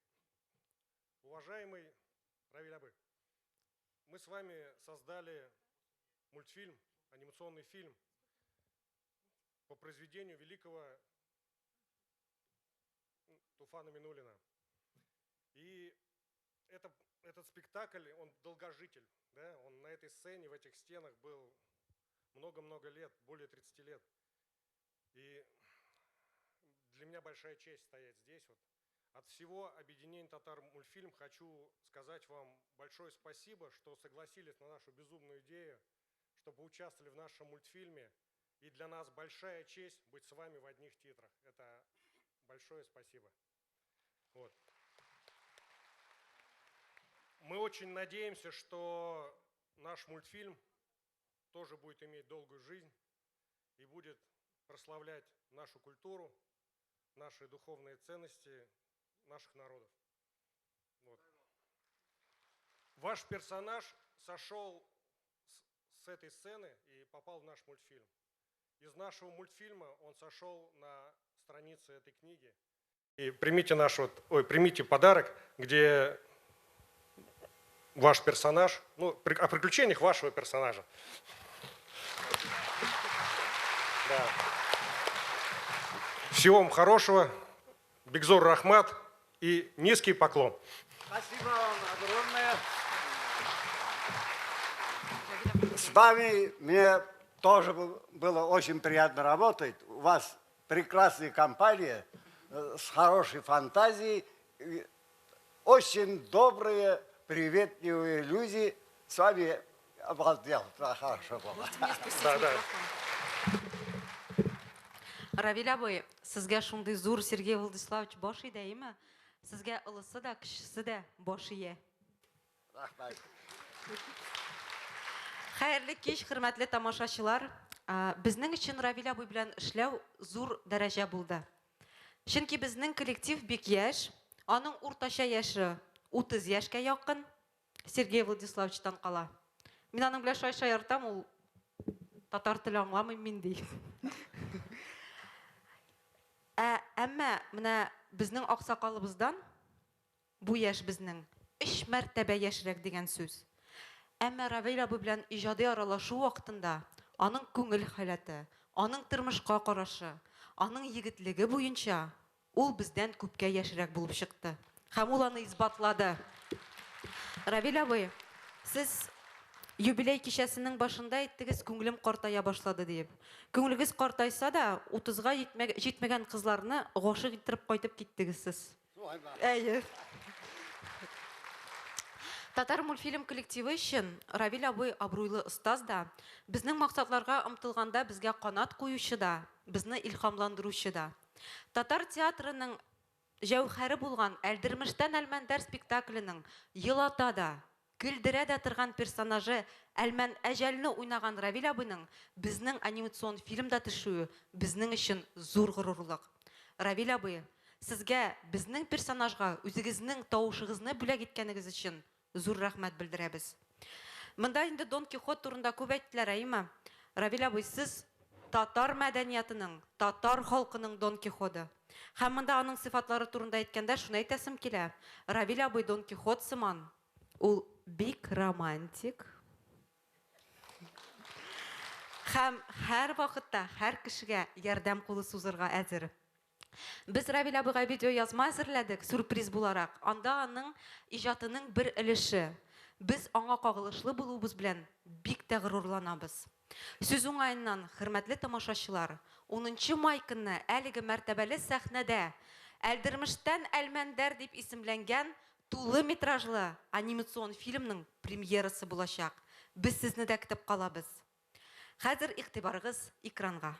уважаемый Равиль Абы, мы с вами создали мультфильм, анимационный фильм по произведению великого Туфана Минуллина. И этот спектакль, он долгожитель, да? Он на этой сцене, в этих стенах был много-много лет, более 30 лет. И для меня большая честь стоять здесь. Вот. От всего объединения «Татар мультфильм» хочу сказать вам большое спасибо, что согласились на нашу безумную идею, что поучаствовали в нашем мультфильме. И для нас большая честь быть с вами в одних титрах. Это большое спасибо. Вот. Мы очень надеемся, что наш мультфильм тоже будет иметь долгую жизнь и будет прославлять нашу культуру, наши духовные ценности наших народов. Вот. Ваш персонаж сошел с этой сцены и попал в наш мультфильм. Из нашего мультфильма он сошел на страницы этой книги. И примите наш вот, ой, примите подарок, где ваш персонаж, ну, о приключениях вашего персонажа. Да. Всего вам хорошего. Бик зур рәхмәт и низкий поклон. Спасибо вам огромное. С вами мне тоже было очень приятно работать. У вас прекрасная компания с хорошей фантазией, и очень добрые, приветливые люди. С вами обалдел. Да, хорошо было. Можете меня спустить Да, да. микрофон? Равиль абый, сезгә шундый зур Сергей Владиславович баш иде, әйеме? Сезгә олысы да, кечесе дә баш ия. Рәхмәт. Хәерле кич, хөрмәтле тамашачылар. Безнең өчен Равиль абый белән эшләү зур дәрәҗә булды. Чөнки безнең коллектив бик яшь, аның уртача яше 30 яшькә якын, Сергей Владиславовичтан кала. Мин аның белән шулай шаяртам, ул татар теле аңламыйм мин ди. Әмма менә безнең аксакалыбыздан бу яшь безнең 3 мәртәбә яшьрәк дигән сүз. Әмма Равиль абый белән иҗади аралашу вакытында аның күңел халәте, аның тормышка карашы, аның егетлеге буенча ул бездән күпкә яшьрәк булып чыкты. Һәм ул аны исбатлады. Равиль абый, сез юбилей кичәсенең башында әйттегез, күңелем картая башлады диеп. Күңелегез картайса да, 30-га җитмәгән кызларны гашык иттереп кайтып киттегез сез. Әйе. Татар мультфильм коллективы өчен Равиль абый абруйлы остаз да, безнең максатларга омтылганда безгә канат куючы да, безне илһамландыручы да. Татар театрының җәүһәре булган Әлдермештән Әлмәндәр спектакленең елата да, көлдерә дә торган персонажы Әлмән Әҗәлне уйнаган Равиль абыйның безнең анимацион фильмда төшүе безнең өчен зур горурлык. Равиль абый, сезгә безнең персонажга үзегезнең тавышыгызны бүләк иткәнегез өчен зур рәхмәт белдерәбез. Монда инде Дон Кихот турында күп әйттеләр, әйеме? Равиль абый, сез татар мәдәниятының, татар халкының Дон Кихоты. Һәм монда аның сыйфатлары турында әйткәндә шуны әйтәсем килә. Равиль абый Дон Кихот сыман. Ул бик романтик. Һәм һәр вакытта һәр кешегә ярдәм кулы сузырга әзер. Без Равиль абыйга видео язма әзерләдек, сюрприз буларак. Анда аның иҗатының бер өлеше. Без аңа кагылышлы булуыбыз белән бик тә горурланабыз. Сүз уңаеннан, хөрмәтле тамашачылар, 10 май көнне әлеге мәртәбәле сәхнәдә Әлдермештән Әлмәндәр дип исемләнгән тулы метражлы анимацион фильмның премьерасы булачак. Без сезне дә көтеп калабыз. Хәзер игътибарыгыз экранга.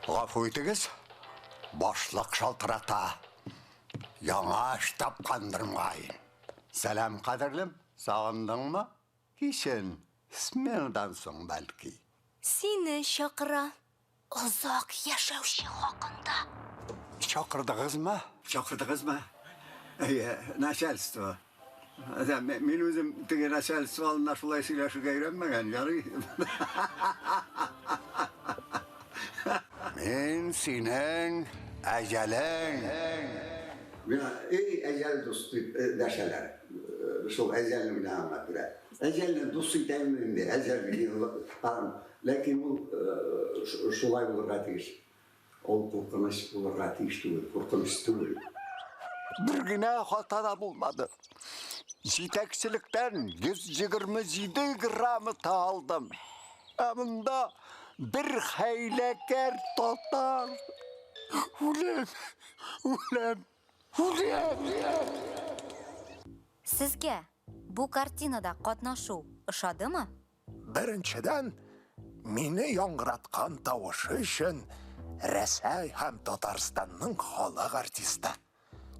Гафу итегез, башлык шалтырата. Яңа эш тапкандыр мөгаен. Сәлам, кадерлем, сагындыңмы? Кичен, сменадан соң бәлки. Сине чакыра. Озак яшәүче хакында. Чакырдыгызмы? Чакырдыгызмы? Әйе, начальство. Мин үзем теге начальство алдында шулай сөйләшергә өйрәнмәгән, ярый. Мин синең әҗәлең. Миңа эй әҗәл дус дип дәшәләр. Шул әҗәлне уйнаганга күрә. Әҗәлне дус итәм инде, әҗәл ләкин ул шулай булырга тиеш. Ул куркыныч булырга тиеш түгел, куркыныч түгел. Бер генә хата да булмады. Җитәкчелектән 127 грамота алдым. Ә монда бер хәйләкәр татар. Үләм, үләм, үләм. Сезгә бу картинада катнашу ошадымы? Беренчедән, мине яңгыраткан тавышы өчен Рәсәй һәм Татарстанның халык артисты,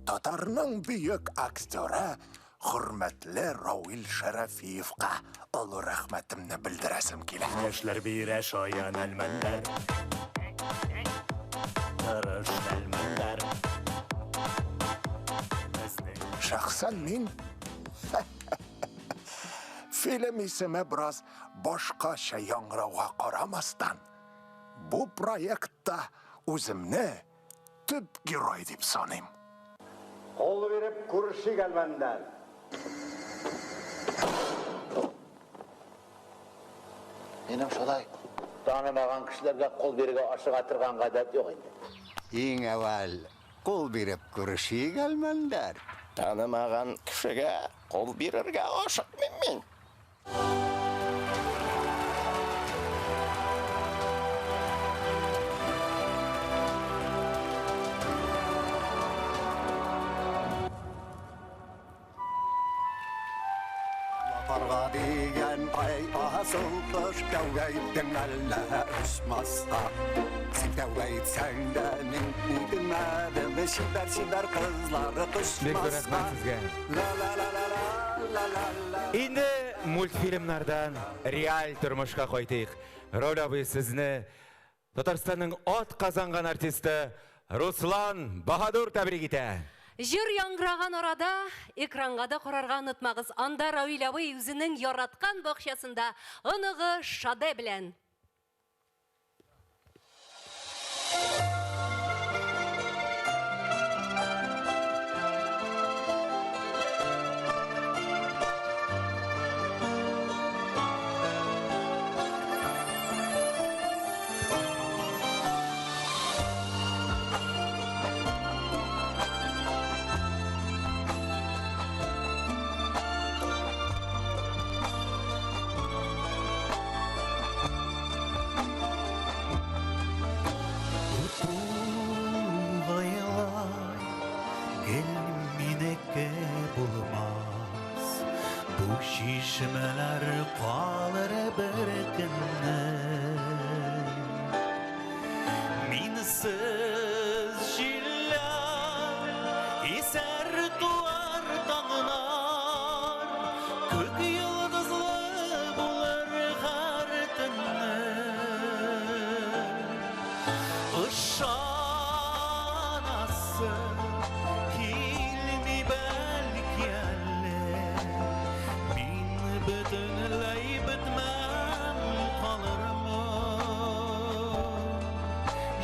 татарның бөек актеры хөрмәтле Равил Шәрәфиевка олы рәхмәтемне белдерәсем килә. Яшьләр бирә шаян Әлмәндәр. Тырыш Әлмәндәр. Шәхсән мин фильм исеме бераз башкача яңгырауга карамастан, бу проектта үземне төп герой дип саныйм. Кул биреп күрешик, Әлмәндәр. Минем шулай танымаган кешеләргә кул бирергә ашыга торган гадәт юк инде. Иң әүвәл кул биреп күрешик, Әлмәндәр. Танымаган кешегә кул бирергә ашыкмыйм мин. Латарга дигән ай асыл кош тәүгә иттең әллә очмаска. Син тәүгә итсәң дә мин итмәдем, чибәр-чибәр кызлары кочмаска. Бик зур рәхмәт сезгә. Ла-ла-ла-ла-ла-ла-ла. Инде мультфильмнардан реаль тормышка кайтыйк. Рауль абый, сезне Татарстанның ат казанган артисты Руслан Баһадур тәбрик итә. Җыр яңгыраган арада экранга да карарга онытмагыз. Анда Равил абый үзенең яраткан бакчасында оныгы Шаде белән. Тугайлар гел минеке булмас, бу чишмәләр калыр бер көнне. Минсез җилләр исәр туар таңнар, күк йолдызлы булыр һәр төнне. Ышанасы килми бәлки әле, мин бөтенләй бетмәм калырмын.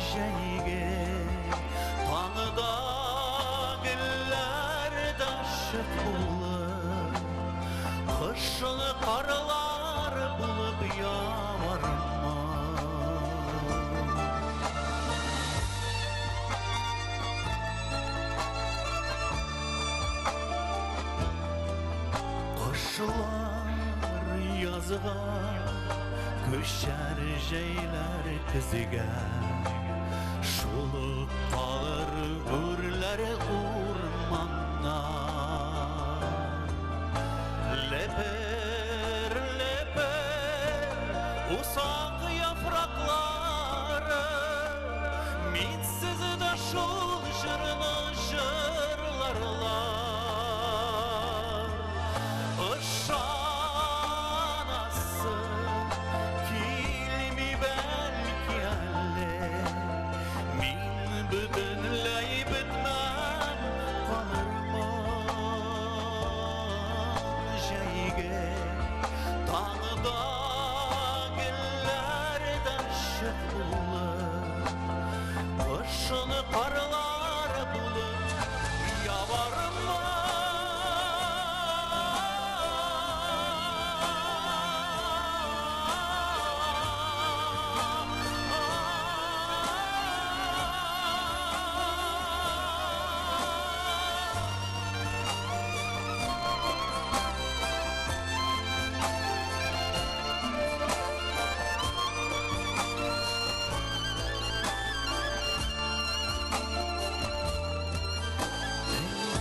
Җәйге таңда гөлләр дә ачык булыр, кышын карлар булып явармын. язга, күчәр җәйләр көзгә. Шул ук калыр үрләр урманнар. Лепер, лепер, усак яфраклары, мин сездә шул җырны җырларлар. Ышанасы килми бәлки әле, мин бөтенләй бетмәм, калырмын җәйгә. Таңда гөлләрдән чык булып, кышын карлар булып явармын.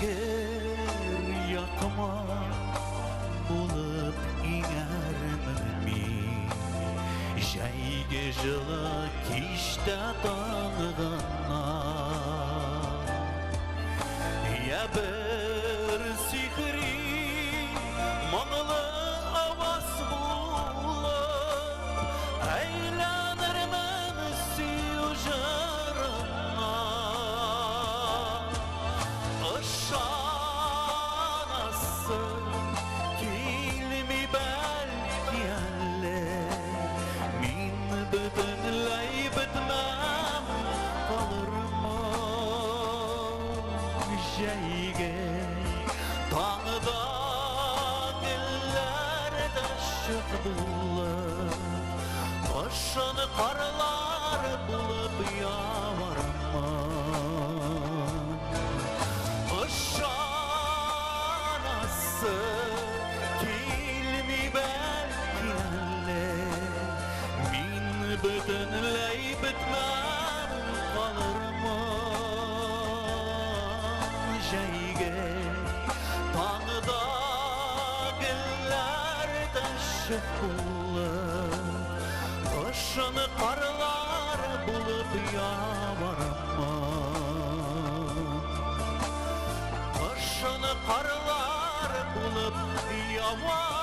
Эңгер якма булып иңәрмен мин, Җәйге җылы кичтә таңгыннан. Я бер сихри моңлы аваз булып, әйләнермен сөю җырына. Ышанасы килми бәлки әле, мин бөтенләй бетмәм, калырмын җәйгә. Таңда гөлләрдә чык булып, кышын карлар булып явармын. Ышанасы килми бәлки әле, мин бөтенләй бетмәм, калырмын җәйгә. Таңда гөлләрдә чык булып, кышын карлар булып явармын. Кышын карлар булып явармын.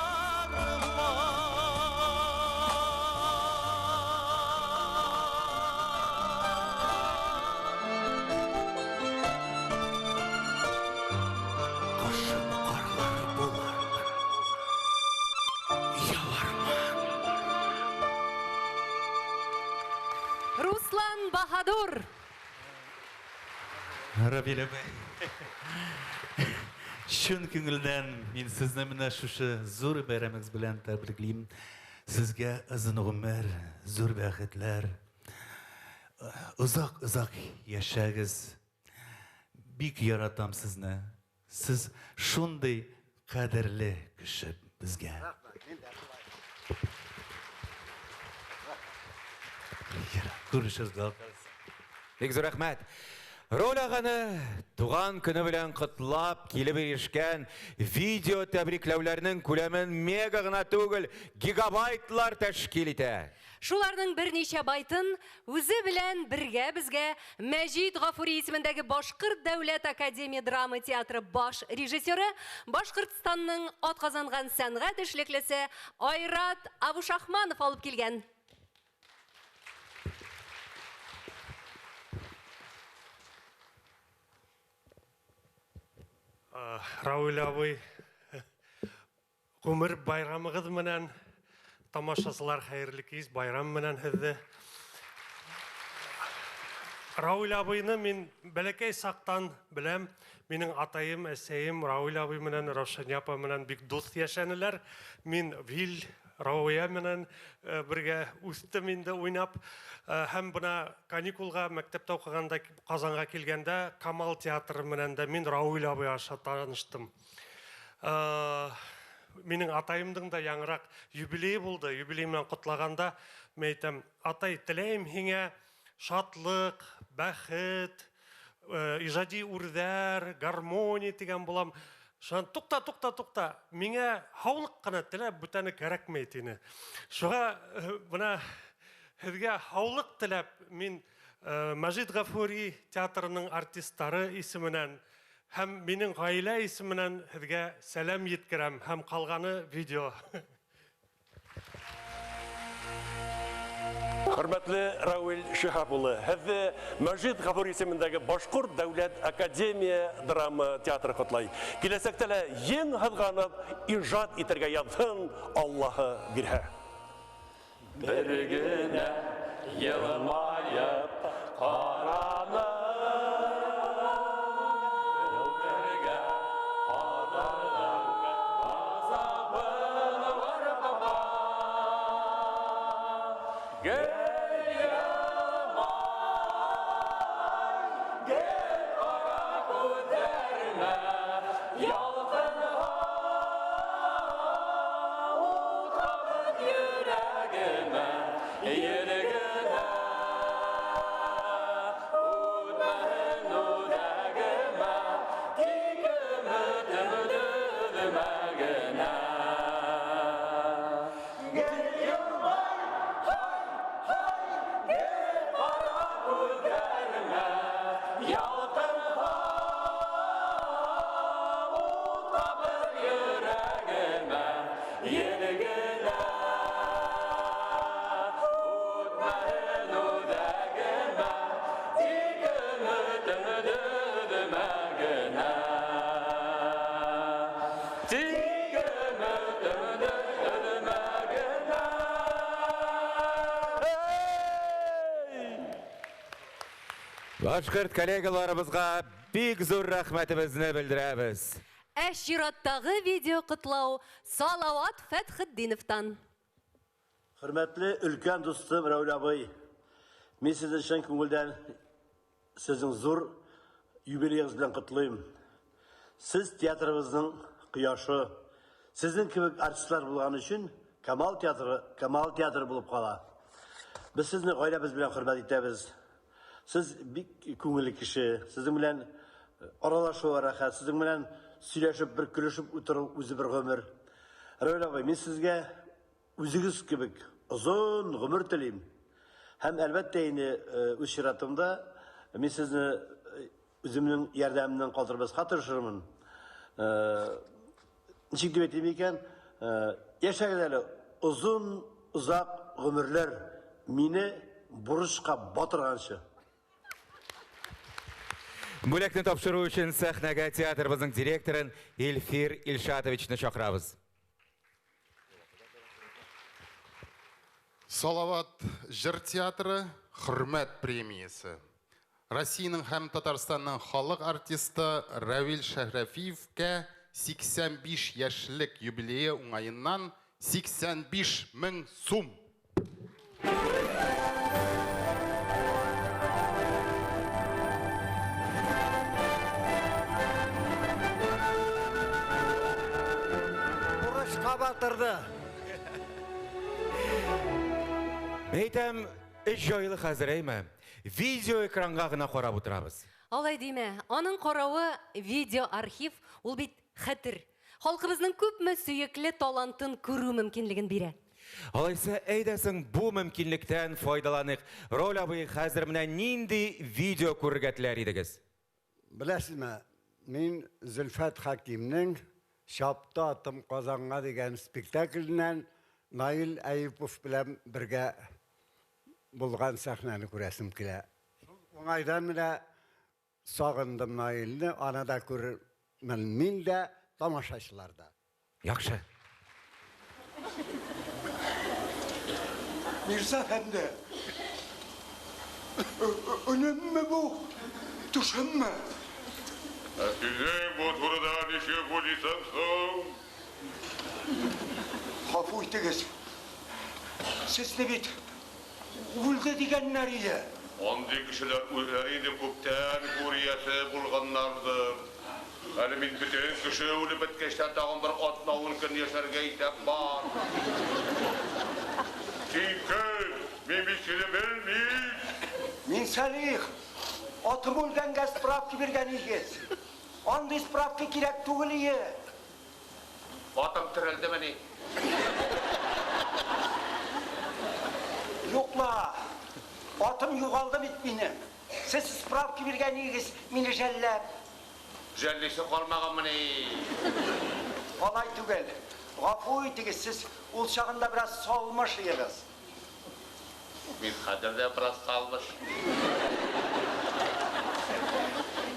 Кышын карлар булырмын, явармын. Руслан Баһадур. Равил абый, чын күңелдән мин сезне менә шушы зур бәйрәмегез белән тәбриклим. Сезгә озын гомер, зур бәхетләр, озак-озак яшәгез. Бик яратам сезне. Сез шундый кадерле кеше безгә. Күрешербез. Бик зур рәхмәт. Роль аганы туган көне белән котлап килеп ирешкән видео тәбрикләүләрнең күләмен мега гына түгел, гигабайтлар тәшкил итә. Шуларның берничә байтын үзе белән бергә безгә Мәҗит Гафури исемендәге Башкорт дәүләт академия драма театры баш режиссеры, Башкортстанның атказанган сәнгать эшлеклесе Айрат Абушахманов алып килгән. Равил абый, гомер байрамыгыз менән, тамашачылар, хәерле кич, байрам менән һеҙҙе. Равил абыйны мин бәләкәй саҡтан беләм. Минең атайым, әсәйем Равил абый менән Раушания апа менән бик дуҫ йәшәнеләр. Мин Вил Рауия менән бергә үҫтем инде уйнап. Һәм бына каникулға мәктәптә уҡығанда Ҡазанға килгәндә Камал театры менән дә мин Рауил абый аша таныштым. Минең атайымдың да яңыраҡ юбилейы булды. Юбилей менән ҡотлаганда мин әйтәм, атай, теләйем һиңә шатлыҡ, бәхет, ижади үрҙәр, гармония тигән булам. Шунан туҡта, туҡта, туҡта, миңә һаулыҡ ҡына теләп бүтәне кәрәкмәй тине. Шуға бына һеҙгә һаулыҡ теләп мин Мәжит Ғафури театрының артисттары исеменән һәм минең ғаилә исеменән һеҙгә сәләм еткерәм һәм ҡалғаны видео. Хөрмәтле Рауил Шиһап улы, һеҙҙе Мәжит Ғафури исемендәге Башҡорт дәүләт академия драма театры ҡотлай. Киләсәктә лә ең һыҙғанып ижад итергә яҙһын, Аллаһы бирһә. Бер генә йылмайып ҡараны, бергә ҡаҙарҙың ғазабын варҡапа. Гел йылмай, гел ҡара күҙҙәреңә ялҡынға ут ҡабып йөрәгемә, йөрәгемә үтмәһен үҙәгемә, тик өмөтөм өҙмә генә. Гел йылмай, һай, һай, гел ҡара күҙҙәреңә ялҡынға ут ҡабып йөрәгемә, йөрәгемә үтмәһен үҙәгемә, тик өмөтөм өҙмә генә. Тик өмөтөм өҙмә генә. Башҡорт коллегаларыбыҙға бик ҙур рәхмәтебеҙҙе белдерәбеҙ. Ә чираттағы видео ҡотлау Салават Фәтхетдиновтан. Хөрмәтле өлкән дустым Рауил абый, мин сезне чын күңелдән сезнең зур юбилейыгыз белән котлыйм. Сез театрыбызның кояшы. Сезнең кебек артистлар булган өчен Камал театры Камал театры булып кала. Без сезне гаиләбез белән хөрмәт итәбез. Сез бик күңелле кеше. Сезнең белән аралашу рәхәт, сезнең белән сөйләшеп, бер көлешеп утыру үзе бер гомер. Рауил абый, мин сезгә үзегез кебек озын гомер телим. Һәм әлбәттә инде үз чиратымда мин сезне үземнең ярдәмемнән калдырмаска тырышырмын. Ничек дип әйтим икән, яшәгез әле озын, озак гомерләр мине бурычка батырганчы. Бүләкне тапшыру өчен сәхнәгә театрыбызның директорын Илфир Илшатовичны чакырабыз. Салават җыр театры хөрмәт премиясе. Россиянең һәм Татарстанның халык артисты Равил Шәрәфиевкә 85 яшьлек юбилее уңаеннан 85 мең сум. Бурычка батырды. Әйтәм, эш җайлы хәзер, әйме? Видео экранга гына карап утырабыз. Алай димә, аның каравы видеоархив, ул бит хәтер. Халкыбызның күпме сөекле талантын күрү мөмкинлеген бирә. Алайса, әйдәсең, бу мөмкинлектән файдаланыйк. Рауил абый, хәзер менә нинди видео күрергә теләр идегез? Беләсезме, мин Зөлфәт Хәкимнең Чапты атым Казанга дигән спектакленнән Наил Әюпов белән бергә булган сәхнәне күрәсем килә. Шул уңайдан менә сагындым Наилне, аны да күрермен мин дә, тамашачылар да. Яхшы. Мирза әфәнде, өнемме бу, төшемме? Ә синең бу турыда ничек уйлыйсың соң? Гафу итегез. Сезне бит үлде дигәннәр иде. Андый кешеләр үзләре инде күптән күр иясе булганнардыр. Әле мин бөтен кеше үлеп беткәч тә тагын бер атна-ун көн яшәргә исәп бар. Син кем? Мин бит сине белмим. Мин Сәлих. Атым үлгәнгә справка биргән игез. Андый справка кирәк түгел ие. Атың терелдемени? Юк ла. Атым югалды бит минем. Сез справка биргән игез, мине жәлләп. Жәллисе калмаганмыни? Алай түгел. Гафу итегез, сез ул чагында бераз салмыш идегез. Мин хәзер дә бераз салмыш.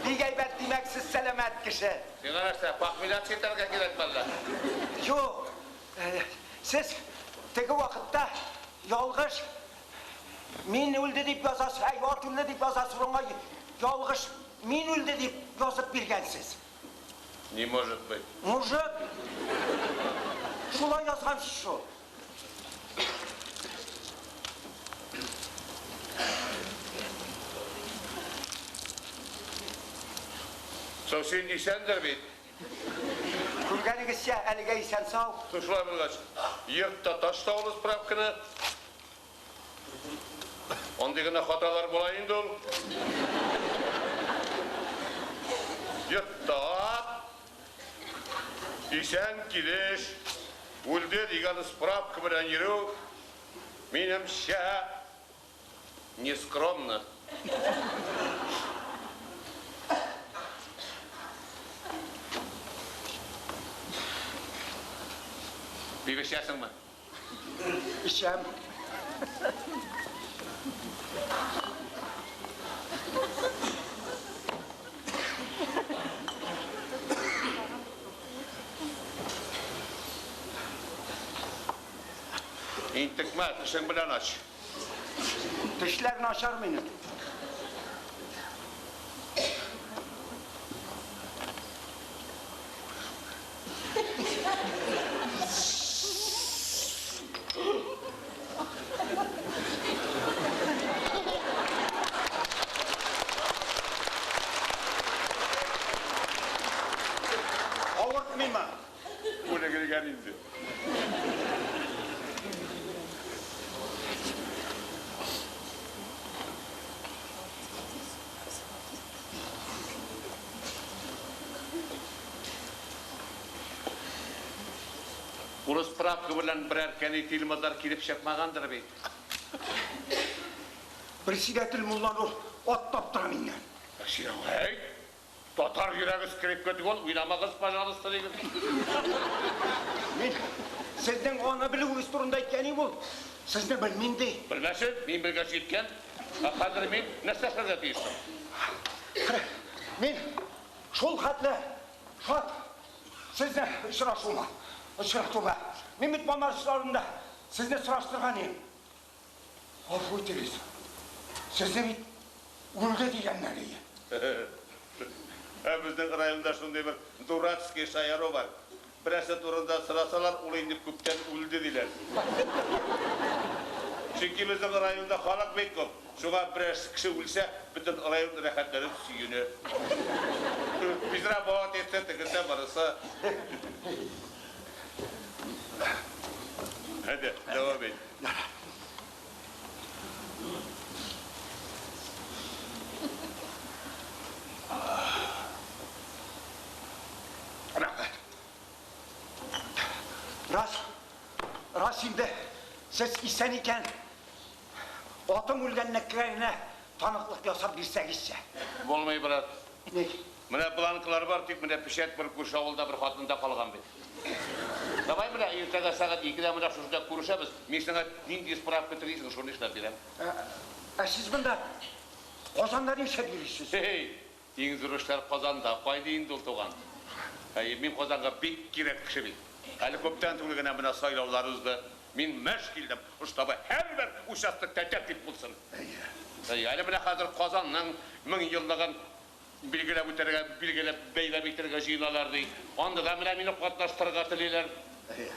Бик әйбәт, димәк, сез сәламәт кеше. Сиңа нәрсә, похмеляться итәргә кирәк мәллә? Юк. Сез теге вакытта ялгыш мин үлде дип язасыз, әй, ат үлде дип язасыз, урынга ялгыш мин үлде дип язып биргәнсез. Не может быть. Может. Шулай язгансыз шул. Соң син исәндер бит? Күргәнегезчә, әлегә исән-сау. Соң шулай булгач, ерт та ташла ул справканы. Андый гына хаталар була инде ул. Ерт та ат. Исән килеш, үлде дигән справка белән йөрү, минемчә, нескромно. Пиво эчәсеңме? Эчәм. Интекмә, тешең белән ач. Тешләр начар минем. Авыртмыймы? Күнегелгән инде. Ул справка белән берәр кәнитил-мазар килеп чыкмагандыр бит. Председатель Мулланур ат таптыра миннән. Син аңа әйт. Татар йөрәге скрипка түгел, уйнамагыз, пожалуйста, диген. Мин сезнең аны белүегез турында әйткән идем ул. Сезне белмим ди. Белмәсен, мин белгәч җиткән. Ә хәзер мин нәрсә эшләргә тиеш соң? Мин шул хәтле шат сезне очрашуыма, очратуга. Мин бит моңарчы сезне сораштырган идем. Гафу итегез. Сезне бит үлде дигәннәр иде. Ә безнең районда шундый бер дурацкий шаяру бар. Берәрсе турында сорасалар, ул инде күптән үлде диләр. Чөнки безнең районда халык бик күп. Шуңа берәр кеше үлсә, бөтен район рәхәтләнеп сөенә. Безработица, тегесе, барысы. Әйдә, дәвам ит. Рәхмәт. Рас, рас инде сез исән икән, атым үлгәнлеккә генә таныклык ясап бирсәгезчә. Булмый, брат. Ник? Менә бланклар бар, тик менә печать бер күрше авылда бер хатында калган бит. Давай менә иртәгә сәгать 2-дә менә шушында күрешәбез. Мин сиңа нинди справка телисең, шуны эшләп бирәм. Ә сез монда Казанда нишләп йөрисез? Эй, иң зур эшләр Казанда. Кайда инде ул туган? Әй, мин Казанга бик кирәк кеше бит. Әле күптән түгел генә менә сайлаулар узды. Мин мәш килдем, штабы һәрбер участокта тәртип булсын. Әй, әле менә хәзер Казанның 1000 еллыгын билгеләп үтәргә, билгеләп бәйләп итәргә җыеналар ди. Анда да менә мине катнаштырырга телиләр.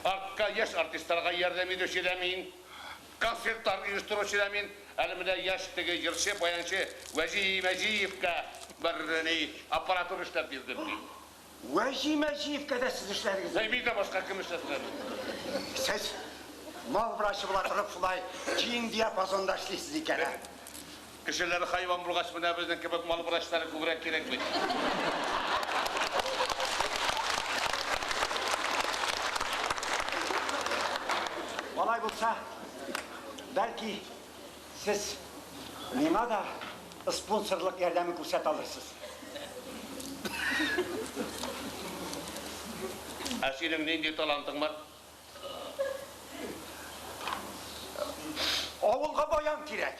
Артка яшь артистларга ярдәм итүче дә мин, концертлар оештыручы да мин. Әле менә яшь теге җырчы, баянчы Вәҗи Мәҗиевка бер ни аппаратура эшләп бирдем ди. Вәҗи Мәҗиевкә дә сез эшләдегез. Әй, мин дә башка кем эшләсен әле? Сез мал врачы була торып шулай киң диапазонда эшлисез икән, ә? Кешеләр хайван булгач, менә безнең кебек мал врачлары күбрәк кирәк бит. Алай булса, бәлки сез миңа да спонсорлык ярдәме күрсәтә алырсыз. Ә синең нинди талантың бар? Авылга баян кирәк.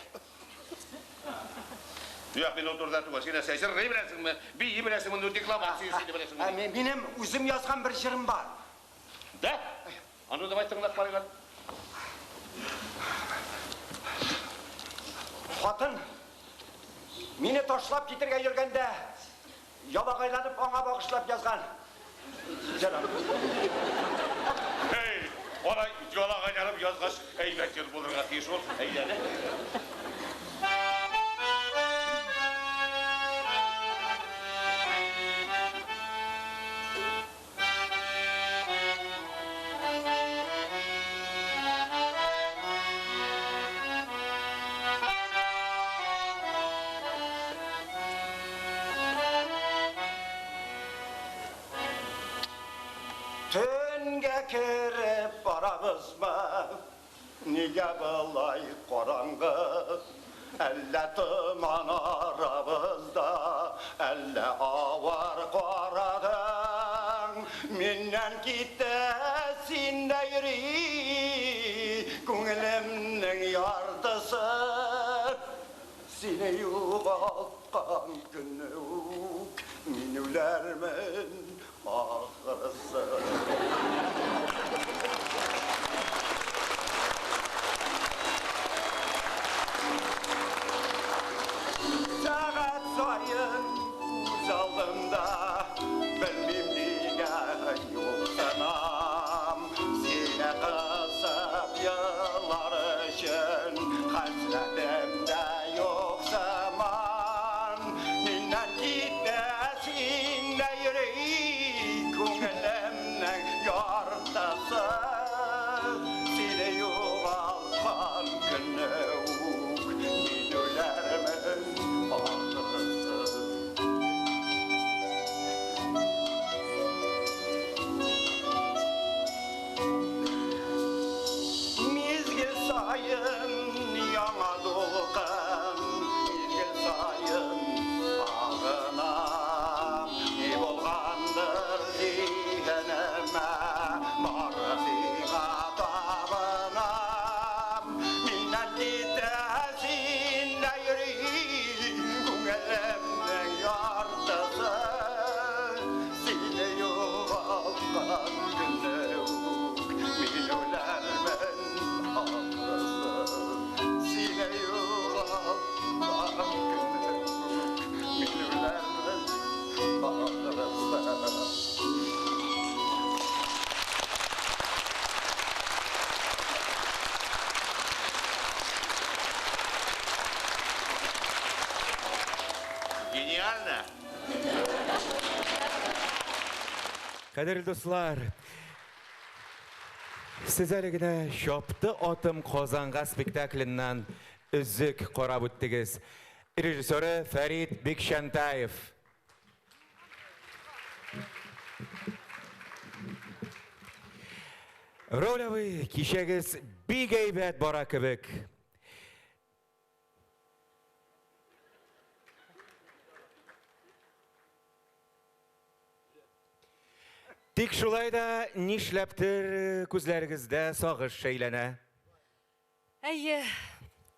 Юк, мин ул турыда түгел. Син нәрсә, җырлый беләсеңме, бии беләсеңме, ну декламация сөйли беләсеңме? Ә, минем үзем язган бер җырым бар. Да? А ну давай тыңлап карыйк әле. Хатын мине ташлап китергә йөргәндә ялагайланып аңа багышлап язган җырым. Эй, алай ялагайланып язгач, әйбәт җыр булырга тиеш ул. Әйдә әле. Төнгә кереп барабызмы? Нигә болай караңгы? Әллә томан арабызда, әллә авыр карадың? Миннән китте, син дә йөри, күңелемнең яртысы. Сине югалткан көнне үк мин үләрмен ахрысы. Сәгать саен күз алдымда, белмим нигә юксынам. Сине кысып елар өчен хәсрәтем дә юк сыман. Миннән китә, син дә йөри, күңелемнең яртысы. Сине югалткан көнне үк мин үләрмен ахрысы. Мизгел саен яңа дулкын, мизгел саен сагынам. Ни булгандыр зиһенемә, бары сиңа табынам. Миннән китә, син дә йөри, күңелемнең яртысы. Сине югалткан көнне үк мин үләрмен ахрысы. Сине югалткан көнне үк мин үләрмен ахрысы. Гениально! Кадерле дуслар, сез әле генә Чапты атым Казанга спектакленнән өзек карап үттегез. Режиссеры Фәрит Бикчәнтаев. Роль абый, кичәгез бик әйбәт бара кебек. Тик шулай да нишләптер күзләрегездә сагыш шәйләнә. Әйе,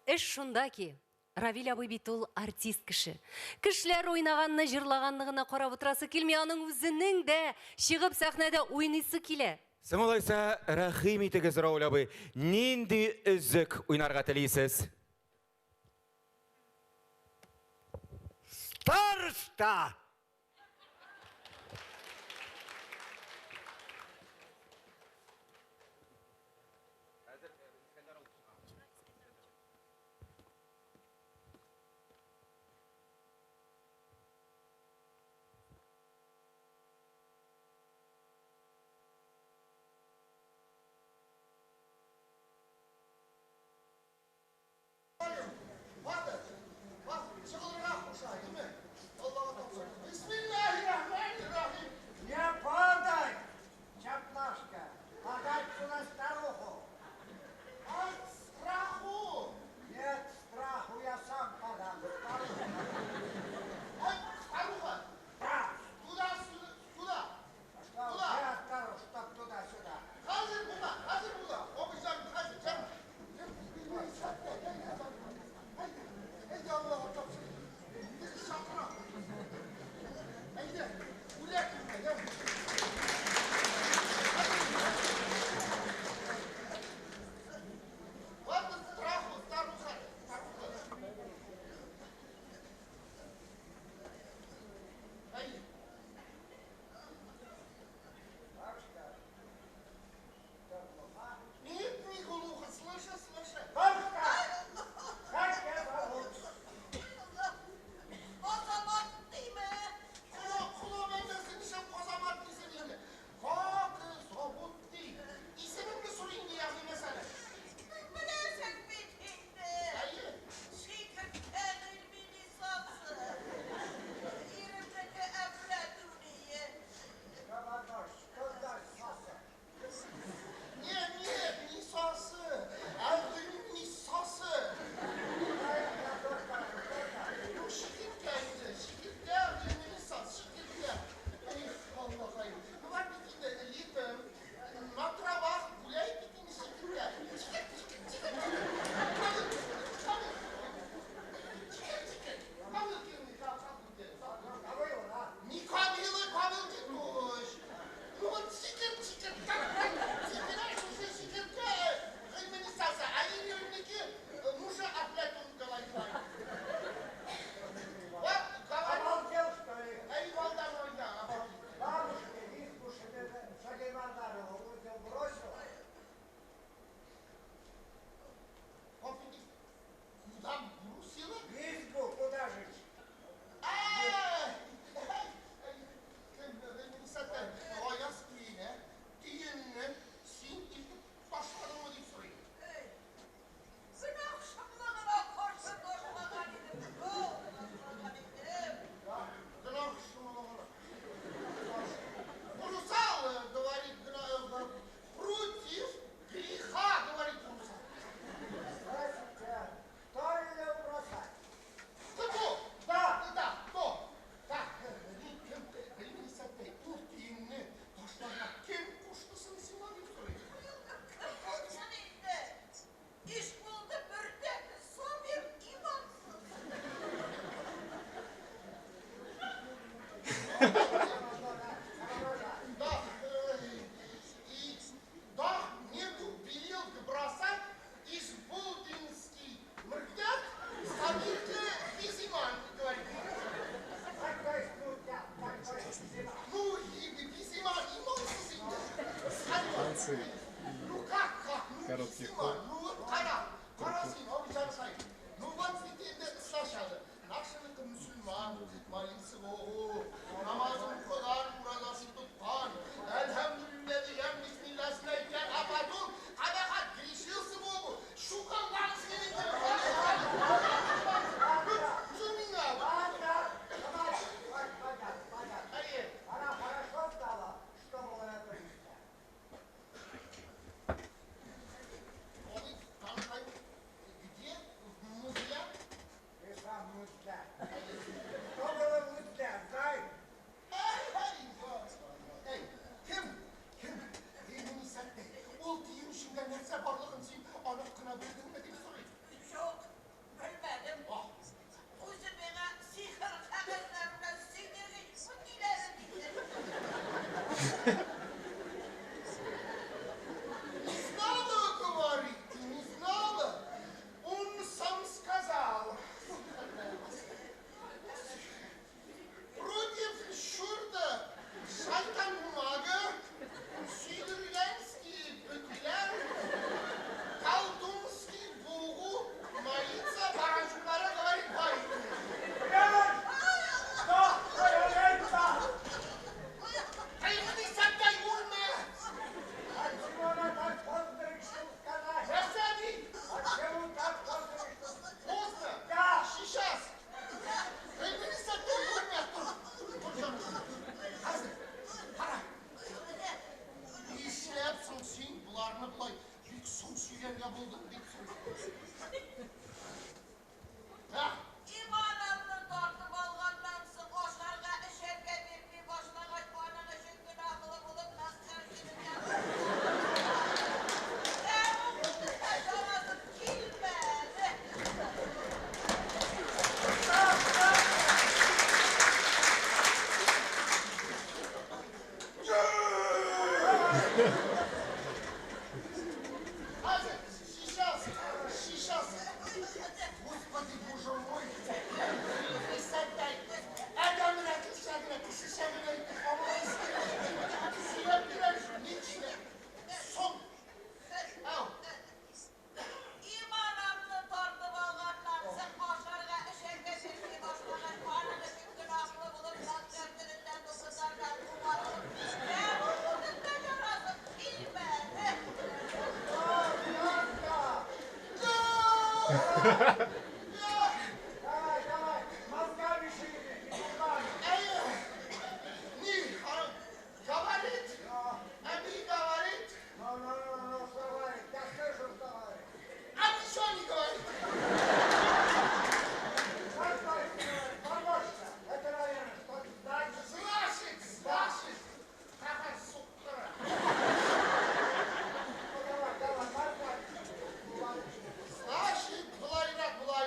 эш шунда ки, Равил абый бит ул артист кеше. Кешеләр уйнаганны, җырлаганны гына карап утырасы килми, аның үзенең дә чыгып сәхнәдә уйныйсы килә. Соң алайса, рәхим итегез, Равил абый, нинди өзек уйнарга телисез? Староста! Молодцы. Ну как, как? Ну, Короткий ход. Ну вот кара, кара син, абый җаныкай. Ну вот ведь инде кыслашады. Нашыныкы мөселман, молиться Богу, намазын укыган, уразасын тоткан, әлхәмдүлилләһ дигән, бисмилласын әйткән, а потом кабахат грешился Богу, шуканган синең. Шул миңа. Она хорошо стала, что было на том месте. Абый, җаныкай, где? Музля? Ты сам музля. Что было музля, знаешь? Эй, кем? Кем? Эй, Мунисәттәй, ул тиен эчендә нәрсә барлыгын син анык кына белдеңме дип сорыйм. Юк, белмәдем. Үзе миңа сихер кәгазьләре белән сөйдерде, бу ниләре диде. Не знала, говорит, не знала. Он сам сказал. Против черта шайтан бумага, сидерленский бөкеләр, колдунский Богу молиться, баражулара говорит байку. Кайгы үлмә! Отчего она так поздно решил сказать? Нәрсә ди? Отчего так поздно решил? Поздно? Да. Сейчас. Кайгы үлмә. Тор, тор, җаным. Хәзер, кара. Нишләп соң син боларны болай бик соң сөйләргә булдың дип сорыйм. Һә? Иманымны тартып алганнан соң ашарга, эчәргә бирми башлагач, аның өчен гөнаһлы булып мәхшәр көнендә Тәмуг җанасым килмәде. Хәзер, сейчас, сейчас. Господи, боже мой. Исәттәй. Адәмрәк, кешегенә, кешегенә сөйләп бирә, нишләп? Соң. Ау. Иманымны тартып алганнан соң ашарга, эчәргә бирми башлагач, аның өчен гөнаһлы булып мәхшәр көнендә дулкыннардан кубарылып, тәмуг утында янасым килмәде. Давай, давай, мозгами шире, не губами. Эй, не, говорит, Әби говорит, Ну, ну, ну, ну, что говорит? Я слышу, что говорит. а ничего не говорит. Как говорит, говорит? Помощник. Это, наверное, что-то значит. Значит, значит, какая сука. Ну, давай, давай, мозгами. Значит, болайрак, болайрак.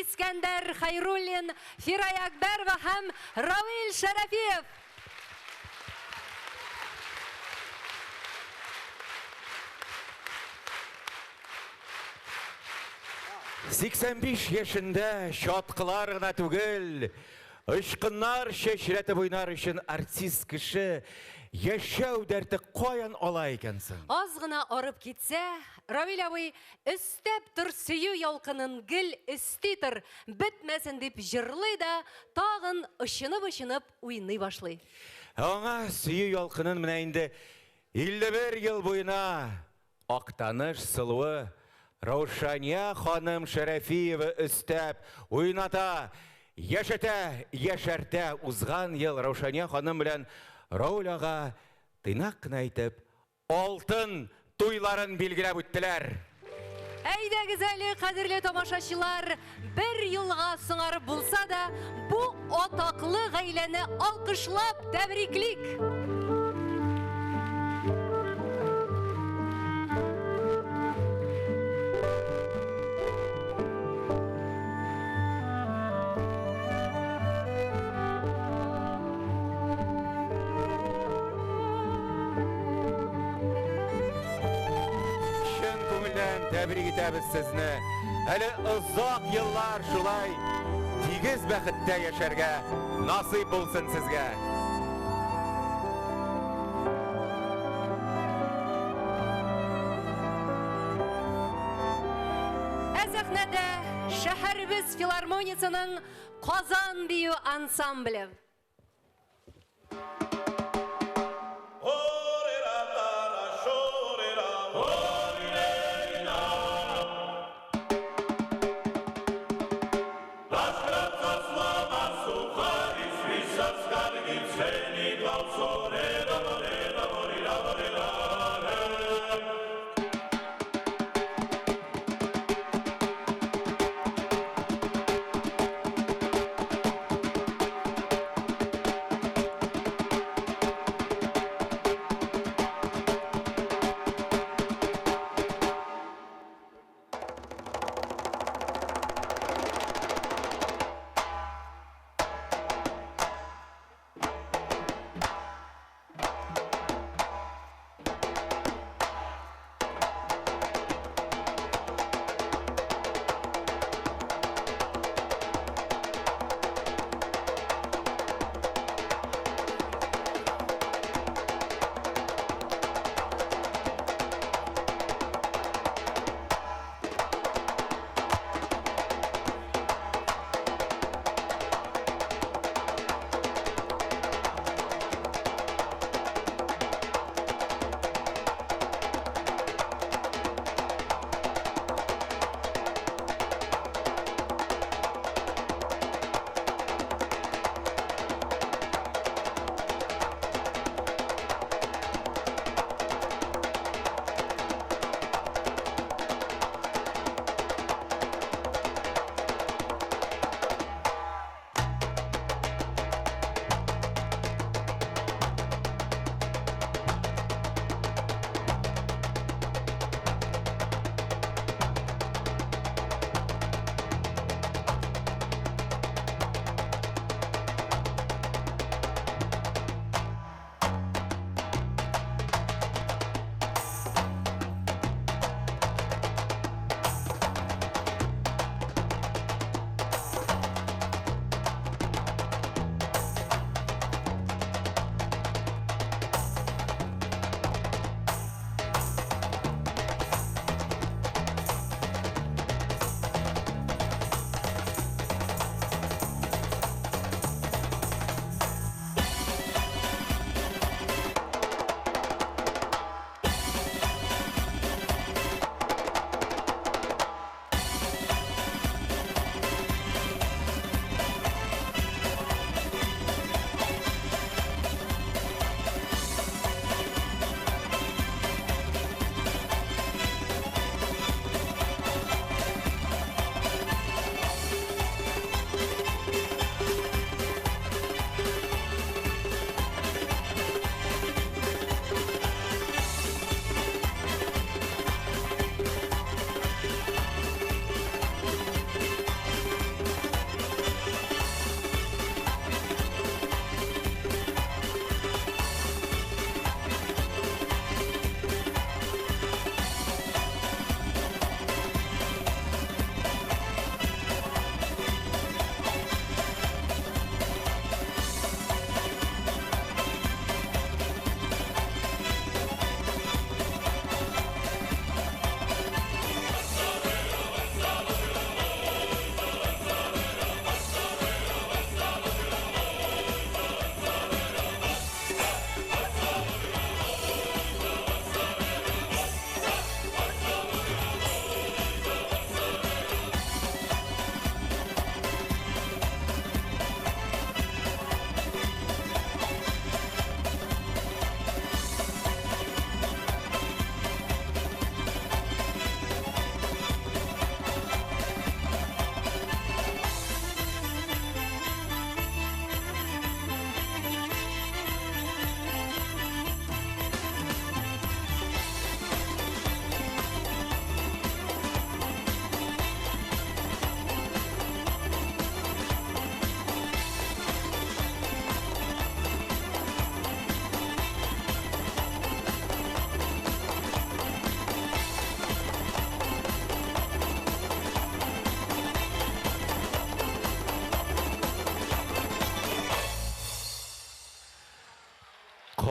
Искәндәр Хәйруллин, Фирая Әкбәрова һәм Равил Шәрәфиев. 85 яшендә чаткылар гына түгел, очкыннар чәчрәтеп уйнар өчен артист кеше яшәү дәрте каян ала икән соң? Аз гына арып китсә, Равил абый өстәп тор сөю ялкынын гел өсти тор, бетмәсен дип җырлый да, тагын очынып-очынып уйный башлый. Ә аңа сөю ялкынын менә инде 51 ел буена Актаныш сылуы Раушания ханым Шәрәфиева өстәп уйната, яшәтә, яшәртә. Узган ел Раушания ханым белән Рауль ага тыйнак кына итеп алтын туйларын билгеләп үттеләр. Әйдәгез әле, кадерле тамашачылар, бер елга соңарып булса да, бу атаклы гаиләне алкышлап тәбриклик. Чын күңелдән тәбрик итәбез сезне. Әле озак еллар шулай тигез бәхеттә яшәргә насыйп булсын сезгә. Ә сәхнәдә шәһәребез филармониясенең Казан бию ансамбле.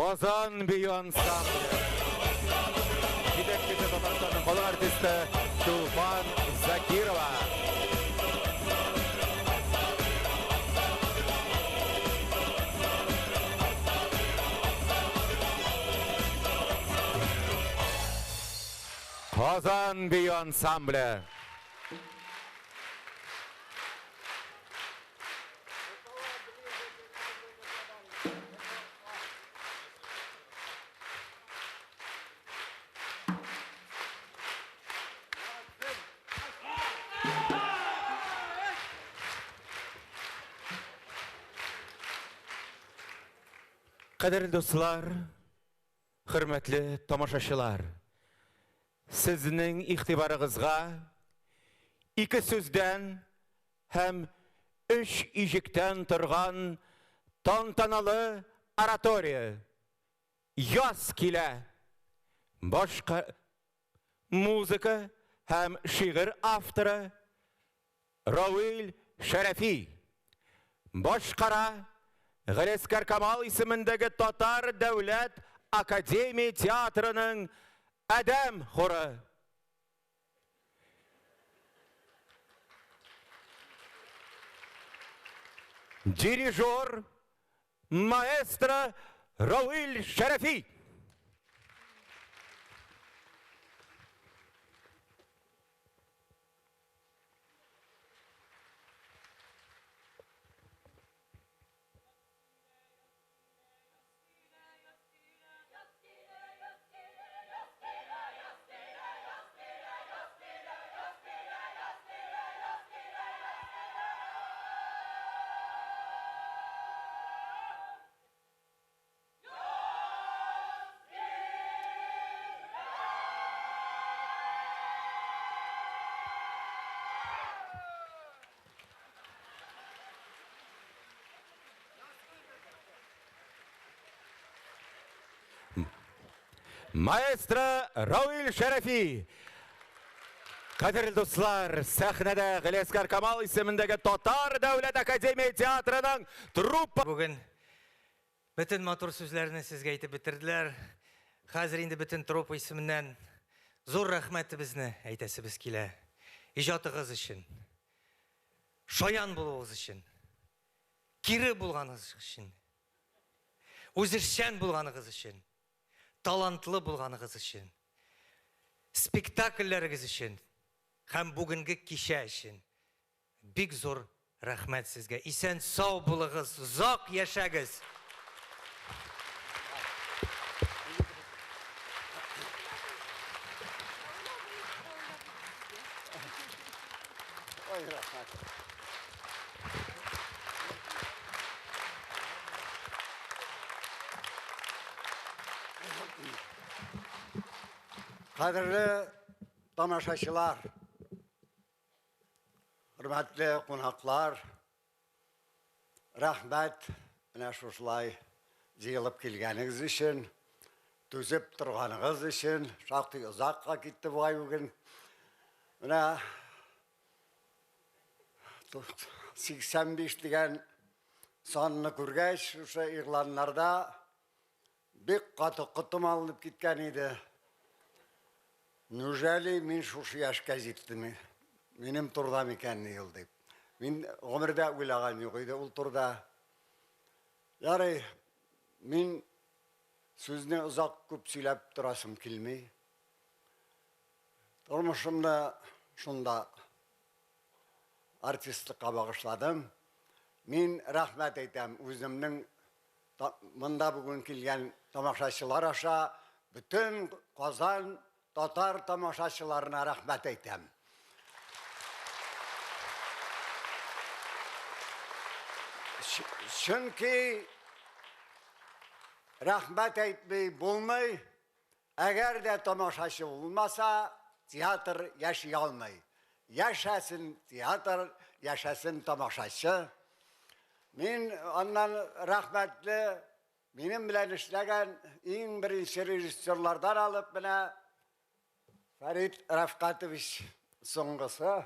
Казан бию ансамбле. Җитәкчесе Татарстанның халык артисты Чулпан Закирова. Казан бию ансамбле. Кадерле дуслар, хөрмәтле тамашачылар, сезнең игътибарыгызга ике сүздән һәм өч иҗектән торган тантаналы оратория Яз килә. Башка музыка һәм шигырь авторы Равил Шәрәфи. Башкара Галиәсгар Камал исемендәге Татар дәүләт академия театрының Адәм хоры. Дирижер, маэстро Равил Шәрәфи. Маэстро Равил Шәрәфи. Кадерле дуслар, сәхнәдә Галиәсгар Камал исемендәге Татар дәүләт академия театрының труппа. Бүген бөтен матур сүзләрне сезгә әйтеп бетерделәр. Хәзер инде бөтен труппа исеменнән зур рәхмәтебезне әйтәсебез килә. Иҗатыгыз өчен, шаян булуыгыз өчен, кире булганыгыз өчен, үзешчән булганыгыз өчен, талантлы булганыгыз өчен, спектакльләрегез өчен һәм бүгенге кичә өчен бик зур рәхмәт сезгә. Исән сау булыгыз, озак яшәгез. Ой, рәхмәт. Кадерле тамашачылар, хөрмәтле кунаклар, рәхмәт менә шушылай җыелып килгәнегез өчен, түзеп торганыгыз өчен, шактый озакка китте бугай бүген. Менә 85 дигән санны күргәч, шушы игъланнарда бик каты котым алынып киткән иде. Неужели мин шушы яшькә җиттем? Минем турыда микәнни ул дип. Мин гомердә уйлаган юк иде ул турыда. Ярый, мин сүзне озак күп сөйләп торасым килми. Тормышымны шунда артистлыкка багышладым. Мин рәхмәт әйтәм үземнең монда бүген килгән тамашачылар аша бөтен Казан татар тамашачыларына рәхмәт әйтәм. Чөнки рәхмәт әйтми булмый. Әгәр дә тамашачы булмаса, театр яши алмый. Яшәсен театр, яшәсен тамашачы. Мин аннан рәхмәтле, минем белән эшләгән иң беренче режиссерлардан алып менә Фәрит Рафкатович соңгысы.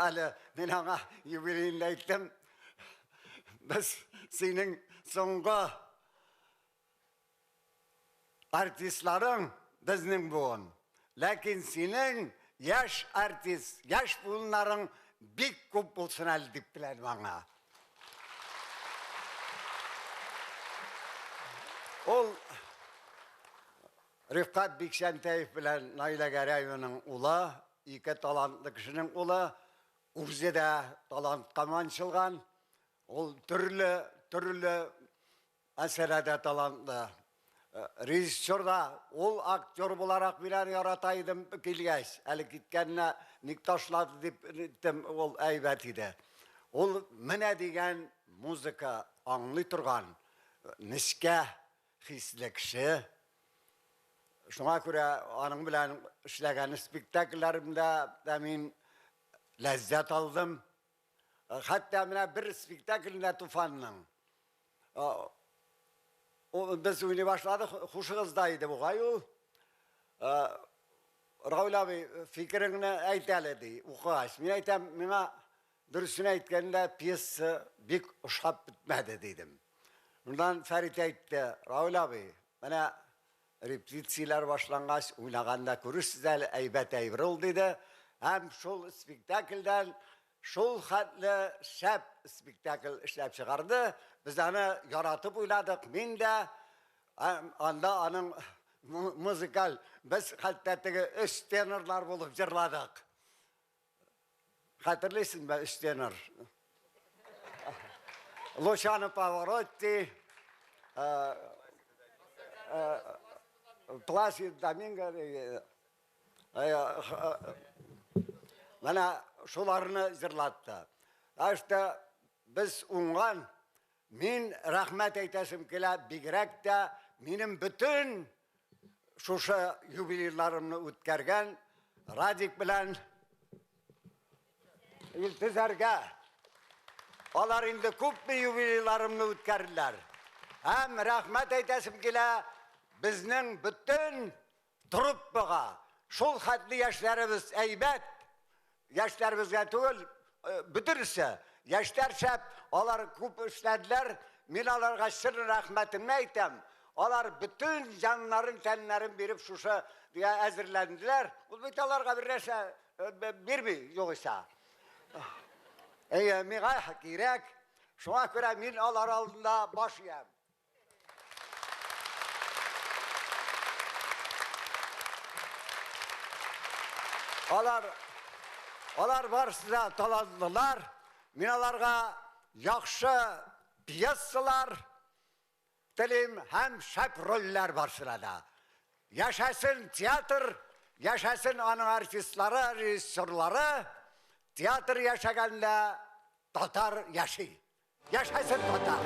Әле мин аңа юбилеенда әйттем. Без синең соңгы артистларың безнең буын. Ләкин синең яшь артист, яшь буыннарың бик күп булсын әле дип теләдем аңа. Ул Рифкать Бикчәнтәев белән Наилә Гәрәеваның улы, ике талантлы кешенең улы, үзе дә талантка манчылган. Ул төрле, төрле мәсьәләдә талантлы. Режиссер да, ул актер буларак мин аны ярата идем килгәч, әле киткәненә ник ташлады дип әйттем, ул әйбәт иде. Ул менә дигән музыка аңлый торган, нечкә хисле кеше. Шуңа күрә аның белән эшләгән спектакльләремдә дә мин ләззәт алдым. Хәтта менә бер спектаклендә Туфанның без уйный башладык, хушыгызда иде бугай ул. Рауль абый, фикереңне әйт әле, ди, укыгач. Мин әйтәм, миңа дөресен әйткәндә пьеса бик ошап бетмәде, дидем. Шуннан Фәрит әйтте, Рауль абый, менә репетицияләр башлангач, уйнаганда күрерсез әле, әйбәт әйбер ул, диде. Һәм шул спектакльдән шул хәтле шәп спектакль эшләп чыгарды. Без аны яратып уйнадык. Мин дә анда аның музыкаль, без хәтта теге өч тенорлар булып җырладык. Хәтерлисеңме өч тенор? Лучано Паваротти, Пласидо Доминго, Менә шуларны җырлатты. Ашта без уңган, мин рәхмәт әйтәсем килә, бигрәк тә минем бөтен шушы юбилейларымны үткәргән Радик белән Илтизәргә. Алар инде күпме юбилейларымны үткәрделәр. Һәм рәхмәт әйтәсем килә безнең бөтен Труппага шул хәтле яшьләребез әйбәт, яшьләребезгә түгел, э, бөтенесе. Яшьләр шәп, алар күп эшләделәр. Мин аларга чын рәхмәтемне әйтәм. Алар бөтен җаннарын, тәннәрен биреп шушы әзерләнделәр. Ул бит аларга бер нәрсә э, бирми, югыйсә. Әйе, миңа кирәк. Шуңа күрә мин алар алдында баш иям. Алар, алар барысы да талантлылар. Мин аларга яхшы пьесалар телим һәм шәп рольләр барысына да. Яшәсен театр, яшәсен аның артистлары, режиссерлары. Театр яшәгәндә татар яши. Яшәсен татар!